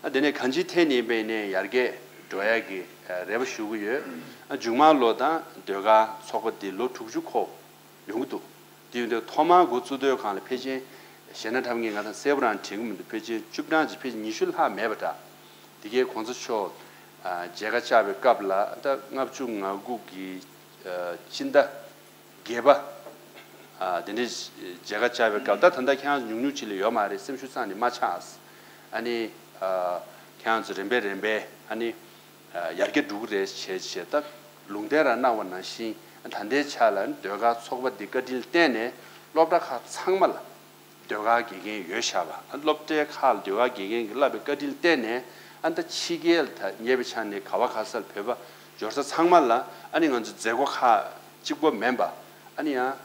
ཨ་དེ་ནས་གང་ཅིའི་ཐད་ནས་ཡིན་པའི་ནས་ཡར་རྒྱས་འགྲོ་ཡག་གི་རེ་བ་ཞུ་གི་ཡོད། ཨ་མཇུག་མ་ལོ་དང་ཟློས་གར་ཚོགས་པ་འདི་ལོ་དྲུག་ཅུ་འཁོར། ཡོང་གི་འདུག་དེ་ཡིན་དུས་ཐོག་མར་འགོ་བཙུགས་དུས་སྒང་ལ་ཕལ་ཆེར་གཞས་སྣ་འཁྲབ་མཁན་ང་དང་གསལ་པོ་རང་དྲན་གྱི་མི་འདུག་ཕལ་ཆེར་བཅུ་གྲངས་ཅིག་ཕལ་ཆེར་ཉི་ཤུ་ལྷག་མེད་པ་འདྲ། དེ་གའི་གོང་ས་མཆོག་ཨ་མཇལ་ཁ་བཅར་བའི་སྐབས་ལ་ད་ལྔ་བཅུ་ང་དགུ་གི་ཨ་སྤྱི་ཟླ་བརྒྱད་པ་ཨ་དེ་འདྲའི་མཇལ་ཁ་བཅར་བའི་སྐབས་ད་ད་ལྟ་ཁྱེད་རང་ཚོ་ཉུང་ཉུང་ཅིག་ལས་ཡོད་མ་རེད། སེམས་ཤུགས་རྩ་ནས་མ་ཆག་ཨ་ནི་ཨ་ཁྱེད་རང་ཚོ་རིམ་པས་རིམ་པས་ཨ་ནི། ཡར་རྒྱས་འགྲོ་གི་རེད་བྱས་བྱས་ད་ལུང་བསྟན་རང་གནང་བ་ནང་བཞིན་ད་ལྟའི་ཆ་ལ་ཟློས་གར་ཚོགས་པ་འདི་བཀའ་དྲིན་བརྟེན་ནས་སློབ་གྲྭ་ཁག་ཚང་མ་ལ་ཟློས་གར་དགེ་རྒན་ཡོད་བཞག་པ། སློབ་གྲྭའི་ཁག་ལ་ཟློས་གར་དགེ་རྒན་གྱིས་བསླབས་པའི་བཀའ་དྲིན་བརྟེན་ནས་ཨ་ད་ཕྱི་རྒྱལ་ད་ཉེ་བའི་ཆ་ནས་ག་བ་ག་ས་ལ་བོད་པ་འབྱོར་ས་ཚང་མ་ལ་ཨ་ནི་ང་ཚོ་མཛད་སྒོ་ཁག་གཅིག་པོ་མིན་པ་ཨ་ནི་ཡང་།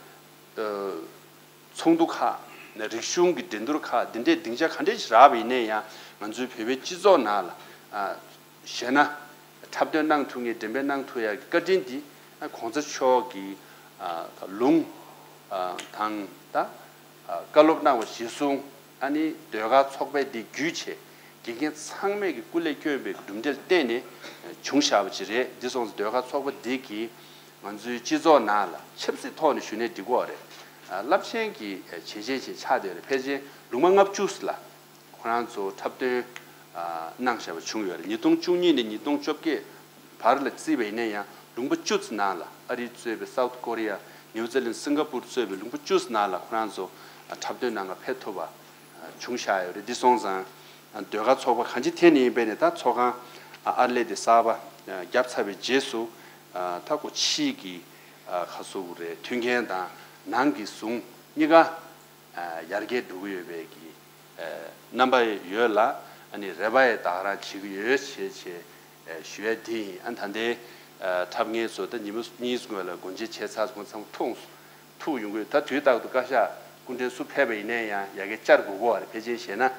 ཚོགས་འདུ་ཁག་རིག་གཞུང་གི་འགྲན་བསྡུར་ཁག་འདི་འདྲའི་སྡིངས་ཆ་ག་འདྲས་ཞིག་རག་པ་ཡིན་ནའི་ཡང་ང་ཚོའི་བོད་པའི་སྤྱི་ཚོགས་ནང་ལ་གཞས་སྣ་འཁྲབ་སྟོན་གནང་ཐུབ་མཁན་འགྲེམས་སྤེལ་གནང་ཐུབ་ཡག་གི་བཀའ་དྲིན་འདི་གོང་ས་མཆོག་གི་ལུང་དང་ད་བཀའ་སློབ་གནང་བ་གཞིར་བཟུང་ཨ་ནི་ཟློས་གར་ཚོགས་པས་འདི་བརྒྱུད་བྱས་དགེ་རྒན་ཚང་མས་ཀྱི་སྐུ་ལས་བསྐྱོན་པའི་གྲུབ་འབྲས་བརྟེན་ནས་བྱུང་བཞག་པ་ཅིག་རེད། འདི་སོང་ཙང་ཟློས་གར་ཚོགས་པ་འདི་གིས། ང་ཚོའི་སྤྱི་ཚོགས་ནང་ལ་ཆབ་སྲིད་ཐོག་ནས་ཞུ་ནས་འགྲིག་གི་ཡོད་རེད། རླབས་ཆེན་གྱི་བྱས་རྗེས་ཅིག་ཆགས་བསྡད་ཡོད་རེད། ཕལ་ཆེར་ལུང་པ་ལྔ་བཅུ་ལ་ཁོ་རང་ཚོ་འཁྲབ་སྟོན་གནང་བཞག་པ་བྱུང་ཡོད་རེད། ཉིས་སྟོང་བཅུ་གཉིས་ནས་ཉིས་སྟོང་བཅོ་བརྒྱད་བར་ལ་བརྩིས་པ་ཡིན་ན་ཡང་ལུང་པ་བཅུ་ཙམ་ནང་ལ་ཨ་རི་གཙོས་པའི་སའུ་ཐི་ཀོ་རི་ཡ། ནིའུ་ཛི་ལན། སིང་ག་པུར་གཙོས་པའི་ལུང་པ་བཅུ་ཙམ་ནང་ལ་ཁོ་རང་ཚོ་འཁྲབ་སྟོན་གནང་ག་ཕེབས་ཐུབ་པ་བྱུང་བཞག་ཡོད་རེད། འདི་སོང་ཙང་ཟློས་གར་ཚོགས་པ་གང་ཅི་ཐད་ནས་ཡིན་པས་ནས་ད་ཚོགས་ཁང་ཨར་ལས་དེ་གསར་པ་བརྒྱབ་ཚར་བའི་རྗེས་སུ་ད་ཁོ་ཕྱིའི་གི་ཁ་སོ་བོ་རེད། མཐུན་རྐྱེན་དང་ནང་གི་ཟུང་གཉིས་ཀ་ཡར་རྒྱས་འགྲོ་གི་ཡོད་པའི་གི་རྣམ་པ་ཡོད་ལ་ཨ་ནི་རེ་བ་ཡང་ད་ག་རང་བྱེད་ཀྱི་ཡོད་ཞེས་བྱས་ཞུ་ཡ་དེ་ཡིན། ཨ་ད་ལྟའི་འཁྲབ་མཁན་ཚོ་ད་ཉིན་མོ་གཉིས་སྔོན་ལ་སྒོ་འབྱེད་བྱས་ཚར་སོང་ཚང་མ་ཐུག་ཐུག་ཡོང་གི་ཡོད། ད་དུས་རྟག་ཏུ་བཀའ་ཤག་སྐུ་མགྲོན་སུ་ཕེབས་པ་ཡིན་ནའི་ཡང་ཡ་གི་བཅར་དགོས་ཀྱི་ཡོད་རེད། ཕལ་ཆེར་བཤད་ན་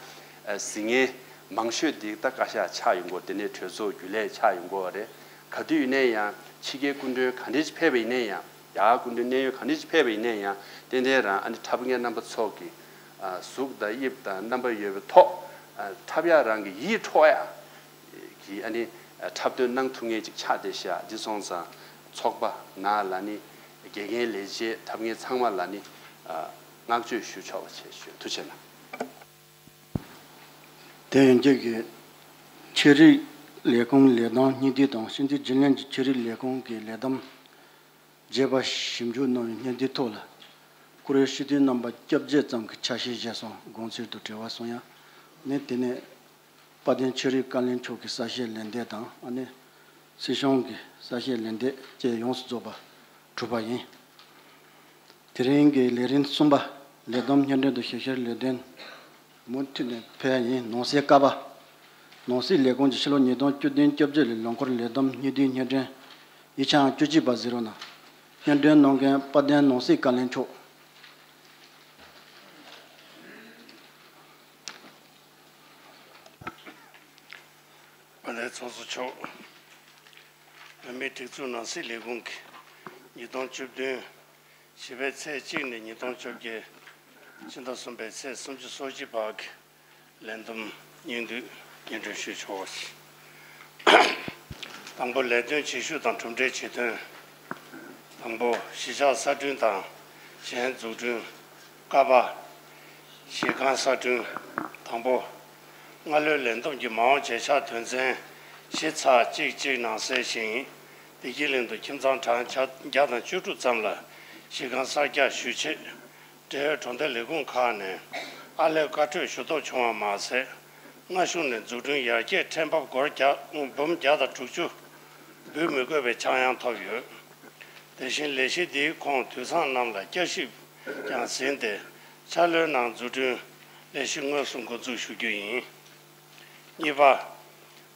གཟིགས་མཁན་མང་ཤོས་དེ་ད་བཀའ་ཤག་ཆགས་ཡོང་གི་ཡོད་རེད། དེ་ནས་གྲོས་ཚོགས་རྒྱུན་ལས་ཆགས་ཡོང་གི་ཡོད་རེད། ག་དུས་ཡིན་ནའི་ཡང་ཕྱི་རྒྱལ་སྐུ་མགྲོན་ག་འདྲས་ཅིག་ཕེབས་པ་ཡིན་ནའི་ཡང་ཡ་སྐུ་མགྲོན་གནད་ཡོད་ག་འདྲས་ཅིག་ཕེབས་པ་ཡིན་ནའི་ཡང་ཏན་ཏན་རང་ཨ་ནི་འཁྲབ་མཁན་རྣམ་པ་ཚོ་གི་གཟུགས་དང་དབྱིབས་དང་རྣམ་པ་ཡོད་པའི་ཐོག་འཁྲབ་ཡག་རང་གི་ཡིད་འཕྲོག་ཡག་གི་ཨ་ནི་འཁྲབ་སྟོན་གནང་ཐུབ་མཁན་ཅིག་ཆགས་བསྡད་ཤག་འདི་སོང་ཙང་ཚོགས་པ་ནང་ལ་ནི་དགེ་རྒན་ལས་བྱེད་འཁྲབ་མཁན་ཚང་མ་ལ་ནི་བསྔགས་བརྗོད་ཞུ་ཆོག་པ་བྱས་ཞུ། ཐུགས་རྗེ་གནང་། དེ་ཡན་གྱི་ཆོས་རིག་ལས་ཁུངས་ལས་དོན་སྙིང་བསྡུས་དང་། ཕྱི་འབྲེལ་རྒྱུན་ལས་ཀྱི་ཆོས་རིག་ལས་ཁུངས་ཀྱི་ལས་བསྡོམས་རྒྱས་པ་ཞིབ་འཇུག་གནང་བའི་སྙིང་བསྡུས་ཐོག་ལ། བཀུར་འོས་སྤྱི་འཐུས་རྣམ་པ་བཅོ་བརྒྱད་ཙམ་གྱིས་ཆ་ཤས་བཞེས་སོང་། དགོངས་ཚུལ་དུ་དྲི་བ་གསུང་ཡ། ནས་དེ་ནས་དཔལ་ལྡན་ཆོས་རིག་བཀའ་བློན་མཆོག་གི་གསལ་བཤད་ལན་འདེབས་དང་། ཨ་ནི་སྲིད་སྐྱོང་གི་གསལ་བཤད་ལན་འདེབས་བཅས་ཡོངས་སུ་རྫོགས་པ་གྲུབ་པ་ཡིན། དེ་རིང་གི་ལས་རིམ་གསུམ་པ། ལས་བསྡོམས་སྙན་སྒྲོན་དང་ཞིབ་བཤེར་ལས་དོན་མུ་མཐུད་ནས་ཕེབས་ཡིན། ནང་སྲིད་ཀ་པ། ནང་སྲིད་ལས་ཁུངས་ཀྱི་ཕྱི་ལོ་ཉིས་སྟོང་བཅུ་བདུན་བཅོ་བརྒྱད་ལོའི་ལོ་འཁོར་ལས་བསྡོམས་སྙིང་བསྡུས་སྙན་སྒྲོན་ཡིག་ཆ་ཨང་བཅུ་གཅིག་པ་གཟིགས་རོགས་གནང་། སྙན་སྒྲོན་གནང་མཁན་དཔལ་ལྡན་ནང་སྲིད་བཀའ་བློན་མཆོག་དཔལ་ལྡན་ཚོགས་གཙོ་མཆོག་བོད་མིའི་སྒྲིག་འཛུགས་ནང་སྲིད་ལས་ཁུངས་ཀྱི་ཉིས་སྟོང་བཅུ་བདུན་བཞི་པའི་ཚེས་གཅིག་ནས་ཉིས་སྟོང་བཅོ་བརྒྱད་ཕྱི་ཟླ་གསུམ་པའི་ཚེས་སུམ་ཅུ་སོ་གཅིག་བར་གྱི་ལས་བསྡོམས་སྙིང་བསྡུས་སྙན་སྒྲོན་ཞུས་ཆོག་པ་ཞིག་དང་པོ། ལས་དོན་བྱེད་ཤུགས་དང་གྲུབ་འབྲས་ཇེ་མཐོན། དང་པོ། གཞིས་ཆགས་གསར་སྐྲུན་དང་གཞན་འཛུགས་སྐྲུན། ཀ་པ། གཞིས་ཁང་གསར་སྐྲུན། དང་པོ། སྔ་ལོའི་ལས་བསྡོམས་ཀྱི་མ་འོངས་བྱེད་ཕྱག་དོན་ཚན་བཞི་ཚེག་གཅིག་གཅིག་ནང་གསལ་བཞིན། བདེ་སྐྱིད་གླིང་དུ་ཁྱིམ་ཚང་གྲངས་བརྒྱ་དང་བཅུ་དྲུག་ཙམ་ལ་གཞིས་ཁང་གསར་རྒྱག་ཞུ་ཆེད། འབྲེལ་ཡོད་གྲོང་སྡེ་ལས་ཁུངས་ཁག་ནས་ཨར་ལས་བཀའ་འཁྲོལ་ཞུ་ཐབས་བྱུང་བ་མ་ཟད། སྔ་གཞུག་ནས་འཛུགས་སྐྲུན་ཡར་རྒྱས་ཕྲན་བབ་སྒོར་བརྒྱ་འབུམ་བརྒྱ་དང་དྲུག་ཅུ་འབུལ་མི་དགོས་པའི་ཆག་ཡང་ཐོབ་ཡོད། དེ་བཞིན་ལས་གཞི་འདིའི་ཁོངས་དུད་ཚང་རྣམས་ལ་བསྐྱར་ཞིབ་ཀྱང་ཟིན་ཏེ། འཆར་ལོའི་ནང་འཛུགས་སྐྲུན་ལས་གཞི་དངོས་སུ་འགོ་འཛུགས་ཞུ་རྒྱུ་ཡིན། གཉིས་པ།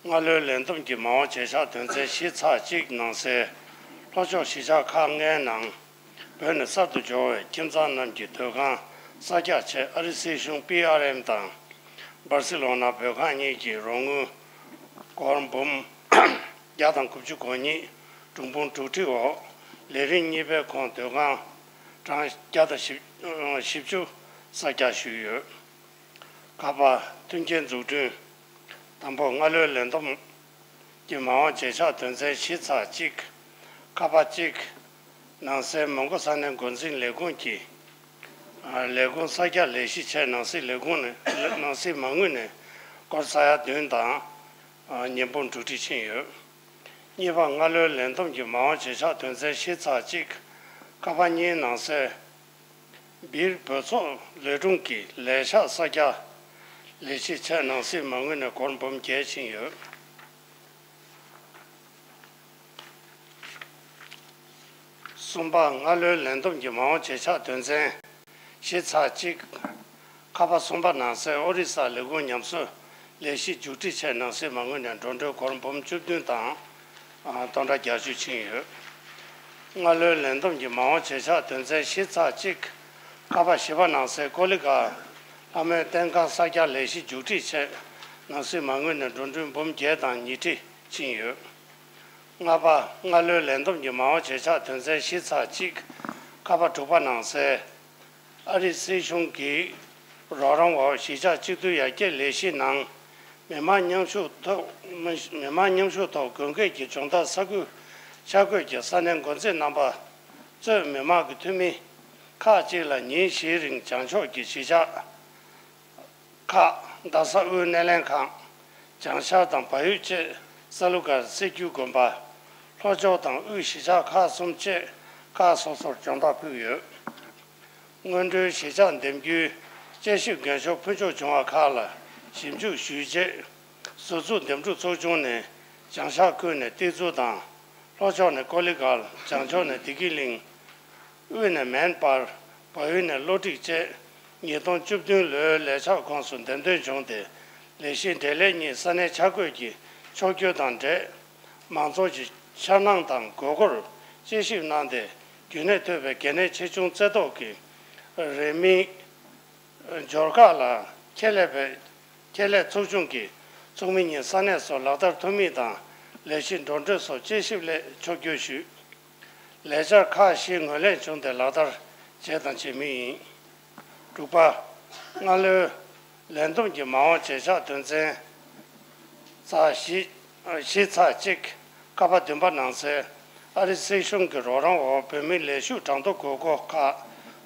སྔ་ལོའི་ལས་བསྡོམས་ཀྱི་མ་འོངས་བྱེད་ཕྱག་དོན་ཚན་བཞི་ཚེག་གཅིག་ནང་གསལ། ལྷོ་ཕྱོགས་གཞིས་ཆགས་ཁག་ལྔའི་ནང་བོད་ནས་གསར་དུ་འབྱོར་བའི་ཁྱིམ་ཚང་རྣམས་ཀྱི་སྡོད་ཁང་གསར་རྒྱག་ཆེད་ཨ་རིའི་སྲིད་གཞུང་པི་ཨར་ཨེམ་དང་། སྦར་སི་ལོ་ན་བོད་ཁང་གཉིས་ཀྱི་རོགས་དངུལ་སྒོར་འབུམ་བརྒྱ་དང་དགུ་བཅུ་གོ་གཉིས་འབྲུག་འབུམ་དྲུག་ཁྲི་འོག་ལས་རིམ་གཉིས་པའི་ཁོངས་སྡོད་ཁང་གྲངས་བརྒྱ་དང་བཞི་བཅུ་གསར་རྒྱག་ཞུས་ཡོད། ཀ་པ། མཐུན་རྐྱེན་འཛུགས་སྐྲུན། དང་པོ། སྔ་ལོའི་ལས་བསྡོམས་ཀྱི་མ་འོངས་བྱེད་ཕྱག་དོན་ཚན་བཞི་ཚེག་གཅིག་ཀ་པ་གཅིག་ནང་གསལ་མོན་གྷོ་ས་གནས་འགོ་འཛིན་ལས་ཁུངས་ཀྱི་ལས་ཁུངས་གསར་རྒྱག་ལས་གཞི་ཆེད་ནང་སྲིད་ལས་ཁུངས་ནས་ནང་སྲིད་མ་དངུལ་ནས་སྒོར་ས་ཡ་བདུན་དང་ཉིས་འབུམ་དྲུག་ཁྲི་ཕྱིན་ཡོད། གཉིས་པ། སྔ་ལོའི་ལས་བསྡོམས་ཀྱི་མ་འོངས་བྱེད་ཕྱག་དོན་ཚན་བཞི་ཚེག་གཅིག་ཀ་པ་གཉིས་ནང་གསལ། སྦིར་བོད་ཚོགས་ལས་དྲུང་གི་ལས་ཤག་གསར་རྒྱག་ལས་གཞི་ཆེད་ནང་སྲིད་མ་དངུལ་ནས་སྒོར་འབུམ་བརྒྱད་ཕྱིན་ཡོད། གསུམ་པ། སྔ་ལོའི་ལས་བསྡོམས་ཀྱི་མ་འོངས་བྱེད་ཕྱག་དོན་ཚན་བཞི་ཚེག་གཅིག་ཀ་པ་གསུམ་པ་ནང་གསལ། ཨོ་རི་ས་ལས་ཁུངས་ཉམས་གསོ་ལས་གཞི་མཇུག་སྒྲིལ་ཆེད་ནང་སྲིད་མ་དངུལ་ནས་འགྲོ་གྲོན་སྒོར་འབུམ་བཅུ་བདུན་དང་སྟོང་ཕྲག་བརྒྱད་ཅུ་ཕྱིན་ཡོད། སྔ་ལོའི་ལས་བསྡོམས་ཀྱི་མ་འོངས་བྱེད་ཕྱག་དོན་ཚན་བཞི་ཚེག་གཅིག་ཀ་པ་བཞི་པ་ནང་གསལ། ཀོ་ལི་གྷལ་ལྷ་མོའི་རྟེན་ཁང་གསར་རྒྱག་ལས་གཞི་མཇུག་སྒྲིལ་ཆེད་ནང་སྲིད་མ་དངུལ་ནས་འགྲོ་གྲོན་འབུམ་བརྒྱད་དང་ཉི་ཁྲི་ཕྱིན་ཡོད། ལྔ་པ། སྔ་ལོའི་ལས་བསྡོམས་ཀྱི་མ་འོངས་བྱེད་ཕྱག་དོན་ཚན་བཞི་ཚེག་གཅིག་ཀ་པ་དྲུག་པ་ནང་གསལ། ཨ་རིའི་སྲིད་གཞུང་གི་རོགས་རམ་འོག་གཞིས་ཆགས་གཅིག་སྡུད་ཡར་རྒྱས་ལས་གཞིའི་ནང་མི་མང་མཉམ་ཞུགས་ཐོག་མི་མང་མཉམ་ཞུགས་ཐོག་དགོས་འཁེལ་གྱི་སྦྱོང་བརྡར་ས་ཁུལ་འཆར་འགོད་ཀྱི་ས་གནས་འགོ་འཛིན་རྣམ་པ་གཙོས་མི་མང་གི་འཐུས་མི་ཁག་ཅིག་ལ་ཉིན་བཞིའི་རིང་བྱང་ཕྱོགས་ཀྱི་གཞིས་ཆགས་ཁག་རྡ་ས་དབུས་སྣེ་ལེན་ཁང་། བྱང་ཤར་དང་བལ་ཡུལ་བཅས་ས་ལུ་སྒར། སེར་རྒྱུད་དགོན་པ། ལྷོ་ཕྱོགས་དང་དབུས་གཞིས་ཆགས་ཁག་གསུམ་བཅས་ཁག་སོ་སོར་སྦྱོང་བརྡར་ཕུལ་ཡོད། སྔོན་འགྲོའི་གཞིས་ཆགས་འདེམས་རྒྱུའི་དཔྱད་ཞིབ་འགན་ཤོག་ཕུལ་ཕྱོགས་བྱུང་བ་ཁག་ལ་ཞིབ་འཇུག་ཞུས་རྗེས། ཟུར་འཛུགས་འདེམས་སྒྲུག་ཚོགས་ཆུང་ནས་བྱང་ཤར་ཁུལ་ནས་ཏི་ཙུ་དང་། ལྷོ་ཕྱོགས་ནས་ཀོ་ལི་གྷལ། བྱང་ཕྱོགས་ནས་བདེ་སྐྱིད་གླིང་། དབུས་ནས་མན་སྦར། བལ་ཡུལ་ནས་གློ་སྒྲིག་བཅས་ཉིས་སྟོང་བཅུ་བདུན་ལོའི་ལས་འཆར་ཁོངས་སུ་འདེམས་ཐོན་བྱུང་སྟེ། ལས་གཞི་འབྲེལ་ལས་གཉིས་ས་གནས་འཆར་འགོད་ཀྱི་ཕྱོགས་བསྐྱོད་དང་འབྲེལ། མང་ཚོགས་ཀྱི་འཆར་སྣང་དང་དགོས་མཁོར་དཔྱད་ཞིབ་གནང་སྟེ། རྒྱུན་གནས་ཐོབ་པའི་གལ་གནད་ཆེ་ཆུང་རྩེ་བཏོག་གི་རེའུ་མིག་སྦྱོར་ཁག་ལ་ཁྱད་ལས་པའི་ཁྱད་ལས་ཚོགས་ཆུང་གི་ཚོགས་མི་གཉིས་ས་གནས་སུ་ལག་བསྟར་ཐུབ་མིན་དང་། ལས་གཞི་འགྲོ་གྲོན་སོགས་དཔྱད་ཞིབ་སླད་ཕྱོགས་བསྐྱོད་ཞུས། ལས་འཆར་ཁག་བཞི་ངོས་ལེན་བྱུང་སྟེ་ལག་བསྟར་བྱས་དང་བྱེད་མུས་ཡིན། དྲུག་པ། སྔ་ལོའི་ལས་བསྡོམས་ཀྱི་མ་འོངས་བྱེད་ཕྱག་དོན་ཚན་ཚེག་བཞི། བཞི་ཚེག་གཅིག་ཀ་པ་བདུན་པ་ནང་གསལ། ཨ་རི་སྲིད་གཞུང་གི་རོགས་རམ་འོག་བོད་མིའི་ལས་ཞུགས་གྲངས་ཐོ་དགོས་མཁོ་ཁག་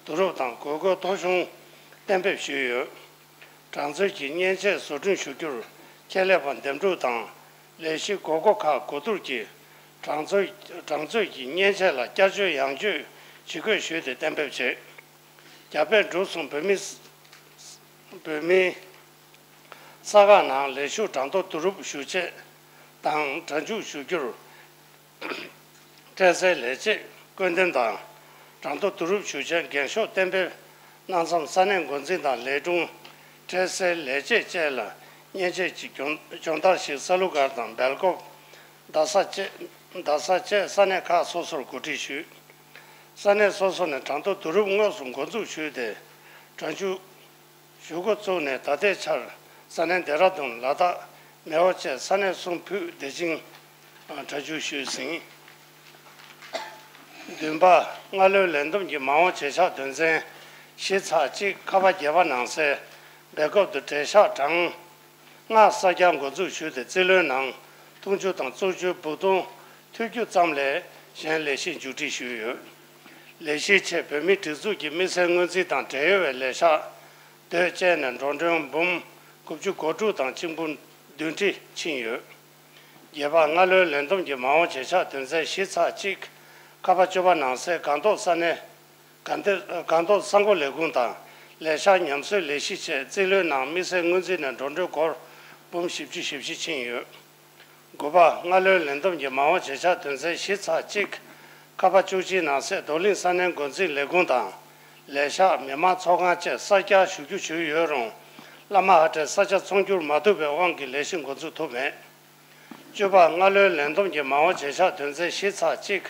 བསྡུ་རུབ་དང་དགོས་མཁོའི་ཐོ་གཞུང་གཏན་འབེབས་ཞུས་ཡོད། གྲངས་ཚོད་ཀྱི་མཉེན་ཆས་བཟོ་སྐྲུན་ཞུ་རྒྱུར་ཆེད་ལས་པ་འདེམས་སྒྲུག་དང་། ལས་གཞི་དགོས་མཁོ་ཁག་གོ་བསྡུར་གྱིས་གྲངས་ཚོད་གྲངས་ཚོད་ཀྱི་མཉེན་ཆས་ལ་བསྐྱར་བཅོས་ཡང་བཅོས་ཇི་དགོས་ཞུས་ཏེ་གཏན་འབེབས་བྱས། རྒྱ་བལ་འབྲུག་གསུམ་བོད་མི་བོད་མིའི་ས་ཁག་ནང་ལས་ཞུགས་གྲངས་ཐོ་བསྡུ་རུབ་ཞུ་ཆེད་དང་སྒྲ་འཇུག་ཞུ་རྒྱུར་སྤྲད་སའི་ལས་བྱེད་བསྐོ་འདེམས་དང་། གྲངས་ཐོ་བསྡུ་རུབ་ཞུ་ཆེད་འགེངས་ཤོག་གཏན་འབེབས་གནང་མཚམས། ས་གནས་འགོ་འཛིན་དང་ལས་དྲུང་སྤྲད་སའི་ལས་བྱེད་བཅས་ལ་མཉེན་ཆས་ཀྱི་སྦྱོང་སྦྱོང་བརྡར་ཞིག་ས་ལུ་སྒར་དང་སྦེལ་ཀོབ། རྡ་ས་བཅས་རྡ་ས་བཅས་ས་གནས་ཁག་སོ་སོར་གོ་སྒྲིག་ཞུས། ས་གནས་སོ་སོ་ནས་གྲངས་ཐོ་བསྡུ་རུབ་དངོས་སུ་འགོ་འཛུགས་ཞུས་ཏེ། གྲ་འཇུག་ཞུ་འགོ་བཙུགས་ནས་ད་ལྟའི་ཆར་ས་གནས་ལྡེ་ར་ལྡུན། ལ་དྭགས། མེའོ་བཅས་ས་གནས་གསུམ་ཕུད་བདེ་ཆེན་གྲ་འཇུག་ཞུས་ཟིན། བདུན་པ། སྔ་ལོའི་ལས་བསྡོམས་ཀྱི་མ་འོངས་བྱེད་ཕྱག་དོན་ཚན་བཞི་ཚེག་གཅིག་ཁ་པ་བརྒྱད་པ་ནང་གསལ། སྦེལ་ཀོབ་ཏུ་འབྲེལ་གཤགས་གྲངས་ལྔ་གསར་རྒྱག་འགོ་འཛུགས་ཞུས་ཏེ། རྩིས་ལོའི་ནང་དུང་ཕྱུར་དང་བཙོག་ཆུའི་སྦུག་དུང་མཐུད་རྒྱུ་ཙམ་ལས་གཞན་ལས་གཞི་མཇུག་སྒྲིལ་ཞུས་ཡོད། ལས་གཞིའི་ཆེད་བོད་མིའི་སྒྲིག་འཛུགས་ཀྱི་དམིགས་བསལ་སྔོན་རྩིས་དང་འབྲེལ་ཡོད་པའི་ལས་ཤག་སྡོད་བཅས་ནས་འགྲོ་གྲོན་འབུམ་དགུ་བཅུ་གོ་དྲུག་དང་གཅིག་འབུམ་བདུན་ཁྲི་ཕྱིན་ཡོད། བརྒྱད་པ། སྔ་ལོའི་ལས་བསྡོམས་ཀྱི་མ་འོངས་བྱེད་ཕྱག་དོན་ཚན་བཞི་ཚེག་གཅིག་ཁ་པ་བཅུ་པ་ནང་གསལ། སྒང་ཏོག་ས་གནས། སྒང་ཏོག་སྒང་ཏོག་ས་འགོ་ལས་ཁུངས་དང་ལས་ཤག་ཉམས་གསོའི་ལས་གཞི་ཆེད་རྩིས་ལོའི་ནང་དམིགས་བསལ་སྔོན་རྩིས་ནས་འགྲོ་གྲོན་སྒོར་འབུམ་བཞི་བཅུ་ཞེ་བཞི་ཕྱིན་ཡོད། དགུ་པ། སྔ་ལོའི་ལས་བསྡོམས་ཀྱི་མ་འོངས་བྱེད་ཕྱག་དོན་ཚན་བཞི་ཚེག་གཅིག་ཁ་པ་བཅུ་གཅིག་ནང་གསལ། རྡོར་གླིང་ས་གནས་འགོ་འཛིན་ལས་ཁུངས་དང་ལས་ཤག་མི་དམངས་ཚོགས་ཁང་བཅས་གསར་རྒྱག་ཞུ་རྒྱུ་ཞུས་ཡོད་རུང་། བླ་མ་ཧ་ཏའི་ས་ཆ་ཚོང་སྒྱུར་མ་ཐུབ་པའི་དབང་གིས་ལས་གཞི་འགོ་འཛུགས་ཐུབ་མེད། བཅུ་པ། སྔ་ལོའི་ལས་བསྡོམས་ཀྱི་མ་འོངས་བྱེད་ཕྱག་དོན་ཚན་བཞི་ཚེག་གཅིག་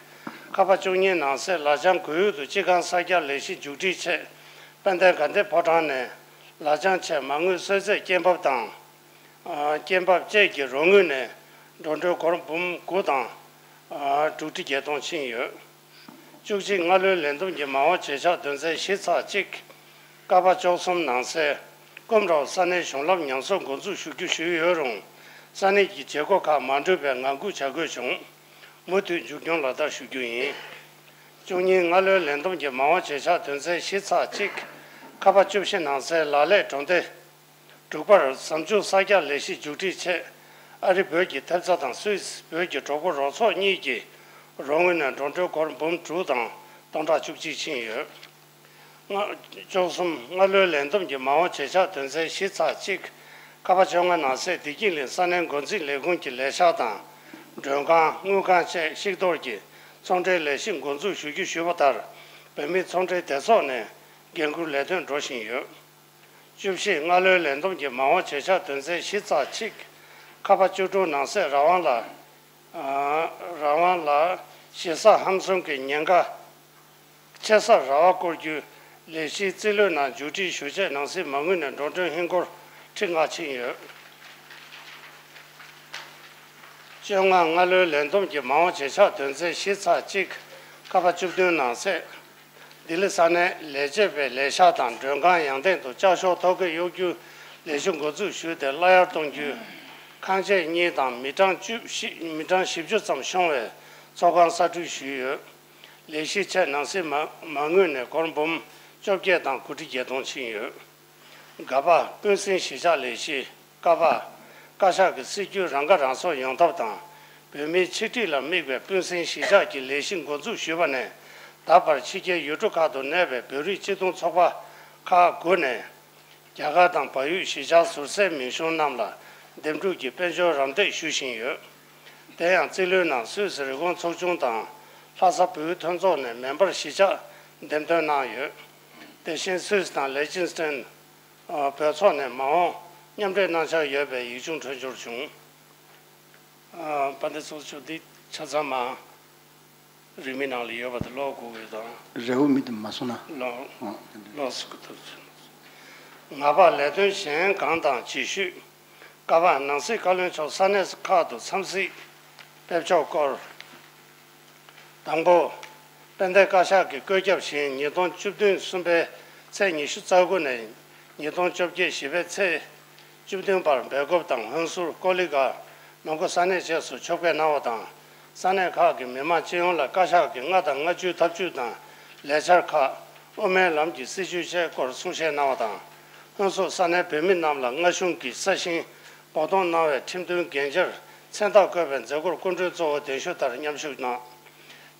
ཁ་པ་བཅུ་གཉིས་ནང་གསལ། ལ་བྱང་བོད་ཡུལ་དུ་སྤྱི་ཁང་གསར་རྒྱག་ལས་གཞི་མཇུག་སྒྲིལ་ཆེད། དཔལ་ལྡན་དགའ་ལྡན་ཕོ་བྲང་ནས་ལ་བྱང་ཆེད་མ་དངུལ་གསོལ་ཚད་སྐྱེད་འབབ་དང་། ཨ། སྐྱེད་འབབ་བཅས་ཀྱི་རོགས་དངུལ་ནས་འགྲོ་གྲོན་སྒོར་འབུམ་དགུ་དང་། ཨ། དྲུག་ཁྲི་བརྒྱད་སྟོང་ཕྱིན་ཡོད། བཅུ་གཅིག། སྔ་ལོའི་ལས་བསྡོམས་ཀྱི་མ་འོངས་བྱེད་ཕྱག་དོན་ཚན་བཞི་ཚེག་གཅིག་ཀ་པ་བཅུ་གསུམ་ནང་གསལ། སྐོམ་རོགས་ས་གནས་གཞུང་ལམ་ཉམས་གསོ་འགོ་འཛུགས་ཞུ་རྒྱུ་ཞུས་ཡོད་རུང་། ས་གནས་ཀྱི་བྱེད་སྒོ་ཁག་མ་འགྲུབ་པས་ངང་སྒུག་བྱ་དགོས་བྱུང་། མུ་མཐུད་མཇུག་སྐྱོང་ལག་བསྟར་ཞུ་རྒྱུ་ཡིན། བཅུ་གཉིས། སྔ་ལོའི་ལས་བསྡོམས་ཀྱི་མ་འོངས་བྱེད་ཕྱག་དོན་ཚན་བཞི་ཚེག་གཅིག་ཁ་པ་བཅུ་བཞི་ནང་གསལ། ལ་ལས་གྲོང་སྡེ། དྲུག་པར། ཟམ་ཆུང་གསར་རྒྱག་ལས་གཞི་མཇུག་སྒྲིལ་ཆེད། ཨ་རི་བོད་ཀྱི་ཐེབས་རྩ་དང་སུད་སི་བོད་ཀྱི་གྲོགས་པོ་རོགས་ཚོགས་གཉིས་ཀྱིས་རོགས་དངུལ་ནས་འགྲོ་གྲོན་སྒོར་འབུམ་དྲུག་དང་སྟོང་ཕྲག་བཅུ་གཅིག་ཕྱིན་ཡོད། ལྔ། བཅུ་གསུམ། སྔ་ལོའི་ལས་བསྡོམས་ཀྱི་མ་འོངས་བྱེད་ཕྱག་དོན་ཚན་བཞི་ཚེག་གཅིག་ཁ་པ་བཅོ་ལྔ་ནང་གསལ། བདེ་སྐྱིད་གླིང་ས་གནས་འགོ་འཛིན་ལས་ཁུངས་ཀྱི་ལས་ཤག་དང་། མགྲོན་ཁང་། དངུལ་ཁང་བཅས་ཤིག་ཐོར་གྱིས་ཚོང་འབྲེལ་ལས་གཞི་འགོ་འཛུགས་ཞུ་རྒྱུ་ཞུས་པ་ལྟར། བོད་མིའི་ཚོང་འབྲེལ་སྡེ་ཚོགས་ནས་འགན་འཁུར་ལས་དོན་འགྲོ་བཞིན་ཡོད། བཅུ་བཞི། སྔ་ལོའི་ལས་བསྡོམས་ཀྱི་མ་འོངས་བྱེད་ཕྱག་དོན་ཚན་བཞི་ཚེག་གཅིག་ཁ་པ་བཅུ་དྲུག་ནང་གསལ། རང་དབང་ལ། ཨ། རང་དབང་ལ་ཞེ་ས་ཧམ་གསུམ་གྱི་ཉེན་ཁ། ཆེ་སར་ར་བ་བསྐོར་རྒྱུའི་ལས་གཞིའི་རྩིས་ལོའི་ནང་མཇུག་སྒྲིལ་ཞུ་ཆེད་ནང་སྲིད་མ་དངུལ་ནས་འགྲོ་གྲོན་ཧིན་སྒོར་ཁྲི་ལྔ་ཕྱིན་ཡོད། བཅོ་ལྔ། སྔ་ལོའི་ལས་བསྡོམས་ཀྱི་མ་འོངས་བྱེད་ཕྱག་དོན་ཚན་བཞི་ཚེག་གཅིག་ཁ་པ་བཅུ་བདུན་ནང་གསལ། ལྡི་ལི་ས་གནས་ལས་བྱེད་པའི་ལས་ཤག་དང་མགྲོན་ཁང་། ཡང་སྟེང་དུ་ལྕགས་ཤོག་ཐོ་བཀོད་གཡོག་རྒྱུའི་ལས་གཞི་འགོ་འཛུགས་ཞུས་ཏེ། སླར་གཡར་གཏོང་རྒྱུའི་ཁང་ཆས་གཉིས་དང་མི་གྲངས་བཅུ་བཞི། མི་གྲངས་བཞི་བཅུ་ཙམ་ཤོང་བའི་ཚོགས་ཁང་གསར་སྐྲུན་ཞུས་ཡོད། ལས་གཞིའི་ཆེད་ནང་སྲིད་མ་མ་དངུལ་ནས་སྒོར་འབུམ་བཅོ་བརྒྱད་དང་དགུ་ཁྲི་བརྒྱད་སྟོང་ཕྱིན་ཡོད། ག་པ། སྤུན་སྲིང་གཞིས་ཆགས་ལས་གཞི། ཀ་པ། བཀའ་ཤག་གི་སྲིད་ཇུས་རང་ཁ་རང་གསོ་ཡོང་ཐབས་དང་། བོད་མིའི་ཆིག་སྒྲིལ་ལ་དམིགས་པའི་སྤུན་སྲིང་གཞིས་ཆགས་ཀྱི་ལས་གཞི་འགོ་འཛུགས་ཞུས་པ་ནས། ད་བར་ཕྱི་རྒྱལ་ཡུལ་གྲུ་ཁག་ཏུ་གནས་པའི་བོད་རིགས་སྤྱི་མཐུན་ཚོགས་པ་ཁག་དགུ་ནས། རྒྱ་གར་དང་བལ་ཡུལ་གཞིས་ཆགས་ཟུར་སའི་མིང་གཞུང་རྣམས་ལ་འདེམས་སྒྲུག་གི་དཔལ་འབྱོར་རམ་འདེགས་ཞུ་བཞིན་ཡོད། དེ་ཡང་རྩིས་ལོའི་ནང་སུད་སི་རི་ཀོན་ཚོགས་ཆུང་དང་ལྷ་ས་བོད་མཐུན་ཚོགས་ནས་མེམ་བར་གཞིས་ཆགས་འདེམས་ཐོན་གནང་ཡོད། དེ་བཞིན་སུད་སི་དང་ལེ་ཅིན་སི་ཏན་བོད་ཚོགས་ནས་མ་འོངས་མཉམ་འབྲེལ་གནང་འཆར་ཡོད་པའི་ཡིག་ཆུང་འཕྲོད་སྦྱོར་བྱུང་། ཨ། དཔལ་ལྡན་ཚོགས་གཙོ། འདི་ཆ་ཚང་མ་རིན་མེད་ནང་ལ་ཡོད་པ་དེ་ཀློག་དགོས་ཀྱི་དང་། རེའུ་མིག་དེ་མ་སོང་ན། ཀློག་ཨ། ཀློག་སུ་གི་ཐུབ་ཚོད། ལྔ་པ། ལས་དོན་གཞན་གང་དང་ཇི་ཞུས། ཀ་པ། ནང་སྲིད་བཀའ་བློན་མཆོག་ས་གནས་ཁག་ཏུ་འཚམས་གཟིགས་ཕེབས་ཕྱོགས་སྐོར། དང་པོ། དཔལ་ལྡན་བཀའ་ཤག་གི་བཀོད་ཁྱབ་བཞིན་ཉིས་སྟོང་བཅུ་བདུན་གསུམ་པའི་ཚེས་ཉི་ཤུ་རྩ་དགུ་ནས་ཉིས་སྟོང་བཅོ་བརྒྱད་བཞི་པའི་ཚེས་བཅུ་བདུན་བར་སྦེལ་ཀོབ་དང་ཧོན་སུར། ཀོ་ལི་གྷལ། མོན་གྷོ་ས་གནས་བཅས་སུ་ཆོག་ཕེབས་གནང་བ་དང་། ས་གནས་ཁག་གི་མི་མང་སྤྱི་ཡོངས་ལ་བཀའ་ཤག་གི་ལྔ་དང་ལྔ་བཅུའི་ཐབས་ཇུས་དང་ལས་འཆར་ཁག་དབུ་མའི་ལམ་གྱི་སྲིད་བྱུས་བཅས་སྐོར་གསུང་བཤད་གནང་བ་དང་ ལྷོ་སོག་ས་གནས་བོད་མི་རྣམས་ལ་སྔ་གཞུང་གི་ས་ཞིང་བོགས་གཏོང་གནང་བའི་ཁྲིམས་མཐུན་འགན་འཁྱེར་མཚན་རྟགས་བཀོད་པའི་མཛད་སྒོར་སྐུ་མགྲོན་གཙོ་བོ་གདན་ཞུ་ལྟར་མཉམ་ཞུགས་གནང་།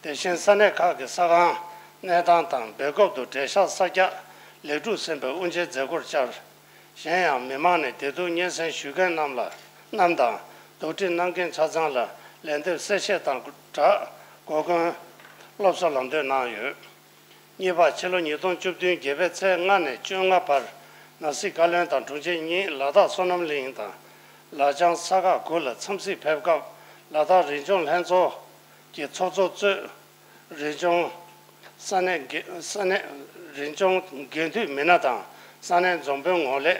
དེ་བཞིན་ས་གནས་ཁག་གི་ས་ཁང་གནས་སྟངས་དང་འབད་འགོག་ཏུ་འབྲེལ་ཤག་གསར་རྒྱག་ལེགས་གྲུབ་ཟིན་པའི་དབུ་འབྱེད་མཛད་སྒོར་བཅར། གཞན་ཡང་མི་མང་ནས་བདེ་སྡུག་སྙན་སེང་ཞུ་མཁན་རྣམས་ལ་རྣམས་དང་དོགས་འདྲི་གནང་མཁན་ཆ་ཚང་ལ་ལན་འདེབས་གསལ་བཤད་དང་སྦྲགས་གོ་སྐོན་སློབ་གསོ་ལམ་སྟོན་གནང་ཡོད། གཉིས་པ། ཕྱི་ལོ་ཉིས་སྟོང་བཅུ་བདུན་བརྒྱད་པའི་ཚེས་ལྔ་ནས་བཅོ་ལྔ་བར་ནང་སྲིད་བཀའ་བློན་དང་དྲུང་ཆེ་གཉིས་ལ་དྭགས་བསོད་ནམས་གླིང་དང་ལ་བྱང་ས་ཁག་དགུ་ལ་འཚམས་གཟིགས་ཕེབས་སྐབས། ལ་དྭགས་རི་ལྗོངས་ལྷན་ཚོགས་ཀྱི་ཚོགས་གཙོ་གཙོས་རི་ལྗོངས་ས་གནས་འགན་ས་གནས་རི་ལྗོངས་འགན་འཐུས་མི་སྣ་དང་ས་གནས་འཛོམས་དཔོན་ངོ་ལས།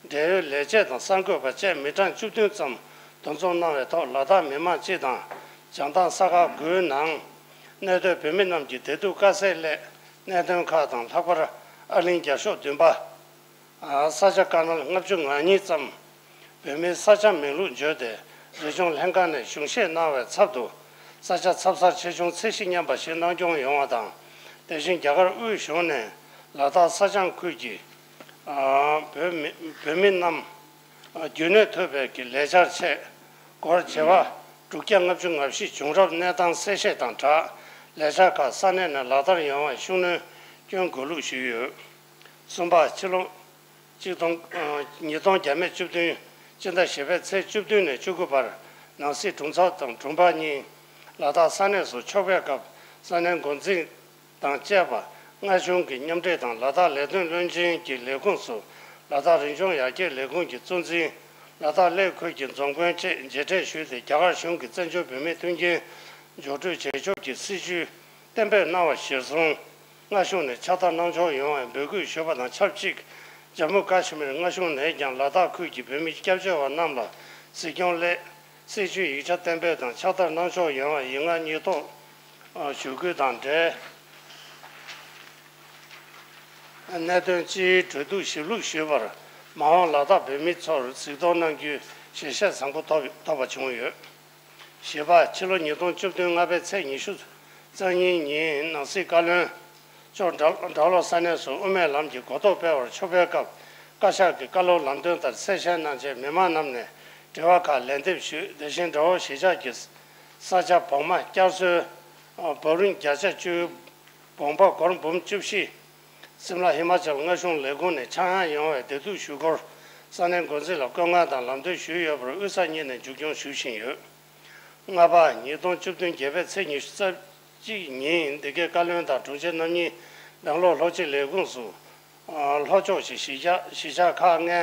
འབྲེལ་ཡོད་ལས་བྱེད་དང་གསར་འགོད་པ་བཅས་མི་གྲངས་བཅུ་བདུན་ཙམ་འདུ་འཛོམས་གནང་བའི་ཐོག་ལ་དྭགས་མི་མང་སྤྱི་དང་བྱང་ཐང་ས་ཁག་དགུའི་ནང་གནས་སྡོད་བོད་མི་རྣམས་ཀྱི་བདེ་སྡུག་དཀའ་སེལ་སླད་གནད་དོན་ཁག་དང་། ལྷག་པར་ཨ་གླིང་རྒྱབ་ཤོག་བདུན་པ། ས་ཆ་དཀར་ནག་ལྔ་བཅུ་ང་གཉིས་ཙམ་བོད་མིའི་ས་ཆ་མིང་ལུགས་བརྗོད་དེ་རི་ལྗོངས་ལྷན་ཁང་ནས་གཞུང་བཞེས་གནང་བའི་ཚབ་ཏུ་ས་ཆ་ཚབ་གསར་ཆེ་ཆུང་ཚད་གཞི་མཉམ་པ་ཞིག་གནང་སྐྱོང་ཡོང་བ་དང་། དེ་བཞིན་རྒྱ་གར་དབུས་གཞུང་ནས་ལ་དྭགས་ས་བྱང་ཁུལ་གྱི་བོད་མི་བོད་མི་རྣམས་རྒྱུན་གནས་ཐུབ་པའི་གི་ལས་འཆར་ཆེད་སྒོར་བྱེ་བ་དྲུག་བརྒྱ་ལྔ་བཅུ་ང་བཞི་བྱུང་རབས་གནས་སྟངས་གསལ་བཤད་དང་སྦྲགས་ལས་འཆར་ཁག་ས་གནས་ནས་ལག་བསྟར་ཡོང་བར་ཤུགས་སྣོན་སྐྱོན་དགོས་ལུགས་ཞུས་ཡོད། གསུམ་པ། ཕྱི་ལོ་གཅིག་སྟོང་ཉིས་སྟོང་བརྒྱ་མེད་བཅུ་བདུན་སྤྱི་ཟླ་བཞི་པའི་ཚེས་བཅུ་བདུན་ནས་བཅུ་དགུ་བར་ནང་སྲིད་དྲུང་ཚབ་དང་དྲུང་འཕར་གཉིས་ལ་དྭགས་ས་གནས་སུ་ཕྱོགས་ཕེབས་སྐབས། ས་གནས་འགོ་འཛིན་དང་བཅས་པ་སྔ་གཞུང་གི་མཉམ་འབྲེལ་དང་ལ་དྭགས་ལས་དོན་བློན་ཆེན་གྱི་ལས་ཁུངས་སུ་ལ་དྭགས་རི་ལྗོངས་ཡར་རྒྱས་ལས་ཁུངས་ཀྱི་གཙོ་འཛིན། ལ་དྭགས་གླེ་ཁུལ་གྱི་རྫོང་དཔོན་བཅས་མཇལ་འཕྲད་ཞུས་ཏེ། རྒྱ་གར་གཞུང་གིས་བཙན་བྱོལ་བོད་མིའི་མཐུན་རྐྱེན་མཇུག་སྒྲིལ་བྱེད་ཕྱོགས་ཀྱི་སྲིད་བྱུས་གཏན་འབེབས་གནང་བ་གཞིར་བཟུང་། སྔ་གཞུང་ནས་ཕྱག་བསྟར་གནང་ཕྱོགས་ཡོང་བའི་འབོད་སྐུལ་ཞུས་པ་དང་ཆབས་ཅིག་ཇམ་མུ་ཀ་ཤི་མིར་སྔ་གཞུང་ནས་ཀྱང་ལ་དྭགས་ཁུལ་གྱི་བོད་མི་སྐྱབས་བཅོལ་བ་རྣམས་ལ་གཟིགས་སྐྱོང་སླད་སྲིད་བྱུས་ཡིག་ཆ་གཏན་འབེབས་དང་ཕྱག་བསྟར་གནང་ཕྱོགས་ཡོང་བའི་ཡིག་ངག་སྙན་ཐོ་ཞུ་སྐུལ་དང་འབྲེལ། གནད་དོན་སྤྱིའི་གྲོས་བསྡུར་ཞིབ་ལྷུག་ཞུས་པར། མ་འོངས་ལ་དྭགས་བོད་མི་ཚོར་གཟིགས་རྟོག་གནང་རྒྱུའི་ཞལ་བཞེས་བཟང་པོ་ཐོབ་ཐོབ་པ་བྱུང་ཡོད། བཞི་པ། ཕྱི་ལོ་ཉིས་སྟོང་བཅུ་བདུན་ལྔ་པའི་ཚེས་ཉི་ཤུ་རྩ་གཉིས་ཉིན་ནང་སྲིད་བཀའ་བློན་མཆོག་སྦྲ་སྦྲ་ལོག་ས་གནས་སུ་དབུ་མའི་ལམ་གྱི་གོ་རྟོགས་སྤེལ་བར་ཕྱོགས་ཕེབས་སྐབས། བཀའ་ཤག་གི་བཀའ་སློབ་ལམ་སྟོན་ལྟར་གསལ་བཤད་གནང་རྗེས་མི་མང་རྣམས་ནས་དྲི་བ་ཁག་ལན་འདེབས་ཞུས། དེ་བཞིན་དགྲ་བོ་གཞིས་ཆགས་ཀྱི་ས་ཆ་བོགས་མ་བསྐྱར་གསོའི་བོགས་རིམ་བརྒྱ་ཆ་བཅུ། བོགས་མ་སྒོར་འབུམ་བཅུ་བཞི། སིམ་ལ་ཧི་མ་ཅལ་མངའ་གཞུང་ལས་ཁུངས་ནས་ཆག་ཡང་ཡོང་བའི་བདེ་སྡུག་ཞུ་སྐོར་ས་གནས་འགོ་འཛིན་ལ་བཀོད་མངགས་དང་ལམ་སྟོན་ཞུས་ཡོད་པར་དབུས་ས་གཉིས་ནས་མཇུག་སྐྱོང་ཞུ་བཞིན་ཡོད། ལྔ་པ། ཉིས་སྟོང་བཅུ་བདུན་བརྒྱད་པའི་ཚེས་ཉི་ཤུ་རྩ་གཅིག་ཉིན་འདི་གའི་བཀའ་བློན་དང་དྲུང་ཆེ་རྣམ་གཉིས་སྦྲང་ལོག་ལྷོ་སྤྱི་ལས་ཁུངས་སུ་ལྷོ་ཕྱོགས་ཀྱི་གཞིས་ཆགས་གཞིས་ཆགས་ཁག་ལྔའི་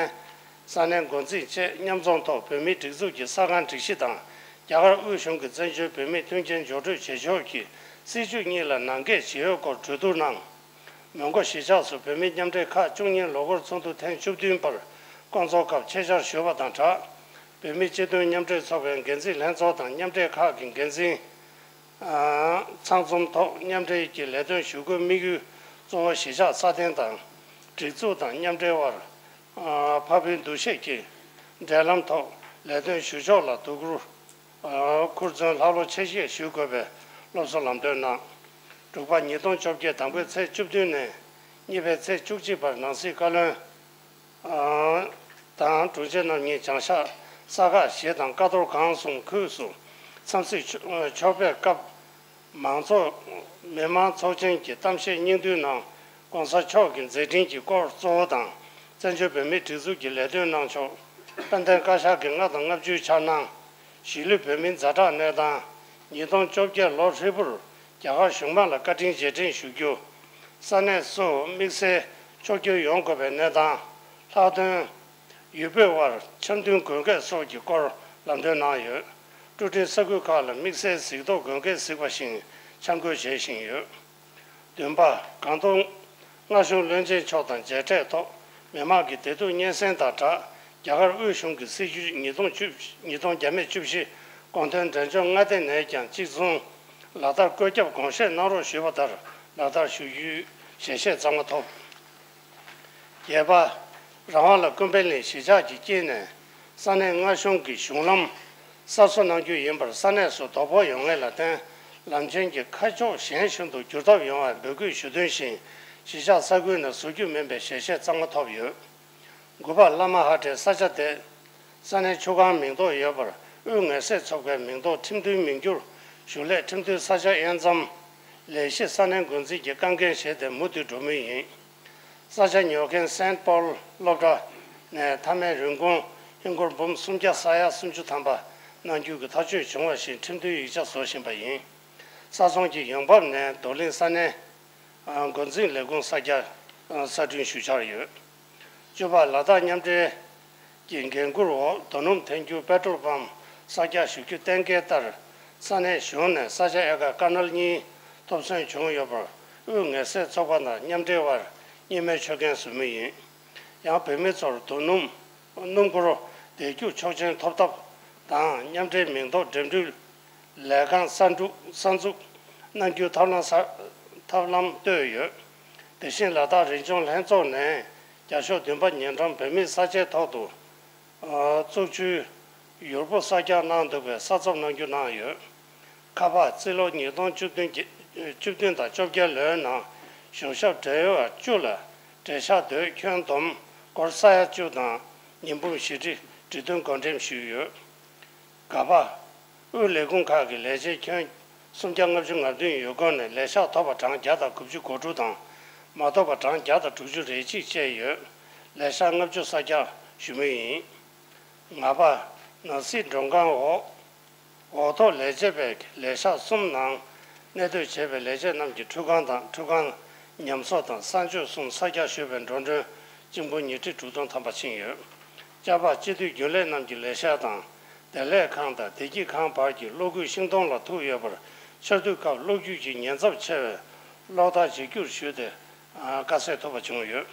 ས་གནས་འགོ་འཛིན་བཅས་མཉམ་འཛོམས་ཐོག་བོད་མིའི་སྒྲིག་འཛུགས་ཀྱི་གསར་ཁང་སྒྲིག་གཞི་དང་། རྒྱ་གར་དབུས་གཞུང་གི་བཙན་བྱོལ་བོད་མིའི་མཐུན་རྐྱེན་མཇུག་སྒྲིལ་བྱེད་ཕྱོགས་ཀྱི་སྲིད་བྱུས་གཉིས་ལ་ནན་སྐུལ་བྱེད་ཡོད་སྐོར་གྲོས་བསྡུར་གནང་། མོན་གྷོ་གཞིས་ཆགས་སུ་བོད་མིའི་མཉམ་འབྲེལ་ཁག་བཅུ་གཉིས་ལོ་འཁོར་ཚོགས་འདུ་ཐེངས་བཅུ་བདུན་པར་བསྐོང་ཚོགས་སྐབས་ཆེད་བཅར་ཞུས་པ་དང་སྦྲགས། བོད་མིའི་སྤྱི་མཐུན་མཉམ་འབྲེལ་ཚོགས་པའི་འགན་འཛིན་ལྷན་ཚོགས་དང་མཉམ་འབྲེལ་ཁག་གི་འགན་འཛིན་ཚང་འཛོམས་ཐོག་མཉམ་འབྲེལ་གྱི་ལས་དོན་ཞུ་སྒོའི་དམིགས་ཡུལ་གཙོ་བོ་གཞིས་ཆགས་སྲ་བརྟན་དང་། སྒྲིག་འཛུགས་དང་མཉམ་འབྲེལ་དབར་ཕ་བུའི་འདུ་ཤེས་ཀྱི་འབྲེལ་ལམ་ཐོག་ལས་དོན་ཞུ་ཕྱོགས་ལ་དོ་ཁུར་ཁུར་བརྩོན་ལྷག་བློ་ཆེ་བཞེས་ཞུ་དགོས་པའི་སློབ་གསོ་ལམ་སྟོན་གནང་། དྲུག་པ། ཉིས་སྟོང་བཅོ་བརྒྱད་དང་པོའི་ཚེས་བཅུ་བདུན་ནས་གཉིས་པའི་ཚེས་བཅུ་གཅིག་བར་ནང་སྲིད་བཀའ་བློན་དང་དྲུང་ཆེ་རྣམ་གཉིས་བྱང་ཤར་ས་ཁག་བཞི་དང་ཀ་རྡོར་སྒང་གསུམ་ཁུལ་སུ་འཚམས་གཟིགས་ཕྱོགས་ཕེབས་སྐབས། མང་ཚོགས་མི་མང་ཚོགས་ཆེན་གྱི་གཏམ་བཤད་སྙིང་བསྡུས་ནང་གོང་ས་མཆོག་གི་མཛད་འཕྲིན་གྱི་སྐོར་གཙོ་བོ་དང་བཙན་བྱོལ་བོད་མིའི་སྒྲིག་འཛུགས་ཀྱི་ལས་དོན་གནང་ཕྱོགས། དཔལ་ལྡན་བཀའ་ཤག་གི་ལྔ་དང་ལྔ་བཅུའི་འཆར་སྣང་། གཞིས་ལུས་བོད་མིའི་ཛ་དྲག་གནས་སྟངས། ཉིས་སྟོང་བཅོ་བརྒྱད་ལོ་ཧྲིལ་པོར་རྒྱ་གར་གཞུང་མང་ལ་བཀའ་དྲིན་རྗེས་དྲན་ཞུ་རྒྱུ། ས་གནས་སུ་དམིགས་བསལ་ཕྱོགས་བསྒྱུར་ཡོང་དགོས་པའི་གནས་སྟངས། ལྷག་དོན་ཡུལ་བོད་དབར་འཆམ་མཐུན་དགོས་གལ་སོགས་ཀྱི་སྐོར་ལམ་སྟོན་གནང་ཡོད། ཀྲུའུ་ཀྲིན་ས་ཁུལ་ཁག་ལ་དམིགས་བསལ་གཟིགས་རྟོག་དགོས་གལ་གཟིགས་པ་བཞིན་འཆར་འགོད་བྱེད་བཞིན་ཡོད། བདུན་པ། སྒང་ཏོག་མངའ་གཞུང་བློན་ཆེན་མཆོག་དང་མཇལ་འཕྲད་ཐོག་མི་མང་གི་བདེ་སྡུག་སྙན་སེང་དང་སྦྲགས། རྒྱ་གར་དབུས་གཞུང་གི་སྲིད་བྱུས་ཉིས་སྟོང་བཅུ་ཉིས་སྟོང་བརྒྱ་མེད་བཅུ་བཞི་དགོངས་དོན་འབྲས་ལྗོངས་མངའ་སྡེ་ནས་ཀྱང་གཅིག་མཚུངས་ལག་བསྟར་བཀོད་ཁྱབ་དགོངས་བཞེས་གནང་རོགས་ཞུས་པ་ལྟར་ལག་བསྟར་ཞུ་རྒྱུའི་ཞལ་བཞེས་གཙང་མ་ཐོབ། བརྒྱད་པ། རང་དབང་ལ་ཀུན་ཕན་གླིང་གཞིས་ཆགས་ཀྱི་དཀྱིལ་ནས་ས་གནས་མངའ་གཞུང་གི་གཞུང་ལམ་གསར་བཟོ་གནང་རྒྱུ་ཡིན་པར་ས་གནས་སུ་དོ་ཕོག་ཡོང་མཁན་ལ་བརྟེན་ལམ་ཆེན་གྱི་ཁ་ཕྱོགས་གཞན་ཞིག་ཏུ་བསྒྱུར་ཐབས་ཡོང་བའི་འབོད་སྐུལ་ཞུ་དོན་བཞིན་གཞིས་ཆགས་ས་ཁུལ་ནས་བཟོ་རྒྱུ་མིན་པའི་ཞལ་བཞེས་གཙང་མ་ཐོབ་ཡོད། དགུ་པ། བླ་མ་ཧ་ཏའི་ས་ཆ་དེ་ས་གནས་ཆུ་སྒང་མིང་འདོགས་ཡོད་པར་དབུས་ངལ་སེལ་ཚོགས་པའི་མིང་འདོགས་ཁྲིམས་མཐུན་མིང་བསྒྱུར་ཞུ་སླད་ཁྲིམས་མཐུན་ས་ཆ་དབྱེ་མཚམས་ལས་གཞི་ས་གནས་འགོ་འཛིན་གྱིས་དཀའ་འགན་བཞེས་ཏེ་མུ་མཐུད་འགྲོ་མུས་ཡིན། ས་ཆ་ཉོ་མཁན་སེན་པོལ་སློབ་གྲྭ་ནས་མཐའ་མའི་རིན་གོང་ཧིན་སྒོར་འབུམ་སུམ་བརྒྱ་ས་ཡ་སུམ་ཅུ་ཐམ་པ་གནང་རྒྱུ་གི་ཐག་གཅོད་བྱུང་བ་བཞིན་ཁྲིམས་མཐུན་ཡིག་ཆ་བཟོ་བཞིན་པ་ཡིན། ས་ཚོང་གི་ཡོང་འབབ་ནས་རྡོར་གླིང་ས་གནས་འགོ་འཛིན་ལས་ཁུངས་གསར་རྒྱག་གསར་སྐྲུན་ཞུ་འཆར་ཡོད། བཅུ་པ། ལ་དྭགས་མཉམ་འབྲེལ་གྱི་འགན་འཁུར་འོག་རྡོ་སྣུམ་འཐེན་རྒྱུའི་པེ་ཏྲོལ་པམ་གསར་རྒྱག་ཞུ་རྒྱུ་གཏན་འཁེལ་ལྟར་ས་གནས་གཞུང་ནས་ས་ཆ་ཨེ་ཀར་ཀ་ནལ་གཉིས་ཐོབ་ཐང་བྱུང་ཡོད་པར་དབུས་ངལ་སེལ་ཚོགས་པ་དང་མཉམ་འབྲེལ་བར་གཉིས་སྨན་ཆོད་གན་བཟོ་མུས་ཡིན། ཡང་བོད་མི་ཚོར་རྡོ་སྣུམ་སྣུམ་འཁོར་བདེ་རྒྱུགས་ཆོག་མཆན་ཐོབ་ཐབས་དང་མཉམ་འབྲེལ་མིང་འདོགས་འགྲིམ་འགྲུལ་ལས་ཁང་གསར་འཛུགས་གསར་འཛུགས་གནང་རྒྱུའི་ཐབས་ལམ་གསར་ཐབས་ལམ་བཏོད་ཡོད། དེ་བཞིན་ལ་དྭགས་རིག་གཞུང་ལྷན་ཚོགས་ནས་བརྒྱ་ཤོག་བདུན་པ་ཉིན་གྲངས་བོད་མིའི་ས་ཆའི་ཐོག་ཏུ་བཙུགས་རྒྱུའི་ཡུར་བུ་གསར་རྒྱག་གནང་འདུག་པས་གསར་རྩོམ་གནང་རྒྱུ་གནང་ཡོད། ཁ་པར། རྩིས་ལོ་ཉིས་སྟོང་བཅུ་བདུན་གྱི་བཅུ་བདུན་དང་བཅོ་བརྒྱད་ལོའི་ནང་གཞུང་ཞབས་འབྲེལ་ཡོད་བཅུ་ལ་འབྲེལ་ཤག་སྡོད་ཁྱོན་བསྡོམས་སྒོར་ས་ཡ་བཅུ་དང་ཉིས་འབུམ་བཞི་ཁྲི་འབྲི་འདུན་བགོ་འགྲེམས་ཞུས་ཡོད། ག་པ། དབུས་ལས་ཁུངས་ཁག་གི་ལས་བྱེད་ཁྱོན་སུམ་བརྒྱ་ལྔ་བཅུ་ང་བདུན་ཡོད་སྐོར་ནས་ལས་ཤག་ཐོབ་པ་གྲངས་བརྒྱ་དང་དགུ་བཅུ་གོ་དྲུག་དང་མ་ཐོབ་པ་གྲངས་བརྒྱ་དང་དྲུག་ཅུ་རེ་གཅིག་བཅས་ཡོད། ལས་ཤག་ལྔ་བཅུ་གསར་རྒྱག་ཞུ་མུས་ཡིན། ང་པ། ནང་སྲིད་མགྲོན་ཁང་འོག་འོག་ཐོག་ལས་བྱེད་པའི་ལས་ཤག་གསུམ་ནང་གནས་སྡོད་བྱས་པའི་ལས་བྱེད་རྣམས་ཀྱི་ཁྲུས་ཁང་དང་ཁྲུས་ཁང་ཉམས་གསོ་དང་གསང་སྤྱོད་གསུམ་གསར་རྒྱག་ཞུས་པའི་འགྲོ་གྲོན་གཅིག་འབུམ་ཉི་ཁྲི་དྲུག་སྟོང་ཐམ་པ་ཕྱིན་ཡོད། ཅ་པ། སྤྱི་འཐུས་རྒྱུན་ལས་རྣམས་ཀྱི་ལས་ཤག་དང་བདེ་ལས་ཁང་དང་བདེ་སྐྱིད་ཁང་བར་གྱི་གློག་སྐུད་ཤིང་སྡོང་ལ་ཐུག་ཡོད་པར་ཆར་དུས་སྐབས་གློག་སྐུད་ཀྱི་ཉེན་ཚབས་ཆེ་བས་གློག་བརྡ་བརྗེ་སྒྱུར་ཞུས་ཏེ་དཀའ་སེལ་ཐོབ་པ་བྱུང་ཡོད།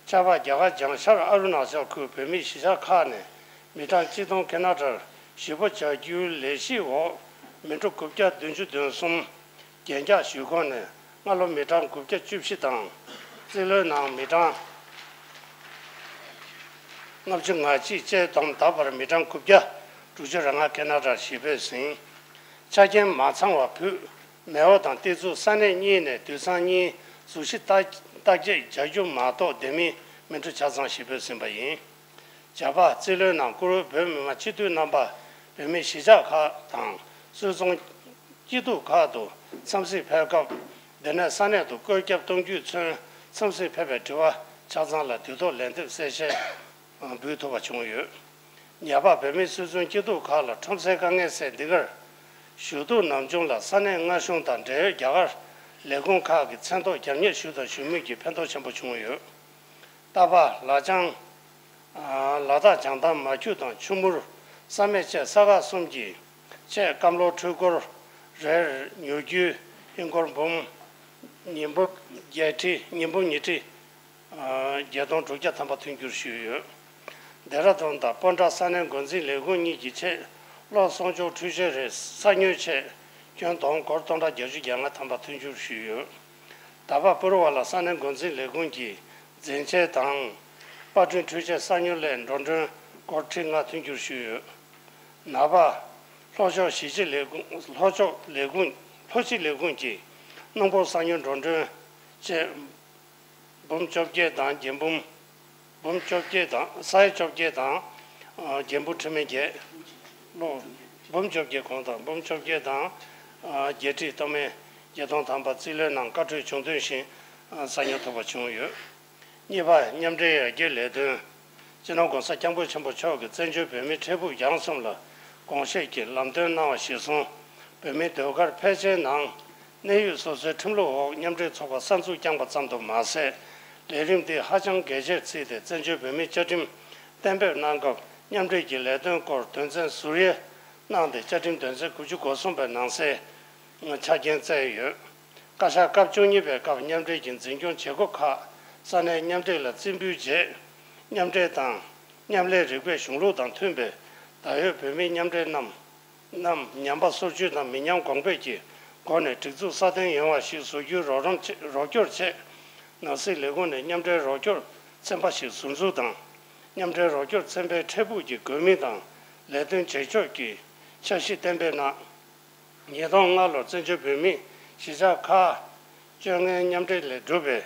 ཆར་པ། རྒྱ་གར་བྱང་ཤར་ཨ་རུ་ན་ཅལ་ཁུལ་བོད་མིའི་གཞིས་ཆགས་ཁག་ནས་མི་གྲངས་གཅིག་སྟོང་ཁེ་ན་ཌར་གཞིས་སྤོ་བྱ་རྒྱུའི་ལས་གཞིའི་འོག་མི་འགྲོ་དགུ་བརྒྱ་བདུན་ཅུ་དོན་གསུམ་རྒྱན་འཇགས་ཞུ་སྒོ་ནས་སྔ་ལོ་མི་གྲངས་དགུ་བརྒྱ་བཅུ་བཞི་དང་རྩིས་ལོའི་ནང་མི་གྲངས་ལྔ་བཅུ་ང་གཅིག་བཅས་བསྡོམས་ད་བར་མི་གྲངས་དགུ་བརྒྱ་དྲུག་ཅུ་རེ་ལྔ་ཁེ་ན་ཌར་གཞིས་སྤོས་ཟིན། ཆ་རྐྱེན་མ་ཚང་བ་བུད་མེད་པ་དང་སྟེ་ཚུར་ས་གནས་གཉིས་ནས་དུད་ཚང་གཉིས་གཟུགས་གཞི་བརྟག་བརྟག་དཔྱད་བྱ་རྒྱུ་མ་གཏོགས་དེ་མིན་མི་འགྲོ་ཆ་ཚང་གཞིས་སྤོས་ཟིན་པ་ཡིན། བྱ་བ། རྩིས་ལོའི་ནང་བཀུར་འོས་བོད་མི་མང་སྤྱི་འཐུས་རྣམ་པ་བོད་མིའི་གཞིས་ཆགས་ཁག་དང་སུད་ཚོང་སྐྱིད་སྡུག་ཁག་ཏུ་འཚམས་གཟིགས་ཕེབས་སྐབས་དེ་ནས་ས་གནས་དུ་བཀོད་ཁྱབ་གཏོང་རྒྱུས་མཚོན་འཚམས་གཟིགས་ཕེབས་པའི་དྲི་བ་ཆ་ཚང་ལ་དུས་ཐོག་ལན་འདེབས་གསལ་བཤད་འབུལ་ཐུབ་པ་བྱུང་ཡོད། ཉ་པ། བོད་མིའི་སུད་ཚོང་སྐྱིད་སྡུག་ཁག་ལ་ཁྲོམ་སའི་དཀའ་ངལ་སེལ་འདི་གར་ཞུ་གཏུག་ནམ་བྱུང་ལ་ས་གནས་མངའ་གཞུང་དང་འབྲེལ་ཡོད་རྒྱ་གར་ལས་ཁུངས་ཁག་གི་མཚན་ཐོག་རྒྱབ་གཉེར་ཞུས་དང་ཞུ་མུས་ཀྱི་ཕན་ཐོགས་ཆེན་པོ་བྱུང་ཡོད། རྟ་པ། ལ་ལྕང་། ལ་དྭགས་བྱང་ཐང་མ་ཁྱུ་དང་ཆུ་མུར་ས་སྨད་བཅས་ས་ཁག་གསུམ་གྱི་ཆེད་སྐམ་ལོ་འཕྲུལ་འཁོར་རེར་ཉོ་རྒྱུའི་ཧིན་སྒོར་འབུམ་ཉིས་འབུམ་བརྒྱད་ཁྲི་ཉིས་འབུམ་ཉི་ཁྲི་བརྒྱད་སྟོང་དྲུག་བརྒྱ་ཐམ་པ་མཐུན་འགྱུར་ཞུས་ཡོད། ལྡེ་ར་ལྡུན་དང་སྤོན་ཊ་ས་གནས་འགོ་འཛིན་ལས་ཁུངས་གཉིས་ཀྱི་ཆེད་གློག་སྲུང་སྐྱོང་འཕྲུལ་ཆས་རེ་གསར་ཉོའི་ཆེད་ཁྱོན་བསྡོམས་སྒོར་སྟོང་ཕྲག་བརྒྱད་ཅུ་གྱ་ལྔ་ཐམ་པ་མཐུན་འགྱུར་ཞུས་ཡོད། ད་བར་པུ་རུ་ཝ་ལ་ས་གནས་འགོ་འཛིན་ལས་ཁུངས་ཀྱིས་འཛིན་ཆས་དང་པར་སྐྲུན་འཕྲུལ་ཆས་གསར་ཉོ་སླད་འགྲོ་གྲོན་སྒོར་ཁྲི་ལྔ་མཐུན་འགྱུར་ཞུས་ཡོད། ནག་པ། ལྷོ་ཕྱོགས་གཞིས་སྤྱི་ལས་ཁུངས་ལྷོ་ཕྱོགས་ལས་ཁུངས་ལྷོ་སྤྱི་ལས་ཁུངས་ཀྱིས་སྣུམ་འཁོར་གསར་ཉོའི་འགྲོ་གྲོན་བཅས་འབུམ་བཅོ་བརྒྱད་དང་བརྒྱད་འབུམ། འབུམ་བཅོ་བརྒྱད་དང་ས་ཡ་བཅོ་བརྒྱད་དང་བརྒྱད་འབུམ་ཁྲི་མེད་བརྒྱད། ལོ། འབུམ་བཅོ་བརྒྱད་གོང་དང་འབུམ་བཅོ་བརྒྱད་དང་བརྒྱད་ཁྲི་སྟོང་མེད་བརྒྱད་སྟོང་ཐམ་པ་རྩིས་ལོའི་ནང་བཀའ་འཁྲོལ་བྱུང་དོན་བཞིན་གསར་ཉོ་ཐུབ་པ་བྱུང་ཡོད། གཉིས་པ། མཉམ་འབྲེལ་ཡར་རྒྱས་ལས་དོན། སྤྱི་ནོར་༸གོང་ས་༸སྐྱབས་མགོན་ཆེན་པོ་མཆོག་གིས་བཙན་བྱོལ་བོད་མིའི་འཕྲལ་ཕུགས་རྒྱང་གསུམ་ལ་དགོངས་བཞེས་ཀྱིས་ལམ་སྟོན་གནང་བ་གཞིར་བཟུང་། བོད་མིའི་ཟློས་གར་ཕལ་ཆེར་ནང་གནས་ཡུལ་སོ་སོའི་ཁྲིམས་ལུགས་འོག་མཉམ་འབྲེལ་ཚོགས་པ་གསར་འཛུགས་བསྐྱངས་པ་ཙམ་དུ་མ་ཟད། ལས་རིམ་འདི་ཧ་ཅང་གལ་ཆེར་བརྩིས་ཏེ་བཙན་བྱོལ་བོད་མིའི་བཅའ་ཁྲིམས་གཏན་འབེབས་གནང་སྐབས་མཉམ་འབྲེལ་གྱི་ལས་དོན་སྐོར་དོན་ཚན་ཟུར་དབྱེ་གནང་སྟེ་བཅའ་ཁྲིམས་དོན་ཚན་དགུ་བཅུ་གོ་གསུམ་པའི་ནང་གསེས་ཆ་རྐྱེན་བསྩལ་ཡོད། བཀའ་ཤག་སྐབས་བཅུ་གཉིས་པའི་སྐབས་མཉམ་འབྲེལ་གྱི་འཛིན་སྐྱོང་བྱེད་སྒོ་ཁག་ས་གནས་མཉམ་འབྲེལ་ལ་རྩིས་འབུལ་རྗེས། མཉམ་འབྲེལ་དང་མཉམ་ལས་རིག་པའི་གཞུང་ལུགས་དང་མཐུན་པའི་ད་ཡོད་བོད་མིའི་མཉམ་འབྲེལ་རྣམས་རྣམས་ཉམས་པ་སོར་ཆུད་དང་མི་ཉམས་གོང་འཕེལ་གྱི་སྒོ་ནས་སྒྲིག་འཛུགས་སྲ་བརྟན་ཡོང་བ་ཞིག་བཟོ་རྒྱུའི་རོགས་རམ་ཆེད་རོགས་སྐྱོར་ཆེད། ནང་སྲིད་ལས་ཁུངས་ནས་མཉམ་འབྲེལ་རོགས་སྐྱོར་ཚན་པ་ཞིག་ཟུར་འཛུགས་དང་། མཉམ་འབྲེལ་རོགས་སྐྱོར་ཚན་པའི་འཕྲལ་ཕུགས་ཀྱི་དགོས་དམིགས་དང་ལས་དོན་བྱེད་ཕྱོགས་ཀྱི་འཆར་གཞི་གཏན་འབེབས་གནང་། ཉིས་སྟོང་ལྔ་ལོར་བཙན་བྱོལ་བོད་མིའི་གཞིས་ཆགས་ཁག་བཅོ་ལྔའི་མཉམ་འབྲེལ་ལས་གྲུབ་པའི་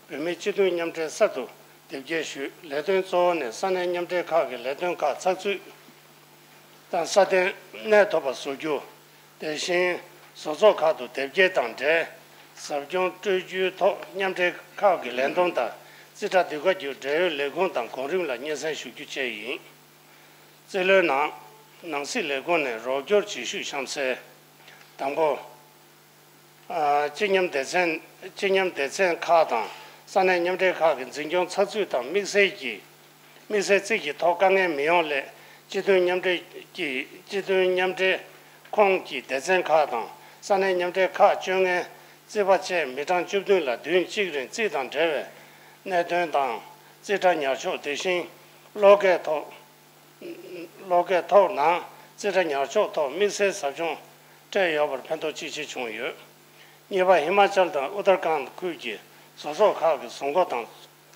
བོད་མིའི་སྤྱི་མཐུན་མཉམ་འབྲེལ་གསར་དུ་ དེབ་སྐྱེལ་ཞུས། ལས་དོན་གཙོ་བོ་ནི་ས་གནས་མཉམ་འབྲེལ་ཁག་གི་ལས་དོན་ཁག་ཚགས་ཚུད་དང་སྲ་བརྟན་གནས་ཐུབ་པ་བཟོ་རྒྱུ། དེ་བཞིན་བཟོ་ཚོགས་ཁག་ཏུ་དེབ་སྐྱེལ་དང་འབྲེལ་ཟབ་སྦྱོང་སྤྲོད་རྒྱུའི་ཐོག་མཉམ་འབྲེལ་ཁག་གི་ལས་བསྡོམས་དང་རྩིས་ཁྲ་ཟློས་གར་གྱི་འབྲེལ་ཡོད་ལས་ཁུངས་དང་གོང་རིམ་ལ་སྙན་སེང་ཞུ་རྒྱུ་བཅས་ཡིན། རྩིས་ལོའི་ནང་ནང་སྲིད་ལས་ཁུངས་ནས་རོགས་སྐྱོར་བྱེད་ཤུགས་གཤམ་གསལ། དང་པོ། ཨ། སྤྱི་མཉམ་སྡེ་ཚན། སྤྱི་མཉམ་སྡེ་ཚན་ཁག་དང་ས་གནས་མཉམ་འབྲེལ་ཁག་གི་འཛིན་སྐྱོང་ཚགས་ཚུད་དང་དམིགས་བསལ་གྱི་དམིགས་བསལ་རྩིས་ཀྱི་ཐོག་དཀའ་ངལ་མི་ཡོང་སླད། སྤྱི་མཐུན་མཉམ་འབྲེལ་གྱི་སྤྱི་མཐུན་མཉམ་འབྲེལ་ཁོངས་ཀྱི་སྡེ་ཚན་ཁག་དང་ས་གནས་མཉམ་འབྲེལ་ཁག་བཅོ་ལྔའི་རྩིས་པ་བཅས་མི་གྲངས་བཅུ་བདུན་ལ་བདུན་གཅིག་རིང་རྩིས་དང་འབྲེལ་བའི་གནད་དོན་དང་རྩིས་ཁྲ་ཉར་ཕྱོགས། དེ་བཞིན་ལོ་འགའི་ཐོག་ལོ་འགའི་ཐོག་ནང་རྩིས་ཁྲ་ཉར་ཕྱོགས་ཐོག་དམིགས་བསལ་ཟབ་སྦྱོང་སྤྲད་ཡོད་པར་ཕན་ཐོགས་ཅི་ཆེ་བྱུང་ཡོད། གཉིས་པ། ཧི་མ་ཅལ་དང་ཨུ་ཏར་ཁཱན་ཁུལ་གྱི་བཟོ་ཚོགས་ཁག་གི་བཟོ་འགོ་དང་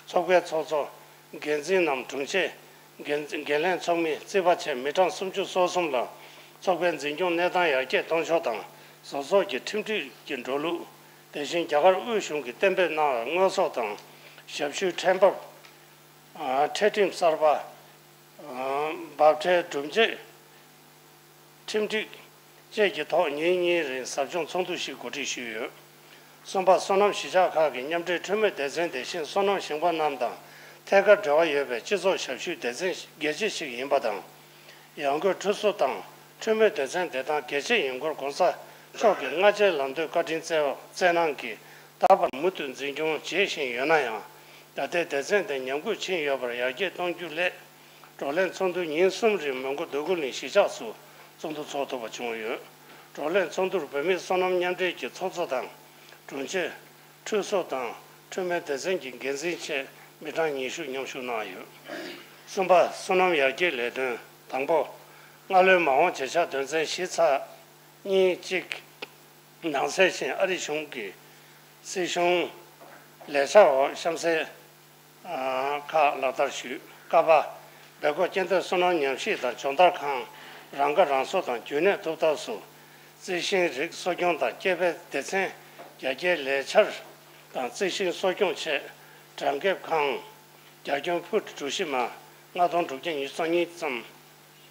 ཚོགས་པའི་ཚོགས་གཙོ། འགན་འཛིན་ནམ་དྲུང་ཆེ། འགན་འགན་ལེན་ཚོགས་མི། རྩིས་པ་བཅས་མི་གྲངས་སུམ་ཅུ་སོ་གསུམ་ལ་ཚོགས་པའི་འཛིན་སྐྱོང་གནས་སྟངས་ཡར་རྒྱས་གཏོང་ཕྱོགས་དང་བཟོ་ཚོགས་ཀྱི་ཁྲིམས་སྒྲིག་གི་འགྲོ་ལུགས། དེ་བཞིན་རྒྱ་གར་དབུས་གཞུང་གིས་གཏན་འབེབས་གནང་བའི་དངོས་ཟོག་དང་ཞབས་ཞུའི་ཁྲལ་འབབ། ཨ། ཁྲལ་ཁྲིམས་གསར་པ། ཨ། འབབ་ཁྲལ་སྒྲུབ་བྱེད་ཁྲིམས་སྒྲིག་བཅས་ཀྱི་ཐོག་ཉིན་གཉིས་རིང་ཟབ་སྦྱོང་ཚོགས་འདུ་ཞིག་གོ་སྒྲིག་ཞུས་ཡོད། གསུམ་པ། སོ་ནམ་གཞིས་ཆགས་ཁག་གི་མཉམ་འབྲེལ་འཕྲུལ་མོ་སྡེ་ཚན། དེ་བཞིན་སོ་ནམ་ཞིང་པ་རྣམས་དང་ཐད་ཀར་འབྲེལ་བ་ཡོད་པའི་སྤྱི་ཚོགས་ཞབས་ཞུའི་སྡེ་ཚན་གལ་ཆེ་ཞིག་ཡིན་པ་དང་། ཡང་སྒོས་ཁྲུས་གསོལ་དང་འཕྲུལ་མོ་སྡེ་ཚན་བདེ་ཐང་གལ་ཆེ་ཡིན་སྐོར་༸གོང་ས་མཆོག་གིས་ལྔ་བརྒྱའི་ལམ་སྟོན་བཀའ་དྲིན་སྩལ་སྩལ་གནང་གིས་ད་བར་མུ་མཐུད་འཛིན་སྐྱོང་བྱེད་བཞིན་ཡོད་ན་ཡང་། ད་ལྟའི་སྡེ་ཚན་དེ་ཉམས་རྒུད་ཕྱིན་ཡོད་པར་ཡར་རྒྱས་གཏོང་རྒྱུ་སླད། བགྲོ་གླེང་ཚོགས་འདུ་ཉིན་གསུམ་རིང་མོན་གྷོ་འདོད་རྒུ་གླིང་གཞིས་ཆགས་སུ་ཚོགས་འདུ་འཚོགས་ཐུབ་པ་བྱུང་ཡོད། བགྲོ་གླེང་ཚོགས་འདུར་བོད་མིའི་སོ་ནམ་མཉམ་འབྲེལ་གྱི་ཚོགས་གཙོ་དང་དྲུང་ཆེ། ཁྲུས་གསོལ་དང་འཕྲུལ་མོ་སྡེ་ཚན་གྱི་འགན་འཛིན་བཅས་མི་གྲངས་ཉི་ཤུ་མཉམ་ཞུགས་གནང་ཡོད། གསུམ་པ། སོ་ནམ་ཡར་རྒྱས་ལས་དོན། དང་པོ། སྔ་ལོའི་མ་འོངས་བྱེད་འཆར་དོན་ཚན་བཞི་ཚེག་གཉིས་གཅིག་ནང་གསལ་བཞིན་ཨ་རི་གཞུང་གི་སྲིད་གཞུང་ལས་འཆར་འོག་གཤམ་གསལ་ཁག་ལག་བསྟར་ཞུས། ཀ་པ། སྦེལ་ཀོབ་སྐྱེ་ལྡན་སོ་ནམ་ཉམས་ཞིབ་དང་སྦྱོང་བརྡར་ཁང་། རང་ཁ་རང་གསོ་དང་རྒྱུན་གནས་ཐུབ་ཐབས་སུ་རྩི་ཤིང་རིགས་གསོ་སྐྱོང་དང་སྐྱེ་འཕེལ་སྡེ་ཚན། རྒྱ་སྐྱེད་ལས་འཆར་དང་རྩི་ཤིང་གསོ་སྐྱོང་ཆེད་བྲང་ཁེབས་ཁང་། རྒྱ་ཁྱོན་ཕུཊ་གྲུ་བཞི་མ་ལྔ་སྟོང་དྲུག་བརྒྱ་ཉི་ཤུ་རྩ་གཉིས་ཙམ་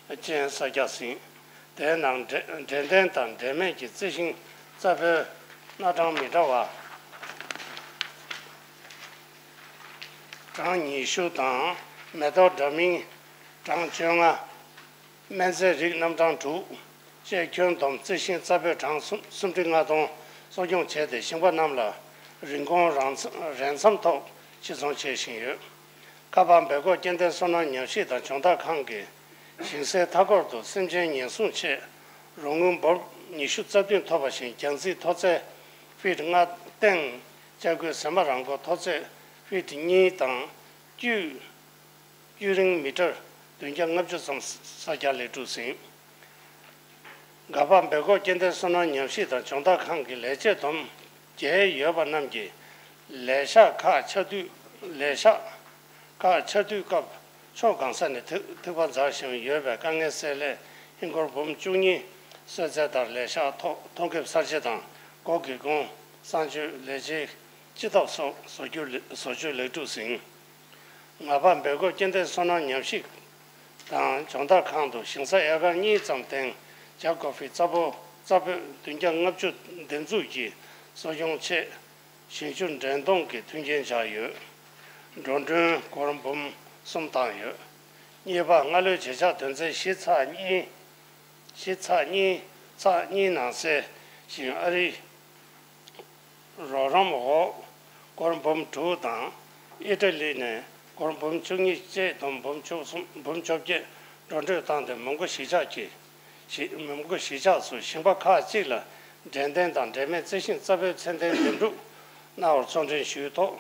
ཅན་གསར་རྒྱག་ཟིན། དེའི་ནང་འབྲས་འབྲས་ལྡན་དང་འབྲས་མེད་ཀྱི་རྩི་ཤིང་རྩ་སྤོས་སྣ་གྲངས་མི་འདྲ་བ་གྲངས་ཉི་ཤུ་དང་། མེ་ཏོག་འདྲ་མིན་གྲངས་བཅོ་ལྔ། སྨན་རྫས་རིགས་རྣམ་གྲངས་དྲུག་བཅས་ཁྱོན་བསྡོམས་རྩི་ཤིང་རྩ་སྤོས་གྲངས་སུམ་སུམ་ཁྲི་ལྔ་སྟོང་གསོ་སྐྱོང་བྱས་ཏེ་ཞིང་པ་རྣམས་ལ་རིན་གོང་རང་རན་འཚམ་ཐོག་ཕྱིར་ཚོང་བྱེད་བཞིན་ཡོད། ཀ་པ། སྦེལ་ཀོབ་སྐྱེ་ལྡན་སོ་ནམ་ཉམས་ཞིབ་དང་སྦྱོང་བརྡར་ཁང་གིས་ཞིང་སའི་མཐའ་འཁོར་དུ་སེམས་ཅན་ཉེན་སྲུང་ཆེད་རོགས་དངུལ་འབོར་ཉི་ཤུ་རྩ་བདུན་ཐོབ་པ་བཞིན་རྒྱང་རྩིས་མཐོ་ཚད་ཕིཊ་ལྔ་སྟེང་ལྕགས་སྐུད་ཟེ་མ་རང་མགོ་མཐོ་ཚད་ཕིཊ་གཉིས་དང་དཀྱུས། དཀྱུས་རིང་མི་ཊར་བདུན་བརྒྱ་ལྔ་བཅུ་ཙམ་གསར་རྒྱག་ལེགས་གྲུབ་ཟིན། ག་པ། སྦེལ་ཀོབ་སྐྱེ་ལྡན་སོ་ནམ་ཉམས་ཞིབ་དང་སྦྱོང་བརྡར་ཁང་གི་ལས་བྱེད་བསྡོམས་བརྒྱད་ཡོད་པ་རྣམས་ཀྱིས་ལས་ཤག་ཁག་ཆ་དུས་ལས་ཤག་ཁག་ཆ་དུས་སྐབས་ཕྱོགས་གང་ས་ནས་ཐུག་ཐུག་པ་འཛར་བཞིན་ཡོད་པའི་དཀའ་ངལ་སེལ་སླད་ཧིན་སྒོར་འབུམ་བཅུ་གཉིས་གསོལ་སྩལ་ལྟར་ལས་ཤག་ཐོག་ཐོ་འགོད་གསར་བརྗེ་དང་སྒོ་སྒེའུ་ཁུང་གསང་སྤྱོད་ལས་བྱེད་སྤྱི་ཐབ་སོགས་བཟོ་རྒྱུ་ལེ་བཟོ་བཅོས་ལེགས་གྲུབ་ཟིན། ང་ཕ་སྦེལ་ཀོབ་སྐྱེ་ལྡན་སོ་ནམ་ཉམས་ཞིབ་དང་སྦྱོང་བརྡར་ཁང་དུ་ཞིང་ས་ཨེ་ཀར་གཉིས་ཙམ་སྟེང་ཇ་ཀོ་ཧྥེ་རྩ་ཕོ་རྩ་ཕོད་བདུན་བརྒྱ་ལྔ་བཅུ་འདེབས་འཛུགས་ཀྱི་གསོ་སྐྱོང་ཆེད་ཞིང་ཆུ་འདྲེན་གཏོང་གི་མཐུན་རྐྱེན་སྦྱར་ཡོད། འགྲོ་གྲོན་སྒོར་འབུམ་གསུམ་བཏང་ཡོད། གཉིས་པ། སྔ་ལོའི་བྱེད་འཆར་དོན་ཚན་བཞི་ཚེག་གཉིས། བཞི་ཚེག་གཉིས་ཚེག་གཉིས་ནང་གསལ་བཞིན་ཨ་རི། རོགས་རམ་འོག་སྒོར་འབུམ་དྲུག་དང་། ཨི་ཊ་ལི་ནས་སྒོར་འབུམ་བཅུ་གཉིས་བཅས་བསྡོམས་འབུམ་བཅུ་གསུམ་འབུམ་བཅོ་བརྒྱད་འགྲོ་གྲོན་བཏང་སྟེ་མོན་གྷོ་གཞིས་ཆགས་ཀྱི་གཞི་མོན་གྷོ་གཞིས་ཆགས་སུ་ཞིང་པ་ཁག་ཅིག་ལ་འབྲས་ལྡན་དང་འབྲས་མེད་རྩི་ཤིང་རྩ་སྤོས་ཚད་ལྡན་འདེམས་སྒྲུག་གནང་བར་ཚོང་འབྲེལ་ཞུས་ཐོག་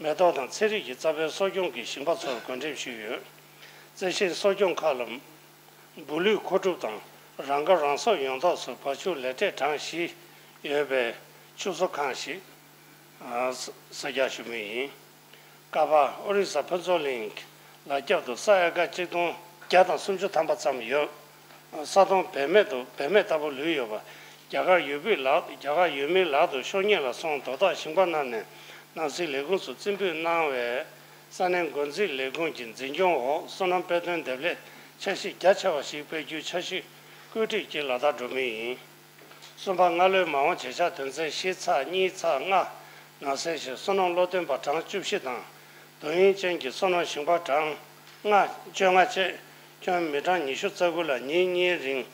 མེ་ཏོག་དང་ཚལ་རིགས་ཀྱི་རྩ་སྤོས་གསོ་སྐྱོང་གི་ཞིང་པ་ཚོར་བགོ་འགྲེམས་ཞུས་ཡོད། རྩི་ཤིང་གསོ་སྐྱོང་ཁག་ལ། སྦུག་ལུད་མཁོ་སྒྲུབ་དང་རང་ཁ་རང་གསོ་ཡོང་ཐབས་སུ་བ་ཕྱུགས་ལས་འབྲས་གྲངས་བཞི་ཡོད་པའི་ཕྱུགས་གསོ་ཁང་ཞིག་གསར་རྒྱག་ཞུ་མུས་ཡིན། ཀ་པ། ཨོ་རི་ས་ཕུན་ཚོགས་གླིང་ལ་རྒྱབ་ཏུ་ས་ཨེ་ཀར་གཅིག་སྟོང་བརྒྱ་དང་སུམ་ཅུ་ཐམ་པ་ཙམ་ཡོད། ས་དོང་བེད་མེད་དུ་བེད་མེད་ལྟ་བུ་ལུས་ཡོད་པ། རྒྱ་གར་ཡུལ་དཔོན་ལག་རྒྱ་གར་ཡུལ་མིའི་ལག་ཏུ་ཤོར་ཉེན་ལ་སོང་དོ་བདག་ཞིང་པ་རྣམས་ནས་ནང་སྲིད་ལས་ཁུངས་སུ་རྩིས་འབུལ་གནང་བའི་ ས་གནས་འགོ་འཛིན་ལས་ཁུངས་ཀྱི་འཛིན་སྐྱོང་འོག་སོ་ནམ་དཔེ་སྟོན་འདེབས་ལས་འཆར་གཞི་རྒྱ་ཆེ་བ་ཞིག་སྤེལ་རྒྱུའི་འཆར་གཞི་བཀོད་སྒྲིག་གྱིས་ལག་བསྟར་འགྲོ་མུས་ཡིན། གསུམ་པ། སྔ་ལོའི་མ་འོངས་བྱེད་འཆར་དོན་ཚན་བཞི་ཚེག་གཉིས་ཚེག་ལྔ་ནང་གསལ་བཞིན་སོ་ནམ་སློབ་སྟོན་པ་གྲངས་བཅུ་བཞི་དང་། དོན་ཡོད་ཅན་གྱི་སོ་ནམ་ཞིང་པ་གྲངས་ལྔ་བཅོ་ལྔ་བཅས་ཁྱོན་མི་གྲངས་ཉི་ཤུ་རྩ་དགུ་ལ་ཉིན་གཉིས་རིང་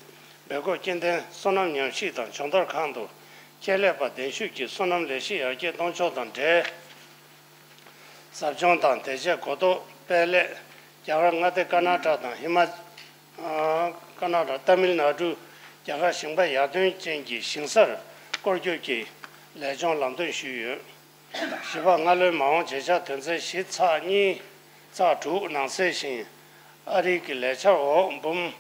སྦེལ་ཀོབ་སྐྱེ་ལྡན་སོ་ནམ་ཉམས་ཞིབ་དང་སྦྱོང་བརྡར་ཁང་དུ་ཆེད་ལས་པ་གདན་ཞུས་ཀྱིས་སོ་ནམ་ལས་གཞི་ཡར་རྒྱས་གཏོང་ཕྱོགས་དང་འབྲེལ། ཟབ་སྦྱོང་དང་དེ་རྗེས་གོ་རྟོགས་སྤེལ་སླད། རྒྱ་གར་མངའ་སྡེ་ཀར་ནཱ་ཊ་དང་ཧི་མ། ཨ། ཀར་ནཱ་ཊ། ཏཱ་མིལ་ནཱ་ཌུ། རྒྱ་གར་ཞིང་པ་ཡར་ཐོན་ཅན་གྱི་ཞིང་སར་སྐོར་སྐྱོད་ཀྱི་ལས་སྦྱོང་ལམ་སྟོན་ཞུས་ཡོད། བཞི་པ། སྔ་ལོའི་མ་འོངས་བྱེད་འཆར་དོན་ཚན་བཞི་ཚེག་གཉིས་ཚེག་དྲུག་ནང་གསལ་བཞིན། ཨ་རིའི་གི་ལས་འཆར་འོག་འབུམ་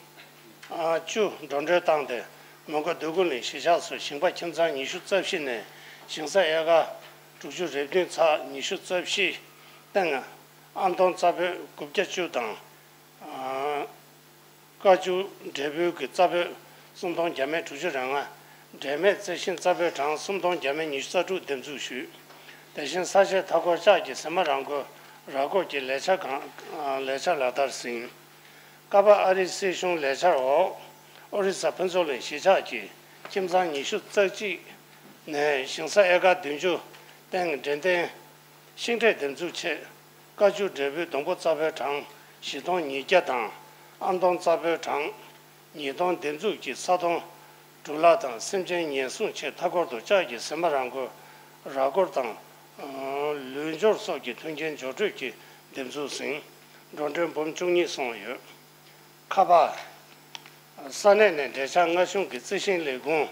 ཨ་བཅུ་འགྲོ་གྲོན་བཏང་སྟེ། མོན་གྷོ་འདོད་རྒུ་གླིང་གཞིས་ཆགས་སུ་ཞིང་པ་ཁྱིམ་ཚང་ཉི་ཤུ་རྩ་བཞི་ནས་ཞིང་ས་ཨེ་ཀར་དྲུག་ཅུ་རེ་བདུན་ཚེག་ཉི་ཤུ་རྩ་བཞི་སྟེང་། ཨ་མདོང་རྩྭ་སྦོས་དགུ་བརྒྱ་བཅུ་དང་། ཨ། ཀ་ཅུ་འབྲས་བུའི་གི་རྩྭ་སྦོས་སུམ་སྟོང་བརྒྱ་མེད་དྲུག་ཅུ་རེ་ལྔ། འབྲས་མེད་རྩི་ཤིང་རྩྭ་སྦོས་གྲངས་སུམ་སྟོང་བརྒྱ་མེད་ཉི་ཤུ་རྩ་དྲུག་འདེབས་འཛུགས་ཞུས། དེ་བཞིན་ས་ཆའི་མཐའ་འཁོར་ལྕགས་ཀྱི་ཟེ་མ་རང་འཁོར་ར་སྐོར་གྱི་ལས་འཆར་གང་ལས་འཆར་ལག་བསྟར་ཟིན། ཀ་པ། ཨ་རིའི་སྲིད་གཞུང་ལས་འཆར་འོག་ཨོ་རི་ས་ཕུན་ཚོགས་གླིང་གཞིས་ཆགས་ཀྱི་ཁྱིམ་ཚང་ཉི་ཤུ་རྩ་གཅིག་ནས་ཞིང་ས་ཨེ་ཀར་བདུན་ཅུ་སྟེང་འབྲས་ལྡན་ཤིང་འབྲས་འདེབས་འཛུགས་ཆེད། ཀ་ཅུ་འབྲས་བུའི་སྡོང་པོ་རྩ་སྦོས་གྲངས་བཞི་སྟོང་ཉིས་བརྒྱ་དང་། ཨ་མདོང་རྩ་སྦོས་གྲངས་ཉིས་སྟོང་འདེབས་འཛུགས་ཀྱིས་ས་དོང་འབྲུ་ལ་དང་སེམས་ཅན་ཉེན་སྲུང་ཆེད་མཐའ་འཁོར་དུ་ལྕགས་ཀྱི་ཟེ་མ་རང་འཁོར་ར་སྐོར་དང་། ལུད་སྦྱོར་སོགས་ཀྱི་མཐུན་རྐྱེན་སྦྱོར་སྤྲོད་ཀྱིས་འདེབས་འཛུགས་ཟིན། འགྲོ་གྲོན་འབུམ་བཅུ་གཉིས་སོང་ཡོད། ཁ་པ། ས་གནས་ནས་འབྲེལ་ཆགས་མངའ་གཞུང་གི་རྩི་ཤིང་ལས་ཁུངས་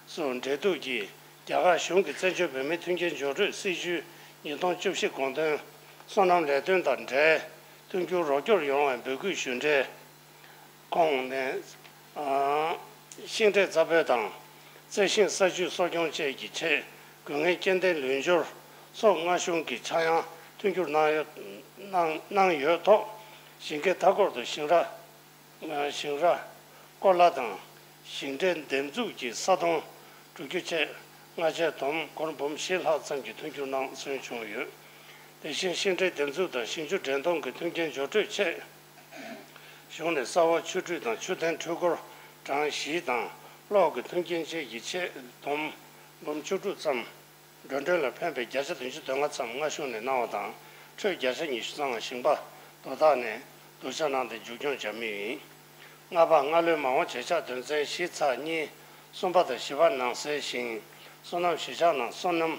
སུ་འབྲེལ་གཏུག་གིས་རྒྱ་གར་གཞུང་གི་བཙན་བྱོལ་བོད་མིའི་མཐུན་རྐྱེན་སྦྱོར་སྤྲོད་སྲིད་ཇུས་ཉིས་སྟོང་བཅུ་བཞི་དགོངས་དོན་སོ་ནམ་ལས་དོན་དང་འབྲེལ་མཐུན་འགྱུར་རོགས་སྐྱོར་ཡོང་བའི་འབོད་སྐུལ་ཞུ་འབྲེལ་ཁོངས་ནས། ཨ། ཤིང་འབྲས་རྩ་སྦོས་དང་རྩི་ཤིང་ས་ཆུའི་གསོ་སྐྱོང་བཅས་ཀྱི་ཆེད་དགོས་ངེས་སྐྱེ་ལྡན་ལུད་སྦྱོར་སོགས་མངའ་གཞུང་གིས་ཆག་ཡང་མཐུན་འགྱུར་གནང་ཡོད་གནང་གནང་ཡོད་ཐོག་ཞིང་ཁའི་མཐའ་འཁོར་དུ་ཞིང་ར། ཞིང་ར། སྐོར་ལ་དང་ཞིང་འབྲས་འདེབས་འཛུགས་ཀྱི་ས་དོང་བསྒྲུབ་རྒྱུ་བཅས་སྔ་རྗེས་བསྡོམས་སྒོར་འབུམ་བཞི་ལྷག་ཙམ་གྱི་མཐུན་འགྱུར་གནང་སོན་བྱུང་ཡོད། དེ་བཞིན་ཤིང་འབྲས་འདེབས་འཛུགས་དང་ཞིང་ཆུ་འདྲེན་གཏོང་གི་མཐུན་རྐྱེན་སྦྱོར་སྤྲོད་ཆེད། གཞུང་ནས་ས་འོག་ཆུ་འཁྲུད་དང་ཆུ་ལྡན་འཕྲུལ་འཁོར་གྲངས་བཞི་དང་གློག་གི་མཐུན་རྐྱེན་བཅས་ཀྱི་ཆེད་བསྡོམས་འབུམ་བཅུ་དྲུག་ཙམ། འགྲོ་གྲོན་ལ་ཕན་པའི་བརྒྱ་ཆ་བདུན་ཅུ་དོན་ལྔ་ཙམ་མངའ་གཞུང་ནས་གནང་བ་དང་། འཕྲོས་བརྒྱ་ཆ་ཉི་ཤུ་ཙམ་ཞིང་པ་དོ་བདག་ནས་བསྡུ་ཆ་གནང་སྟེ་མཇུག་སྐྱོང་བྱ་མུས་ཡིན། ལྔ་པ། སྔ་ལོའི་མ་འོངས་བྱེད་འཆར་དོན་ཚན་བཞི་ཚེག་གཉིས། གསུམ་པ་དང་བཞི་པ་ནང་གསལ་བཞིན། སོ་ནམ་གཞིས་ཆགས་ནང་སོ་ནམ་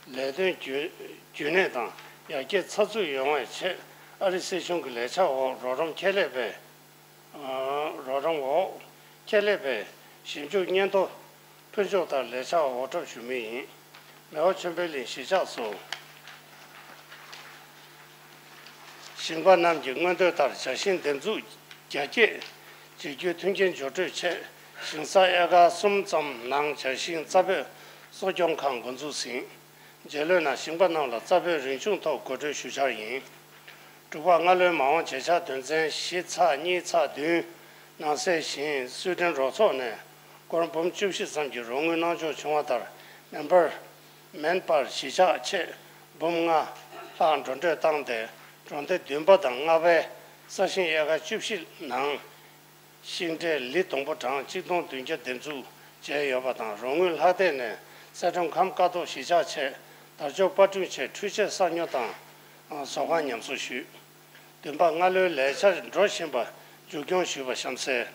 ལས་དོན་རྒྱུན་རྒྱུན་གནས་དང་ཡར་རྒྱས་ཚགས་ཚུད་ཡོང་བའི་ཆེད། ཨ་རི་སྲིད་གཞུང་གི་ལས་འཆར་འོག་རོགས་རམ་ཁྱད་ལས་པའི། རོགས་རམ་འོག་ཁྱད་ལས་པའི་ཞིབ་འཇུག་སྙན་ཐོ་ཕུལ་ཕྱོགས་ལྟར་ལས་འཆར་འོག་གྲབས་ཞུ་མུས་ཡིན། མེའོ་ཆོས་འཕེལ་གླིང་གཞིས་ཆགས་སུ། ཞིང་པ་རྣམས་ཀྱི་མངོན་འདོད་ལྟར་ཇ་ཤིང་འདེབས་འཛུགས་རྒྱ་སྐྱེད་བྱེད་རྒྱུའི་མཐུན་རྐྱེན་སྦྱོར་སྤྲོད་ཆེད་ཞིང་ས་ཨེ་ཀར་གསུམ་ཙམ་ནང་ཇ་ཤིང་རྩ་སྦོས་གསོ་སྐྱོང་ཁང་འགོ་འཛུགས་ཟིན། རྗེས་ལོའི་ནང་ཞིང་པ་རྣམས་ལ་རྩ་སྦོས་རིན་ཆུང་ཐོག་བགོ་སྤྲོད་ཞུ་འཆར་ཡིན། དྲུག་པ། སྔ་ལོའི་མ་འོངས་བྱེད་འཆར་དོན་ཚན་བཞི་ཚེག་གཉིས་ཚེག་བདུན་ནང་གསལ་བཞིན་སུའེ་ཏེན་རོགས་ཚོགས་ནས་སྒོར་འབུམ་བཅུ་བཞི་ཙམ་གྱི་རོགས་དངུལ་གནང་ཕྱོགས་བྱུང་བ་ལྟར། མིན་པར་མིན་པར་གཞིས་ཆགས་ཆེད་འབུམ་ལྔ་ལྷག་འགྲོ་གྲོན་བཏང་སྟེ། གྲོང་སྡེ་བདུན་པ་དང་ལྔ་པའི་ས་ཞིང་ཨེ་ཀར་བཅུ་བཞི་ནང་ཤིང་འབྲས་ལི་སྡོང་པོ་གྲངས་གཅིག་སྟོང་བདུན་བརྒྱ་འདེབས་འཛུགས་བྱས་ཡོད་པ་དང་། རོགས་དངུལ་ལྷག་སྟེང་ནས་གསལ་ཁྲོམ་ཁམས་ཀ་རྡོ་གཞིས་ཆགས་ཆེད་དར་ལྕོག་པར་སྐྲུན་ཆེད་འཕྲུལ་ཆས་གསར་ཉོ་དང་བཟོ་ཁང་ཉམས་གསོ་ཞུས། བདུན་པ། སྔ་ལོའི་ལས་འཆར་འགྲོ་བཞིན་པ་མཇུག་སྐྱོང་ཞུས་པ་གཤམ་གསལ།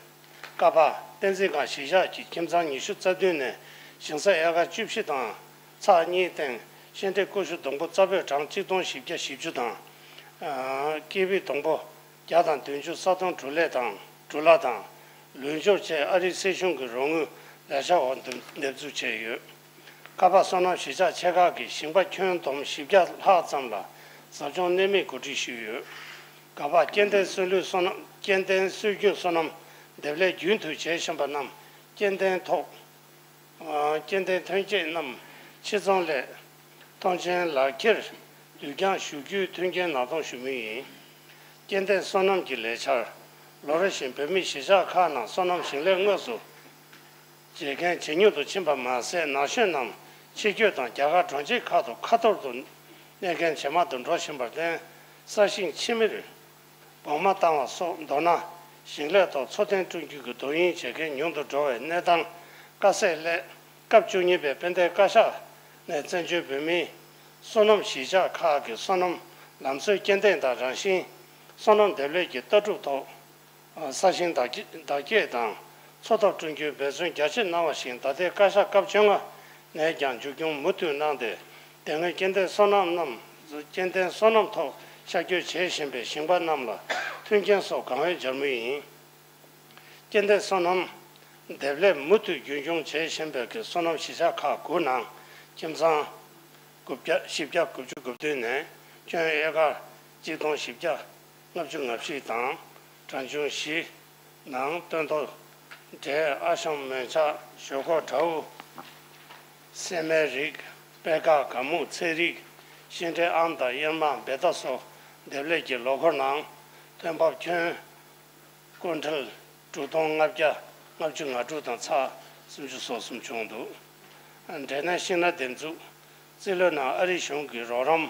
ཀ་པ། བསྟན་འཛིན་སྒང་གཞིས་ཆགས་ཀྱི་ཁྱིམ་ཚང་ཉི་ཤུ་རྩ་བདུན་ནས་ཞིང་ས་ཨེ་ཀར་བཅུ་བཞི་དང་ཚེག་གཉིས་སྟེང་ཤིང་འབྲས་ཀུ་ཤུ་སྡོང་པོ་རྩ་སྦོས་གྲངས་གཅིག་སྟོང་བཞི་བརྒྱ་བཞི་བཅུ་དང་། ཀི་ཝི་སྡོང་པོ་བརྒྱ་དང་བདུན་ཅུ་ས་དོང་བྲུ་ལས་དང་བྲུ་ལ་དང་ལུད་སྦྱོར་བཅས་ཨ་རིའི་སྲིད་གཞུང་གི་རོགས་དངུལ་ལས་འཆར་འོག་འདེབས་འཛུགས་བྱས་ཡོད། ཀ་པ། སོ་ནམ་གཞིས་ཆགས་ཆེ་ཁག་གི་ཞིང་པ་ཁྱོན་བསྡོམས་བཞི་བརྒྱ་ལྷག་ཙམ་ལ་ཟབ་སྦྱོང་གནད་སྨིན་གོ་སྒྲིག་ཞུས་ཡོད། ག་པ། སྐྱེ་ལྡན་སོན་ལུད་སོ་ནམ། སྐྱེ་ལྡན་སྲོལ་རྒྱུན་སོ་ནམ་འདེབས་ལས་རྒྱུན་མཐུད་བྱེད་བཞིན་པ་རྣམས་སྐྱེ་ལྡན་ཐོག་སྐྱེ་ལྡན་ཐོན་སྐྱེད་རྣམས་ཕྱིར་ཚོང་སླད་ཐོངས་མཆན་ལག་འཁྱེར་བསྡུ་རྐྱང་ཞུ་རྒྱུའི་མཐུན་རྐྱེན་ནང་གཏོང་ཞུ་མུས་ཡིན། སྐྱེ་ལྡན་སོ་ནམ་གྱི་ལས་འཆར། ལོ་རེ་བཞིན་བོད་མིའི་གཞིས་ཆགས་ཁག་ནང་སོ་ནམ་ཞིང་ལས་དངོས་སུ་བྱེད་མཁན་ཇེ་ཉུང་དུ་ཕྱིན་པ་མ་ཟད། ན་གཞོན་རྣམས་ཕྱི་སྐྱོད་དང་རྒྱ་གར་གྲོང་ཁྱེར་ཁག་ཏུ་ཁ་ཐོར་དུ་གནས་མཁན་ཇེ་མང་དུ་འགྲོ་བཞིན་པར་བརྟེན། ས་ཞིང་ཕྱི་མིར་སྦོང་མ་བཏང་བ་སོགས། མདོར་ན། ཞིང་ལས་ཐོག་འཚོ་རྟེན་བསྐྲུན་རྒྱུ་གི་དོ་དབྱིངས་བྱེད་མཁན་ཉུང་དུ་འགྲོ་བའི་གནས་སྟངས་དཀའ་སེལ་སླད། སྐབས་བཅུ་གཉིས་པའི་དཔལ་ལྡན་བཀའ་ཤག་ནས་བཙན་བྱོལ་བོད་མིའི་སོ་ནམ་གཞིས་ཆགས་ཁག་གི་སོ་ནམ་ལམ་སྲོལ་སྐྱེལ་འདེད་དང་རང་བཞིན་སོ་ནམ་འདེབས་ལས་ཀྱི་ལྟ་གྲུབ་ཐོག་ས་ཞིང་བདག་སྐྱེད་དང་འཚོ་ཐབས་བསྐྲུན་རྒྱུའི་འབད་བརྩོན་རྒྱ་ཆེ་གནང་བ་བཞིན། ད་ལྟའི་བཀའ་ཤག་སྐབས་བཅོ་ལྔ་ནས་ཀྱང་མཇུག་སྐྱོང་མུ་མཐུད་གནང་སྟེ། དེ་སྔའི་སྐྱེ་ལྡན་སོ་ནམ་རྣམས། སྐྱེ་ལྡན་སོ་ནམ་ཐོག་ཤར་བསྐྱོད་བྱེད་བཞིན་པའི་ཞིང་པ་རྣམས་ལ་མཐུན་རྐྱེན་སོགས་གང་འོས་སྦྱར་མུས་ཡིན། སྐྱེ་ལྡན་སོ་ནམ་འདེབས་ལས་མུ་མཐུད་རྒྱུན་འཁྱོངས་བྱེད་བཞིན་པའི་སོ་ནམ་གཞིས་ཆགས་ཁག་དགུ་ནང་ཁྱིམ་ཚང་དགུ་བརྒྱ། བཞི་བརྒྱ་དགུ་བཅུ་གོ་བདུན་ནས་ཁྱོན་ཨེ་ཀར་གཅིག་སྟོང་བཞི་བརྒྱ་ལྔ་བཅུ་ང་བཞི་དང་། གྲངས་ཆུང་བཞི་ནང་སྟོན་ཐོག་འབྲས། ཨ་ཤམ། མོན་ཆག་ཞོག་ཁོག་དྲ་འུ། སྲན་མའི་རིགས། པད་ཁ། ག་མུ། ཚལ་རིགས། ཤིང་འབྲས། ཨམ་དང་གཡེར་མ། བེ་ཏ་སོགས་འདེབས་ལས་ཀྱི་ལོ་འཁོར་ནང་ཐོན་འབབ་ཁྱོན་ཀུན་ཊལ་དྲུག་སྟོང་ལྔ་བརྒྱ་ལྔ་བཅུ་ང་དྲུག་དང་ཚེག་སུམ་ཅུ་སོ་གསུམ་བྱུང་འདུག་འབྲས་ནད་ཤིང་ནགས་འདེབས་འཛུགས། རྩིས་ལོའི་ནང་ཨ་རིའི་གཞུང་གིས་རོགས་རམ་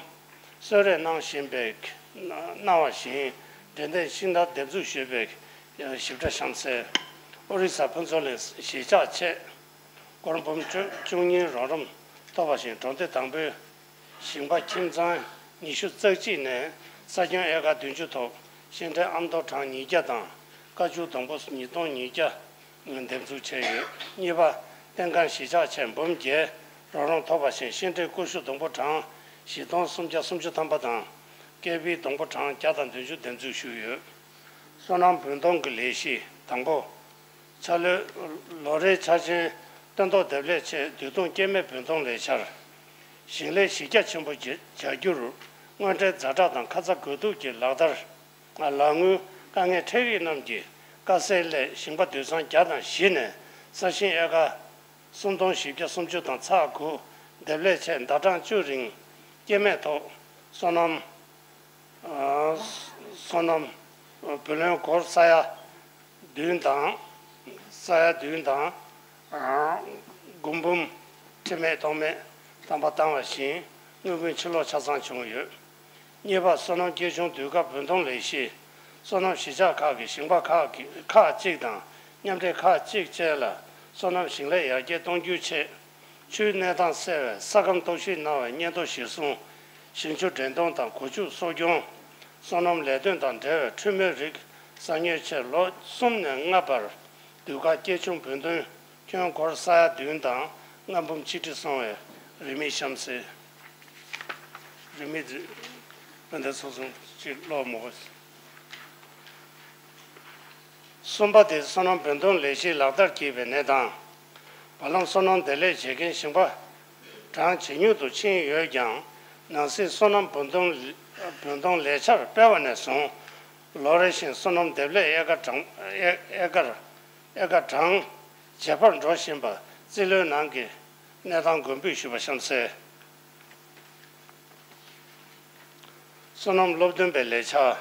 གསོལ་རས་གནང་བཞིན་པའི། གནང་བ་བཞིན། འབྲས་ནད་ཤིང་ནགས་འདེབས་འཛུགས་ཞུས་པའི་ཞིབ་ཕྲ་གཤམ་གསལ། ཨོ་རི་ས་ཕུན་ཚོགས་གླིང་གཞིས་ཆགས་ཆེད་སྒོར་འབུམ་བཅུ་གཉིས་རོགས་རམ་ཐོབ་པ་བཞིན། གྲོང་སྡེ་དང་པོའི་ཞིང་པ་ཁྱིམ་ཚང་ཉི་ཤུ་རྩ་གཅིག་ནས་ས་ཁྱོན་ཨེ་ཀར་བདུན་ཅུ་ཐོག་ཤིང་འབྲས་ཨ་མདོ་གྲངས་ཉིས་བརྒྱ་དང་ཀ་ཆུ་སྡོང་པོ་ཉིས་སྟོང་ཉིས་བརྒྱ་འདེབས་འཛུགས་བྱས་ཡོད། གཉིས་པ། བསྟན་ཁང་གཞིས་ཆགས་ཆེད་འབུམ་བརྒྱད་རོགས་རམ་ཐོབ་པ་བཞིན། ཤིང་འབྲས་ཀུ་ཤུ་སྡོང་པོ་གྲངས་བཞི་སྟོང་སུམ་བརྒྱ་སུམ་ཅུ་ཐམ་པ་དང་། ཀེ་བི་སྡོང་པོ་གྲངས་བརྒྱ་དང་བདུན་ཅུ་འདེབས་འཛུགས་ཞུས་ཡོད། སོ་ནམ་བུན་གཏོང་གི་ལས་གཞི་དང་པོ། ཆར་ལོའི་ལོ་རེའི་འཆར་ཅན་སྟོན་ཐོག་འདེབས་ལས་ཆེད་དུས་ཐུང་སྐྱེད་མེད་བུན་གཏོང་ལས་འཆར། ཞིང་ལས་གཞི་རྒྱ་ཆེན་པོ་བྱ་རྒྱུར་དངོས་འབྲེལ་ཛ་དྲག་དང་ཁ་ཚ་དགོས་གཏུགས་ཀྱི་ལག་བསྟར། ལག་དངུལ་དཀའ་ངལ་འཕྲད་རིགས་རྣམས་ཀྱི་དཀའ་སེལ་སླད། ཞིང་པ་དུད་ཚང་བརྒྱ་དང་བཞི་ནས་ས་ཞིང་ཨེ་ཀར་སུམ་སྟོང་བཞི་བརྒྱ་སུམ་ཅུ་དང་ཚེག་དགུ་འདེབས་ལས་ཆེད་ཟླ་གྲངས་བཅུ་རིང་སྐྱེད་མེད་ཐོག་སོ་ནམ། ཨ། སོ་ནམ། བུ་ལོན་སྒོར་ས་ཡ་བདུན་དང་། ས་ཡ་བདུན་དང་། ཨ། དགུ་འབུམ་ཁྲི་མེད་སྟོང་མེད་ཐམ་པ་བཏང་བ་བཞིན་དངུལ་བུན་ཕྱིར་སློག་ཆ་ཚང་བྱུང་ཡོད། གཉིས་པ། སོ་ནམ་སྐྱེད་ཆུང་དུས་སྐབས་བུན་གཏོང་ལས་གཞི། སོ་ནམ་གཞིས་ཆགས་ཁག་གི་ཞིང་པ་ཁག་གི་ཁག་གཅིག་དང་མཉམ་འབྲེལ་ཁག་གཅིག་བཅས་ལ་སོ་ནམ་ཞིང་ལས་ཡར་རྒྱས་གཏོང་རྒྱུའི་ཆེད། ཆུའི་གནས་སྟངས་གསལ་བའི་ས་ཁམས་རྟོག་ཞིབ་གནང་བའི་སྙན་ཐོ་གཞིར་བཟུང་། ཞིང་ཆུ་འདྲེན་གཏོང་དང་བགོ་བཅུག་གསོ་སྐྱོང་། སོ་ནམ་ལས་དོན་དང་འབྲེལ་བའི་འཕྲུལ་མའི་རིགས་ཟ་ཉལ་ཆེད་ལོ་གསུམ་ནས་ལྔ་བར་དུས་བཀག་སྐྱེད་ཆུང་བུན་ཐོན་ཁྱོན་སྒོར་ས་ཡ་བདུན་དང་ལྔ་འབུམ་ཆིག་ཁྲི་སོང་བའི་རིན་མེད་གཤམ་གསལ། རིན་མེད་དཔལ་ལྡན་ཚོགས་ཆུང་གིས་ཀློག་མོ། གསུམ་པ་དེ་སོ་ནམ་བུན་གཏོང་ལས་གཞི་ལག་བསྟར་བགྱིས་པའི་གནས་སྟངས། བར་ལམ་སོ་ནམ་འདེབས་ལས་བྱེད་མཁན་ཞིང་པ་གྲངས་ཇེ་ཉུང་དུ་ཕྱིན་ཡོད་ཀྱང་། ནང་སྲིད་སོ་ནམ་བུན་གཏོང་། བུན་གཏོང་ལས་འཆར་སྤེལ་བ་ནས་བཟུང་། ལོ་རེ་བཞིན་སོ་ནམ་འདེབས་ལས་ཨེ་ཀར་གྲངས། ཨེ་ཨེ་ཀར་ཨེ་ཀར་གྲངས་ཇེ་འཕར་འགྲོ་བཞིན་པ་རྩིས་ལོའི་ནང་གི་གནས་སྟངས་མགོན་འབུལ་ཞུས་པ་གཤམ་གསལ། སོ་ནམ་སློབ་སྟོན་པའི་ལས་འཆར།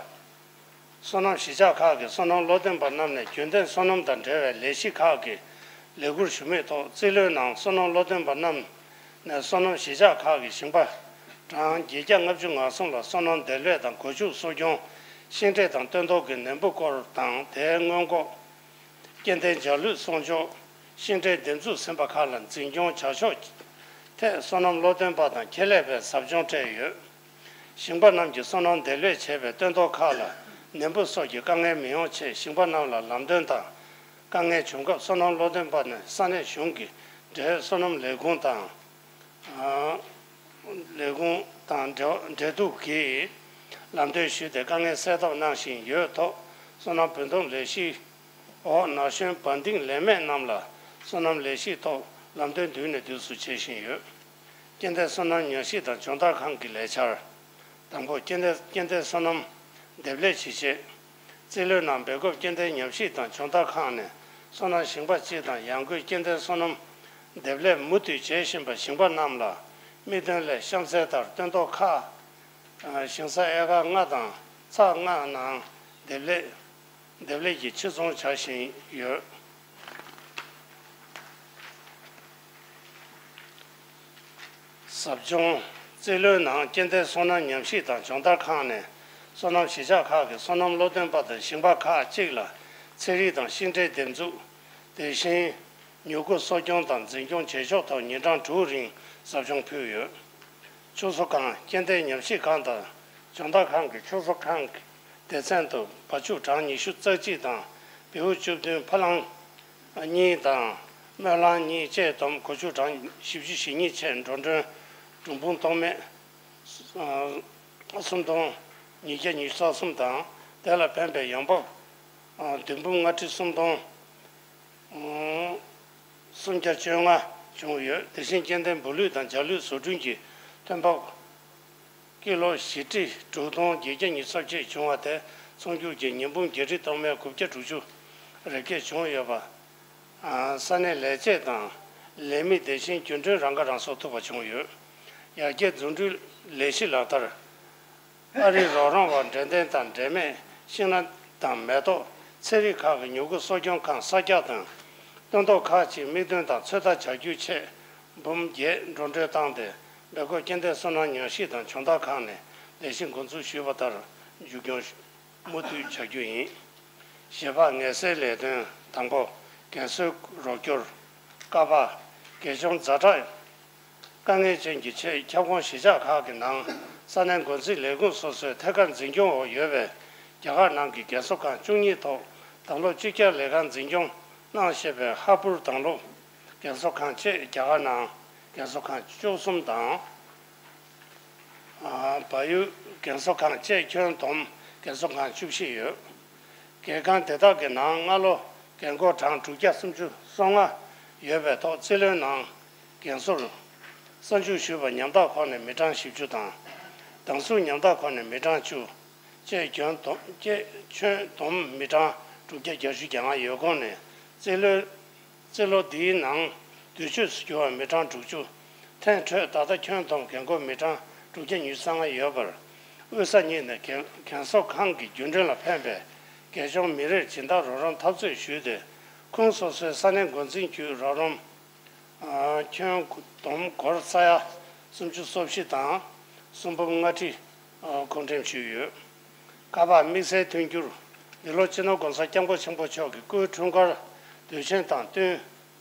སོ་ནམ་གཞིས་ཆགས་ཁག་གི་སོ་ནམ་བློ་འདོན་པ་རྣམས་ནས་རྒྱུན་གཏན་སོ་ནམ་དང་འབྲེལ་བའི་ལས་གཞི་ཁག་གི་ལས་འཁུར་ཞུ་མུས་ཐོག་རྩིས་ལོའི་ནང་སོ་ནམ་བློ་འདོན་པ་རྣམས་ནས་སོ་ནམ་གཞིས་ཆགས་ཁག་གི་ཞིང་པ་གྲངས་བརྒྱད་བརྒྱ་ལྔ་བཅུ་ང་གསུམ་ལ་སོ་ནམ་འདེབས་ལས་དང་བགོ་བཤའ་གསོ་སྐྱོང་། ཤིང་འབྲས་དང་སྟོན་ཐོག་གི་ནན་པོ་སྐོར་དང་དེའི་སྔོན་འགོག་སྐྱེ་ལྡན་འཇའ་ལུས་གསོག་འཇོག་ཤིང་འབྲས་འདེབས་འཛུགས་ཟིན་པ་ཁག་ལ་འཛིན་སྐྱོང་བྱ་ཕྱོགས་ཐད་སོ་ནམ་བློ་འདོན་པ་དང་ཁྱད་ལས་པས་ཟབ་སྦྱོང་སྤྲད་ཡོད། ཞིང་པ་རྣམས་ཀྱིས་སོ་ནམ་འདེབས་ལས་བྱེད་པའི་སྟོན་ཐོག་ཁག་ལ་ནན་པོ་སོགས་ཀྱི་དཀའ་ངལ་མི་ཡོང་ཆེད་ཞིང་པ་རྣམས་ལ་ལམ་སྟོན་དང་། དཀའ་ངལ་བྱུང་སྐབས་སོ་ནམ་བློ་འདོན་པ་ནས་ས་གནས་གཞུང་གི་འབྲེལ་ཡོད་སོ་ནམ་ལས་ཁུངས་དང་། ལས་ཁུངས་དང་འབྲེལ་འབྲེལ་གཏུག་གིས་ལམ་སྟོན་ཞུས་ཏེ་དཀའ་ངལ་སེལ་ཐབས་གནང་བཞིན་ཡོད་ཐོག་སོ་ནམ་བུན་གཏོང་ལས་གཞི་འོག་ན་གཞོན་བར་འདེང་ལས་མེད་རྣམས་ལ་སོ་ནམ་ལས་གཞིའི་ཐོག་ལམ་སྟོན་དུས་ནས་དུས་སུ་བྱེད་བཞིན་ཡོད། སྐྱེ་ལྡན་སོ་ནམ་ཉམས་ཞིབ་དང་སྦྱོང་བརྡར་ཁང་གི་ལས་འཆར། དང་པོ། སྐྱེ་ལྡན་སྐྱེ་ལྡན་སོ་ནམ་འདེབས་ལས་ཇི་བྱེད། རྩིས་ལོའི་ནང་སྦེལ་ཀོབ་སྐྱེ་ལྡན་ཉམས་ཞིབ་དང་སྦྱོང་བརྡར་ཁང་ནས་སོ་ནམ་ཞིང་པ་སྤྱི་དང་ཡང་སྒོས་སྐྱེ་ལྡན་སོ་ནམ་འདེབས་ལས་མུ་མཐུད་བྱེད་བཞིན་པ་ཞིང་པ་རྣམས་ལ་དམིགས་དོན་སླད་གཤམ་གསལ་ལྟར་སྟོན་ཐོག་ཁག་ཞིང་ས་ཨེ་ཀར་ལྔ་དང་ཚེག་ལྔ་ནང་འདེབས་ལས་འདེབས་ལས་ཀྱི་ཕྱིར་ཚོང་བྱ་བཞིན་ཡོད། ཟབ་སྦྱོང་། རྩིས་ལོའི་ནང་སྐྱེ་ལྡན་སོ་ནམ་ཉམས་ཞིབ་དང་སྦྱོང་བརྡར་ཁང་ནས་ སོ་ནམ་གཞིས་ཆགས་ཁག་གི་སོ་ནམ་བློ་འདོན་པ་དང་ཞིང་པ་ཁག་ཅིག་ལ་ཚན་རིག་དང་ཤིང་འབྲས་འདེབས་འཛུགས། དེ་བཞིན་མྱུ་གུ་གསོ་སྐྱོང་དང་འཛིན་སྐྱོང་བྱེད་ཕྱོགས་ཐོག་ཉིན་གྲངས་དྲུག་རིང་ཟབ་སྦྱོང་ཕུལ་ཡོད། ཕྱུགས་གསོ་ཁང་། སྐྱེ་ལྡན་ཉམས་ཞིབ་ཁང་དང་ཇོ་བདག་ཁང་གི་ཕྱུགས་གསོ་ཁང་གི་སྡེ་ཚན་དུ་བ་ཕྱུགས་གྲངས་ཉི་ཤུ་རྩ་གཅིག་དང་བེའུ་བཅུ་བདུན། ཕ་ལང་གཉིས་དང་སྨོན་ལང་གཉིས་བཅས་བསྡོམས་སྒོ་ཕྱུགས་གྲངས་བཞི་བཅུ་ཞེ་གཉིས་བཅས་འགྲོ་གྲོན་འབྲུ་འབུམ་སྟོང་མེད་སུམ་སྟོང་ཉིས་བརྒྱ་ཉི་ཤུ་རྩ་གསུམ་དང་། དེ་ལ་ཕན་པའི་ཡོང་འབབ་བདུན་འབུམ་ལྔ་ཁྲི་སུམ་སྟོང་སུམ་བརྒྱ་བཅོ་ལྔ་བྱུང་ཡོད། དེ་བཞིན་སྐྱེ་ལྡན་འབུ་ལུད་དང་བྱ་ལུད་བཟོ་སྐྲུན་གྱི་ཐོན་འབབ་ཀི་ལོ་བཞི་ཁྲི་དྲུག་སྟོང་བརྒྱད་བརྒྱ་ཉི་ཤུ་རྩ་བརྒྱད་བྱུང་བ་དེ་ཚོང་སྒྱུར་གྱི་ཉིས་འབུམ་བརྒྱད་ཁྲི་སྟོང་མེད་དགུ་བརྒྱ་དྲུག་ཅུ་རེ་བརྒྱད་བྱུང་ཡོད་པ། ས་གནས་ལས་བྱེད་དང་ལས་མི་དེ་བཞིན་རྒྱུན་གྲོན་རང་ཁ་རང་གསོ་ཐུབ་པ་བྱུང་ཡོད། ཡར་རྒྱས་རྫུ་འཕྲུལ་ལས་གཞི་ལག་བསྟར། ཨ་རིའི་རོགས་རམ་འོག་འབྲས་ལྡན་དང་འབྲས་མེད་ཤིང་སྣ་དང་མེ་ཏོག་ཚན་རིག་ཁག་གི་མྱུ་གུ་གསོ་སྐྱོང་ཁང་གསར་རྒྱག་དང་། སྟོན་ཐོག་ཁག་ཅིག་མིག་སྟོན་དང་ཚོད་ལྟ་བྱ་རྒྱུའི་ཆེད་འབུམ་བརྒྱད་འགྲོ་གྲོན་བཏང་སྟེ། སྦེལ་ཀོབ་སྐྱེ་ལྡན་སོ་ནམ་ཉམས་ཞིབ་དང་ཇོ་བདག་ཁང་ནས་ལས་གཞི་འགོ་འཛུགས་ཞུས་པ་ལྟར་མཇུག་སྐྱོང་མུ་མཐུད་བྱ་རྒྱུ་ཡིན། བཞི་པ། ངལ་སེལ་ལས་དོན། དང་པོ། རྒན་གསོའི་རོགས་སྐྱོར། ཀ་པ། དགེ་སྦྱོང་ཛ་དྲག་དཀའ་ངལ་ཅན་གྱི་ཆེད་ཁྱབ་ཁོངས་གཞིས་ཆགས་ཁག་གི་ནང་ས་གནས་འགོ་འཛིན་ལས་ཁུངས་སོ་སོའི་ཐད་ཀར་འཛིན་སྐྱོང་འོག་ཡོད་པའི་རྒྱ་གར་ནང་གི་རྒན་གསོ་ཁང་བཅུ་གཉིས་ཐོག་དང་ལོ་བཅོ་བརྒྱད་ལས་ཀ་འཛིན་སྐྱོང་གནང་བཞིན་པའི་ཧ་པུར་དང་ལོ་རྒན་གསོ་ཁང་བཅས། རྒྱ་གར་ནང་རྒན་གསོ་ཁང་བཅུ་གསུམ་དང་། བལ་ཡུལ་རྒན་གསོ་ཁང་བཅས་ཁྱོན་བསྡོམས་རྒན་གསོ་ཁང་བཅུ་བཞི་ཡོད། རྒན་ཁང་དེ་དག་གི་ནང་སྔ་ལོ་རྒན་འཁོགས་གྲངས་དྲུག་བརྒྱ་སུམ་ཅུ་སོ་ལྔ་ཡོད་པའི་ཐོག་རྩིས་ལོའི་ནང་རྒན་གསོར་གསར་འཇུག་ཞུས་པ་ཉམ་ཐག་ཁོངས་ནས་མི་གྲངས་བཞི་བཅུ་དང་། གདམ་གསུམ་ཉམ་ཐག་ཁོངས་ནས་མི་གྲངས་བཅུ། བཅས་ཁྱོན་བསྡོམས་བཅས་ཁྱོན་བསྡོམས་མི་གྲངས་དྲུག་བརྒྱ་བརྒྱད་ཅུ་གྱ་ལྔ་ཡོད་ཁོངས་ནས་རྩིས་ལོའི། རྩིས་ལོ་འདིའི་ནང་དུས་ཆོས་སུ་གྱུར་བ་མི་གྲངས་དྲུག་ཅུ། ཐེངས་འཕྲོས་ད་ལྟ་ཁྱོན་བསྡོམས་རྒན་འཁོགས་མི་གྲངས་དྲུག་བརྒྱ་ཉི་ཤུ་རྩ་ལྔ་ཡོད་པར། དབུས་ས་གཉིས་ནས་རྒན་རྒན་གསོ་ཁང་གི་རྒྱུན་གྲོན་ལ་ཕན་པའི་རྒན་གཞོན་མི་རེར་སྦྱིན་བདག་རོགས་རམ་འཐབ་རྩོད་ཞུས་ཏེ། ཁོངས་སོ་སོའི་ས་གནས་འགོ་འཛིན་བརྒྱུད་རོགས་རམ་ཁྱོན་བསྡོམས་སྒོར་ས་ཡ་སུམ་ཅུ་སོ་བཞི་དང་སུམ་འབུམ་ལྔ་ཁྲི་ཁོང་འགྲེམས་ཞུས་ཡོད། ཀ་པ། དམིགས་བསལ་མཐུན་འགྱུར། འདི་ལོ་སྤྱི་ནོར་༸གོང་ས་༸སྐྱབས་མགོན་ཆེན་པོ་མཆོག་གི་སྐུའི་འཁྲུངས་སྐར་དུས་ཆེན་དང་བསྟུན།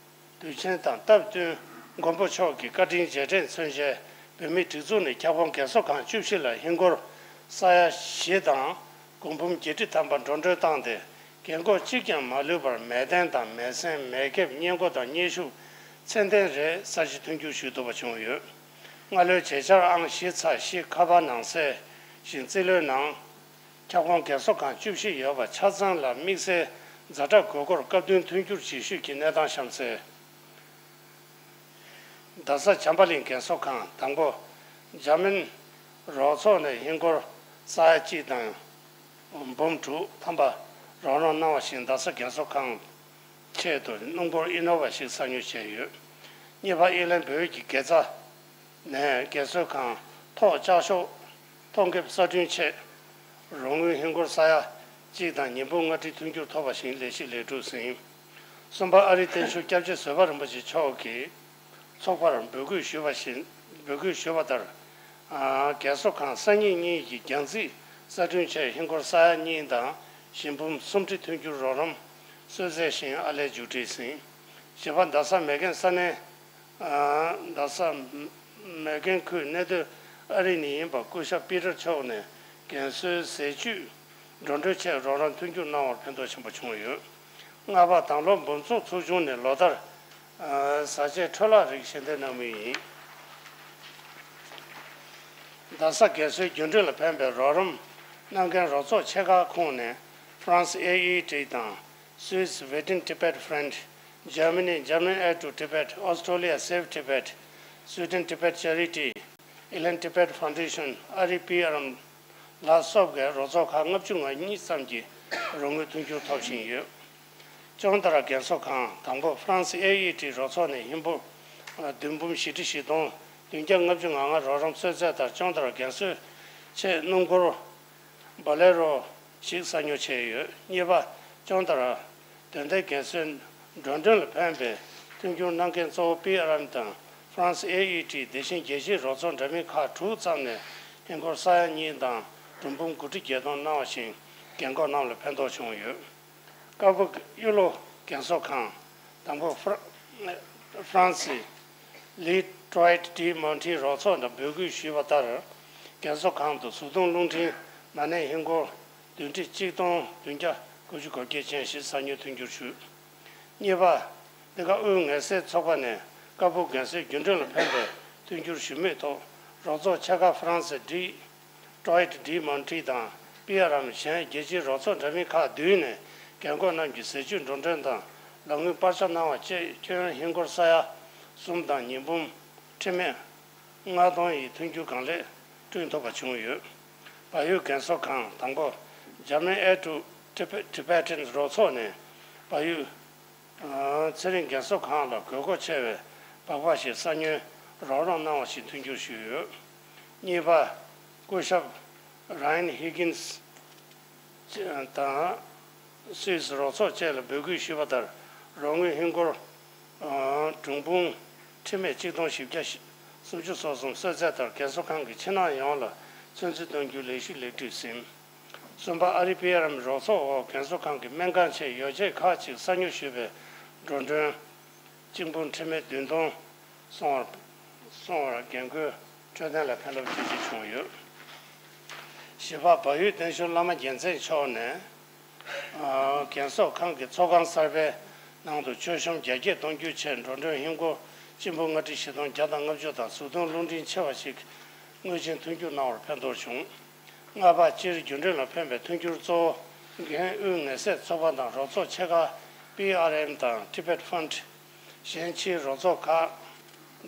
དུས་ཆེན་དང་སྟབས་བསྟུན་མགོན་པོ་མཆོག་གི་བཀའ་དྲིན་རྗེས་དྲན་མཚོན་ཆེད་བོད་མིའི་སྒྲིག་འཛུགས་ནས་ཁྱབ་ཁོངས་རྒན་གསོ་ཁང་བཅུ་བཞི་ལ་ཧིན་སྒོར་ས་ཡ་བཞི་དང་སྒོར་འབུམ་བརྒྱད་ཁྲི་ཐམ་པ་འགྲོ་གྲོན་བཏང་སྟེ། རྒན་འཁོགས་གཅིག་ཀྱང་མ་ལུས་པར་མལ་གདན་དང་མལ་གཟན། མལ་ཁེབས། སྔས་མགོ་དང་སྔས་གཞུག་མཚན་ལྡན་རེ་ས་གཞི་མཐུན་འགྱུར་ཞུ་ཐུབ་པ་བྱུང་ཡོད། སྔ་ལོའི་བྱེད་འཆར་ཨང་བཞི་ཚ་བཞི་ཁ་པ་ནང་གསལ་བཞིན་རྩིས་ལོའི་ནང་ཁྱབ་ཁོངས་རྒན་གསོ་ཁང་བཅུ་བཞི་ཡོད་པ་ཆ་ཚང་ལ་དམིགས་བསལ་ཛ་དྲག་དགོས་མཁོར་སྐབས་བསྟུན་མཐུན་འགྱུར་བྱེད་ཤུགས་ཀྱི་གནས་སྟངས་གཤམ་གསལ། རྡ་ས་བྱམས་པ་གླིང་རྒན་གསོ་ཁང་། དང་པོ། འཇར་མན་རོགས་ཚོགས་ནས་ཧིན་སྒོར་ས་ཡ་གཅིག་དང་འབུམ་དྲུག་ཐམ་པ་རོགས་རམ་གནང་བ་བཞིན། རྡ་ས་རྒན་གསོ་ཁང་ཆེད་དུ་སྣུམ་འཁོར་ཨི་ནོ་ཝ་ཞིག་གསར་ཉོ་བྱས་ཡོད། གཉིས་པ། ཨི་ལན་བོད་ཀྱི་དགེ་རྩ་ནས་རྒན་གསོ་ཁང་ཐོག་ལྕགས་ཤོག་ཐོག་འགེབས་གསར་སྐྲུན་ཆེད་རོགས་དངུལ་ཧིན་སྒོར་ས་ཡ་གཅིག་དང་ཉིས་འབུམ་ལྔ་ཁྲི་མཐུན་འགྱུར་ཐོབ་པ་བཞིན་ལས་གཞི་ལེགས་གྲུབ་ཟིན། གསུམ་པ། ཨ་རིའི་བརྟན་བཞུགས་སྐྱབས་རྗེ་བཟོད་པ་རིན་པོ་ཆེ་མཆོག་གིས་ཚོགས་པར་འབོད་སྐུལ་ཞུས་པ་བཞིན། འབོད་སྐུལ་ཞུས་པ་ལྟར། ཨ། རྒན་གསོ་ཁང་གསར་རྙིང་གཉིས་ཀྱི་རྒྱང་རྩིས་གསར་སྐྲུན་ཆེད་ཧིན་སྒོར་ས་ཡ་གཉིས་དང་བཞི་འབུམ་སུམ་ཁྲི་མཐུན་འགྱུར་རོགས་རམ་གསོལ་སྩལ་ཞིང་ཨར་ལས་མཇུག་སྒྲིལ་ཟིན། བཞི་པ། རྡ་ས་མེག་གྷན་ས་གནས། ཨ། རྡ་ས་མེག་གྷན་ཁུལ་གནས་སྡོད་ཨ་རི་ནས་ཡིན་པ་སྐུ་ཞབས་པི་ཏར་མཆོག་ནས་རྒན་གསོའི་ཟས་བཅུད་འགྲོ་གྲོན་ཆེད་རོགས་རམ་མཐུན་འགྱུར་གནང་བར་ཕན་ཐོགས་ཆེན་པོ་བྱུང་ཡོད། ལྔ་པ། དང་ལོ་འབུམ་ཚོགས་ཚོགས་ཆུང་ནས་ལོ་ལྟར། ཨ། བཟའ་ཆས་འཕྲོ་བརླག་རིགས་ཞལ་འདེབས་གནང་མུས་ཡིན། རྡ་ས་རྒན་གསོའི་རྒྱུན་གྲོན་ལ་ཕན་པའི་རོགས་རམ་གནང་མཁན་རོགས་ཚོགས་ཆེ་ཁག་ཁོངས་ནས་France A E T དང་Swiss Within Tibet Friend། Germany German Aid to Tibet། Australia Save Tibet། Sweden Tibet Charity། Elen Tibet Foundation། ཨ་རི་པི་ཨར་ཨེམ་ལ་སོགས་པའི་རོགས་ཚོགས་ཁག་ལྔ་བཅུ་ང་གཉིས་ཙམ་གྱིས་རོགས་དངུལ་མཐུན་འགྱུར་ཐོབ་བཞིན་ཡོད། ཅོང་ཏ་ར་རྒན་གསོ་ཁང་། དང་པོ། France A E T རོགས་ཚོགས་ནས་ཧིན་སྒོར་བདུན་འབུམ་བཞི་ཁྲི་བཞི་སྟོང་བདུན་བརྒྱ་ལྔ་བཅུ་ང་ལྔ་རོགས་རམ་གསོལ་སྩལ་ལྟར། ཅོང་ཏ་ར་རྒན་གསོའི་ཆེད་སྣུམ་འཁོར་Bolero ཞིག་གསར་ཉོ་བྱས་ཡོད། གཉིས་པ། ཅོང་ཏ་ར་དོན་ལྡན་རྒན་གསོའི་འགྲོ་གྲོན་ལ་ཕན་པའི་མཐུན་འགྱུར་གནང་མཁན་གཙོ་བོ་པི་ཨར་ཨེམ་དང་France A E T དེ་བཞིན་རྒྱལ་སྤྱིའི་རོགས་ཚོགས་འདྲ་མིན་ཁག་དྲུག་ཙམ་ནས་ཧིན་སྒོར་ས་ཡ་གཉིས་དང་ སྒྲུང་འབུམ་དགུ་ཁྲི་བརྒྱད་སྟོང་གནང་བ་བཞིན་རྒན་འཁོགས་རྣམས་ལ་ཕན་ཐོགས་བྱུང་ཡོད། ཀ་སྦུག་གཡུ་ལོ་རྒན་གསོ་ཁང་། དང་པོ་ཧྥ་རན་ཧྥ་རན་སི་ལི་ཏྲོ་ཡིད་ཌི་མོན་ཊི་རོགས་ཚོགས་ནས་འབོད་སྐུལ་ཞུས་པ་ལྟར། རྒན་གསོ་ཁང་དུ་གཟུགས་མཐོང་རླུང་འཕྲིན་མ་ཎི་ཧིན་སྒོར་བདུན་ཁྲི་གཅིག་སྟོང་བདུན་བརྒྱ་དགུ་བཅུ་གོ་བརྒྱད་ཅན་ཞིག་གསང་ཉུལ་མཐུན་འགྱུར་ཞུས། གཉིས་པ། འདི་ག་དབུས་ངལ་སེལ་ཚོགས་པ་ནས་ཀ་སྦུག་རྒན་གསོའི་རྒྱུན་འགྲུལ་ལ་ཕན་པའི་མཐུན་འགྱུར་ཞུ་མུས་ཐོག་རོགས་ཚོགས་ཆེ་ཁག་ཧྥ་རན་སི་ཌི་ཏྲོ་ཡིད་ཌི་མོན་ཊི་དང་པི་ཨར་ཨེམ་གཞན་རྒྱལ་སྤྱིའི་རོགས་ཚོགས་འདྲ་མིན་ཁག་བདུན་ནས་རྒན་འཁོགས་རྣམས་ཀྱི་ཟས་བཅུད་འགྲོ་གྲོན་དང་ལག་དངུལ་སྤར་ཆ་གནང་བ་བཅས་ཁྱོན་ཧིན་སྒོར་ས་ཡ་གསུམ་དང་ཉིས་འབུམ་ཁྲི་མེད་ལྔ་སྟོང་ཡི་མཐུན་འགྱུར་གང་ལེགས་བསྐྲུན་ཐུབ་པ་བྱུང་ཡོད། བལ་ཡུལ་རྒན་གསོ་ཁང་དང་པོ། German Aid to Tibet- Tibetans རོགས་ཚོགས་ནས་བལ་ཡུལ་ཚེ་རིང་རྒན་གསོ་ཁང་ལ་དགོས་མཁོ་ཆེ་བའི་སྦག་སྦག་ཞིག་གསང་ཉུལ་རོགས་རམ་གནང་བ་ཞིག་མཐུན་འགྱུར་ཞུས་ཡོད། གཉིས་པ། སྐུ་ཞབས་Ryan Higgins དང་སུད་སི་རོགས་ཚོགས་བཅས་ལ་འབོད་སྐུལ་ཞུས་པ་ལྟར། རོགས་དངུལ་ཧིན་སྒོར་སྒྲུང་འབུམ་ཁྲི་མེད་གཅིག་སྟོང་བཞི་བརྒྱ་སུམ་ཅུ་སོ་གསུམ་གསོལ་སྩལ་ལྟར་རྒན་གསོ་ཁང་གི་ཕྱི་ནང་ཡོངས་ལ་ཚོད་འཛིན་གཏོང་རྒྱུའི་ལས་གཞི་ལེགས་གྲུབ་ཟིན། གསུམ་པ། ཨ་རིའི་པི་ཨར་ཨེམ་རོགས་ཚོགས་འོག་རྒན་གསོ་ཁང་གི་སྨན་ཁང་ཆེད་ཡོ་བྱད་ཁག་ཅིག་གསང་ཉུལ་ཞུས་པའི་འགྲོ་གྲོན་གཅིག་འབུམ་ཁྲི་མེད་བདུན་སྟོང་སོང་བར་སོང་བར་རྒན་རྒོན་འཕྲོད་བསྟེན་ལ་ཕན་རླབས་ཆེ་ཞིག་བྱུང་ཡོད། བཞི་པ། བལ་ཡུལ་བསྟན་ཞོལ་བླ་མ་རྒྱལ་མཚན་མཆོག་ནས་རྒན་གསོ་ཁང་གི་ཚོགས་ཁང་གསར་པའི་ནང་དུ་མཆོད་གཤོམ་རྒྱ་སྐྱེད་གཏོང་རྒྱུའི་ཆེད་འགྲོ་གྲོན་ཧིན་སྒོར་གཅིག་འབུམ་ལྔ་ཁྲི་བཞི་སྟོང་བརྒྱ་དང་ལྔ་བཅུ་དང་གཟུགས་མཐོང་རླུང་འཕྲིན་ཆེ་བ་ཞིག་དངུལ་ཆེན་མཐུན་འགྱུར་གནང་བར་ཕན་ཐོགས་བྱུང་། ལྔ་པ། སྤྱིར་རྒྱུན་འགྲུལ་ལ་ཕན་པའི་མཐུན་འགྱུར་གཙོ་བོ་རྒན་དབུས་ངལ་སེལ་ཚོགས་པ་དང་རོགས་ཚོགས་ཆེ་ཁག་པི་ཨར་ཨེམ་དང་Tibet Fund གཞན་ཕྱིའི་རོགས་ཚོགས་ཁག་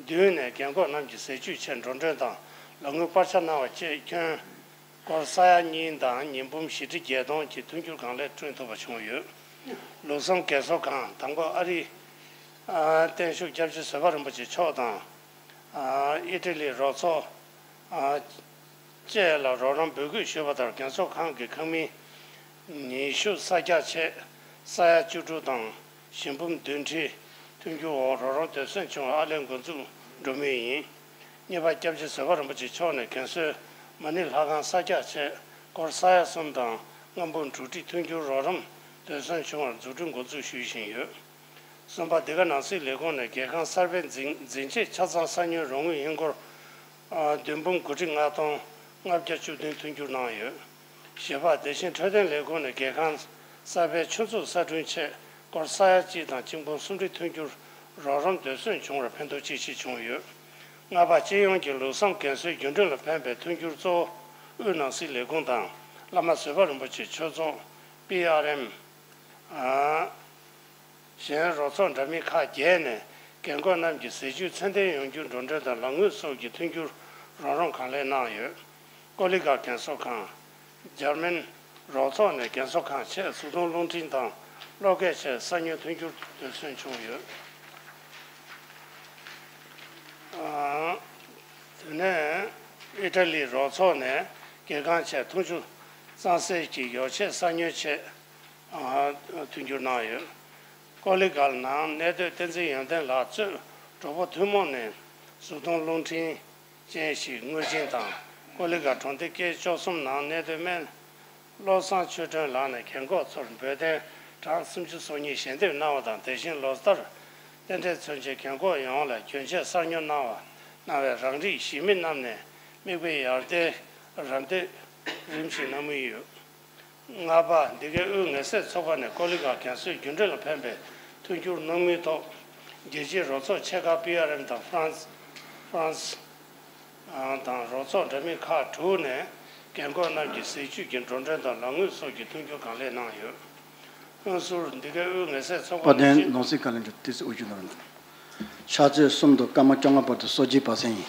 བདུན་ནས་རྒན་འཁོགས་རྣམས་ཀྱི་ཟས་བཅུད་ཆེད་འགྲོ་གྲོན་དང་ལག་དངུལ་སྤར་ཆ་གནང་བ་བཅས་ཁྱོན་སྒོར་ས་ཡ་གཉིས་དང་ཉིས་འབུམ་བཞི་ཁྲི་བརྒྱད་སྟོང་གི་མཐུན་འགྱུར་གང་ལེགས་བསྐྲུན་ཐུབ་པ་བྱུང་ཡོད། ལུགས་བཟང་རྒན་གསོ་ཁང་དང་པོ། ཨ་རིའི་བརྟན་བཞུགས་སྐྱབས་རྗེ་བཟོད་པ་རིན་པོ་ཆེ་མཆོག་དང་ཨི་ཊ་ལིའི་རོགས་ཚོགས་བཅས་ལ་རོགས་རམ་འབོད་སྐུལ་ཞུས་པ་ལྟར། རྒན་གསོ་ཁང་གི་ཁང་མིག་ཉི་ཤུ་གསར་རྒྱག་ཆེད་ས་ཡ་བཅུ་དྲུག་དང་བཞི་འབུམ་བདུན་ཁྲི་མཐུན་འགྱུར་འོག་རོགས་རམ་དོད་སོན་བྱུང་བའི་ཨར་ལས་འགོ་འཛུགས་འགྲོ་མུས་ཡིན། གཉིས་པ། སྐྱབས་རྗེ་བཟོད་པ་རིན་པོ་ཆེ་མཆོག་ནས་རྒན་གསོའི་མ་ཎི་ལྷ་ཁང་གསར་རྒྱག་ཆེད་སྒོར་ས་ཡ་གསུམ་དང་ལྔ་འབུམ་དྲུག་ཁྲི་མཐུན་འགྱུར་རོགས་རམ་དོད་སོན་བྱུང་བར་འཛུགས་སྐྲུན་འགོ་འཛུགས་ཞུ་བཞིན་ཡོད། གསུམ་པ། འདི་ག་ནང་སྲིད་ལས་ཁུངས་ནས་རྒྱལ་ཁང་གསར་པའི་འཛིན་འཛིན་ཆས་ཆ་ཚང་གསང་ཉུལ་རོགས་དངུལ་ཧིན་སྒོར་བདུན་འབུམ་དགུ་ཁྲི་ལྔ་སྟོང་ལྔ་བརྒྱ་བཅུ་བདུན་མཐུན་འགྱུར་གནང་ཡོད། བཞི་པ། དེ་བཞིན་འཕྲོད་བསྟེན་ལས་ཁུངས་ནས་རྒྱལ་ཁང་གསར་པའི་ཆུ་མཛོད་གསར་སྐྲུན་ཆེད་སྒོར་ས་ཡ་གཅིག་དང་གཅིག་འབུམ་སུམ་ཁྲི་མཐུན་འགྱུར་རོགས་རམ་དོད་སོན་བྱུང་བར་ཕན་ཐོགས་ཆེ་ཞིག་བྱུང་ཡོད། ལྔ་པ། སྤྱི་ཡོངས་ཀྱི་ལུགས་བཟང་རྒན་གསོའི་རྒྱུན་འགྲུལ་ལ་ཕན་པའི་མཐུན་འགྱུར་གཙོ་བོ་དབུས་ནང་སྲིད་ལས་ཁུངས་དང་བླ་མ་བཟོད་པ་རིན་པོ་ཆེ་ཆོས་ཚོགས་པི་ཨར་ཨེམ། གཞན་རོགས་ཚོགས་འདྲ་མིན་ཁག་བརྒྱད་ནས་རྒན་རྒོན་རྣམས་ཀྱི་ཟས་བཅུད་ཚད་ལྡན་ཡོང་རྒྱུར་འགྲོ་གྲོན་དང་ལག་དངུལ་སོགས་ཀྱི་མཐུན་འགྱུར་རོགས་རམ་གང་ལེགས་གནང་ཡོད། ཀོ་ལི་གྷལ་རྒན་གསོ་ཁང་། འཇར་མན་རོགས་ཚོགས་ནས་རྒན་གསོ་ཁང་ཆེད་གཟུགས་མཐོང་རླུང་འཕྲིན་དང་གློག་སྐས་ཆེད་གསང་ཉུལ་མཐུན་འགྱུར་དོད་སོན་བྱུང་ཡོད། དེ་ནས་ཨི་ཊ་ལིའི་རོགས་ཚོགས་ནས་རྒྱལ་ཁང་ཆེད་འཐུང་ཆུ་གཙང་སེལ་གྱི་ཡོ་བྱད་གསང་ཉུལ་ཆེད་མཐུན་འགྱུར་གནང་ཡོད། ཀོ་ལི་གྷལ་ནང་གནས་སྡོད་བསྟན་འཛིན་ཡོན་ཏན་ལགས་གཙོས་གྲོགས་པོ་ཐུན་མོང་ནས་གཟུགས་མཐོང་རླུང་འཕྲིན་ཅན་ཞིག་དངུལ་ཆིངས་དང་། ཀོ་ལི་གྷལ་གྲོང་སྡེ་སྐྱེས་བཅུ་གསུམ་ནང་གནས་སྡོད་སྨན་བློ་བཟང་ཆོས་སྒྲོན་ལགས་ནས་རྒན་འཁོགས་ཚོར་འབོལ་གདན་གྲངས་སུམ་ཅུ་སོ་གཉིས་ཞལ་འདེབས་གནང་བ་དང་། དེ་བཞིན་ལོ་ལྟར་རྟེན་འབྲེལ་མཚོན་ཆེད་རྒན་འཁོགས་ཡོངས་ལ་གྱོན་ཆས་གསར་ཉོ་གནང་བ་གནང་བའི་རང་རིགས་གཞིས་མི་རྣམས་ནས་མིག་དཔེ་ཡར་ལྟའི་རམ་འདེགས་རིམ་བཞིན་གནང་མུས་ཡོད། ལྔ་པ། འདི་གའི་དབུས་ངལ་སེལ་ཚོགས་པ་ནས་ཀོ་ལི་གྷལ་རྒན་གསོའི་རྒྱུན་འགྲུལ་ལ་ཕན་པའི་མཐུན་འགྱུར་གནང་མུས་ཐོག་རྒྱལ་སྤྱིའི་རོགས་ཚོགས་ཆེ་ཁག་པི་ཨར་ཨེམ་དང་ཧྥ་རན་སི་ཧྥ་རན་སི་དང་རོགས་ཚོགས་འདྲ་མིན་ཁག་དྲུག་ནས་རྒན་འཁོགས་རྣམས་ཀྱི་ཟས་བཅུད་ཀྱི་འགྲོ་གྲོན་དང་ལག་དངུལ་སོགས་ཀྱི་མཐུན་འགྱུར་གང་ལེགས་གནང་ཡོད། ཧོན་སུར། འདི་གའི་དབུས་ངལ་སེལ་ཚོགས་པ་དཔལ་ལས་ལྡན་བྱེད། ནོར་སྲིད་བཀའ་བློན་ཁྲི་ཏི་སེ་དབུ་བཞུགས་ལགས། ཕྱག་ཚོད་གསུམ་དུ་སྐར་མ་བཅོ་ལྔ་བར་དུ་སོ་བརྒྱད་པ་ཟིན།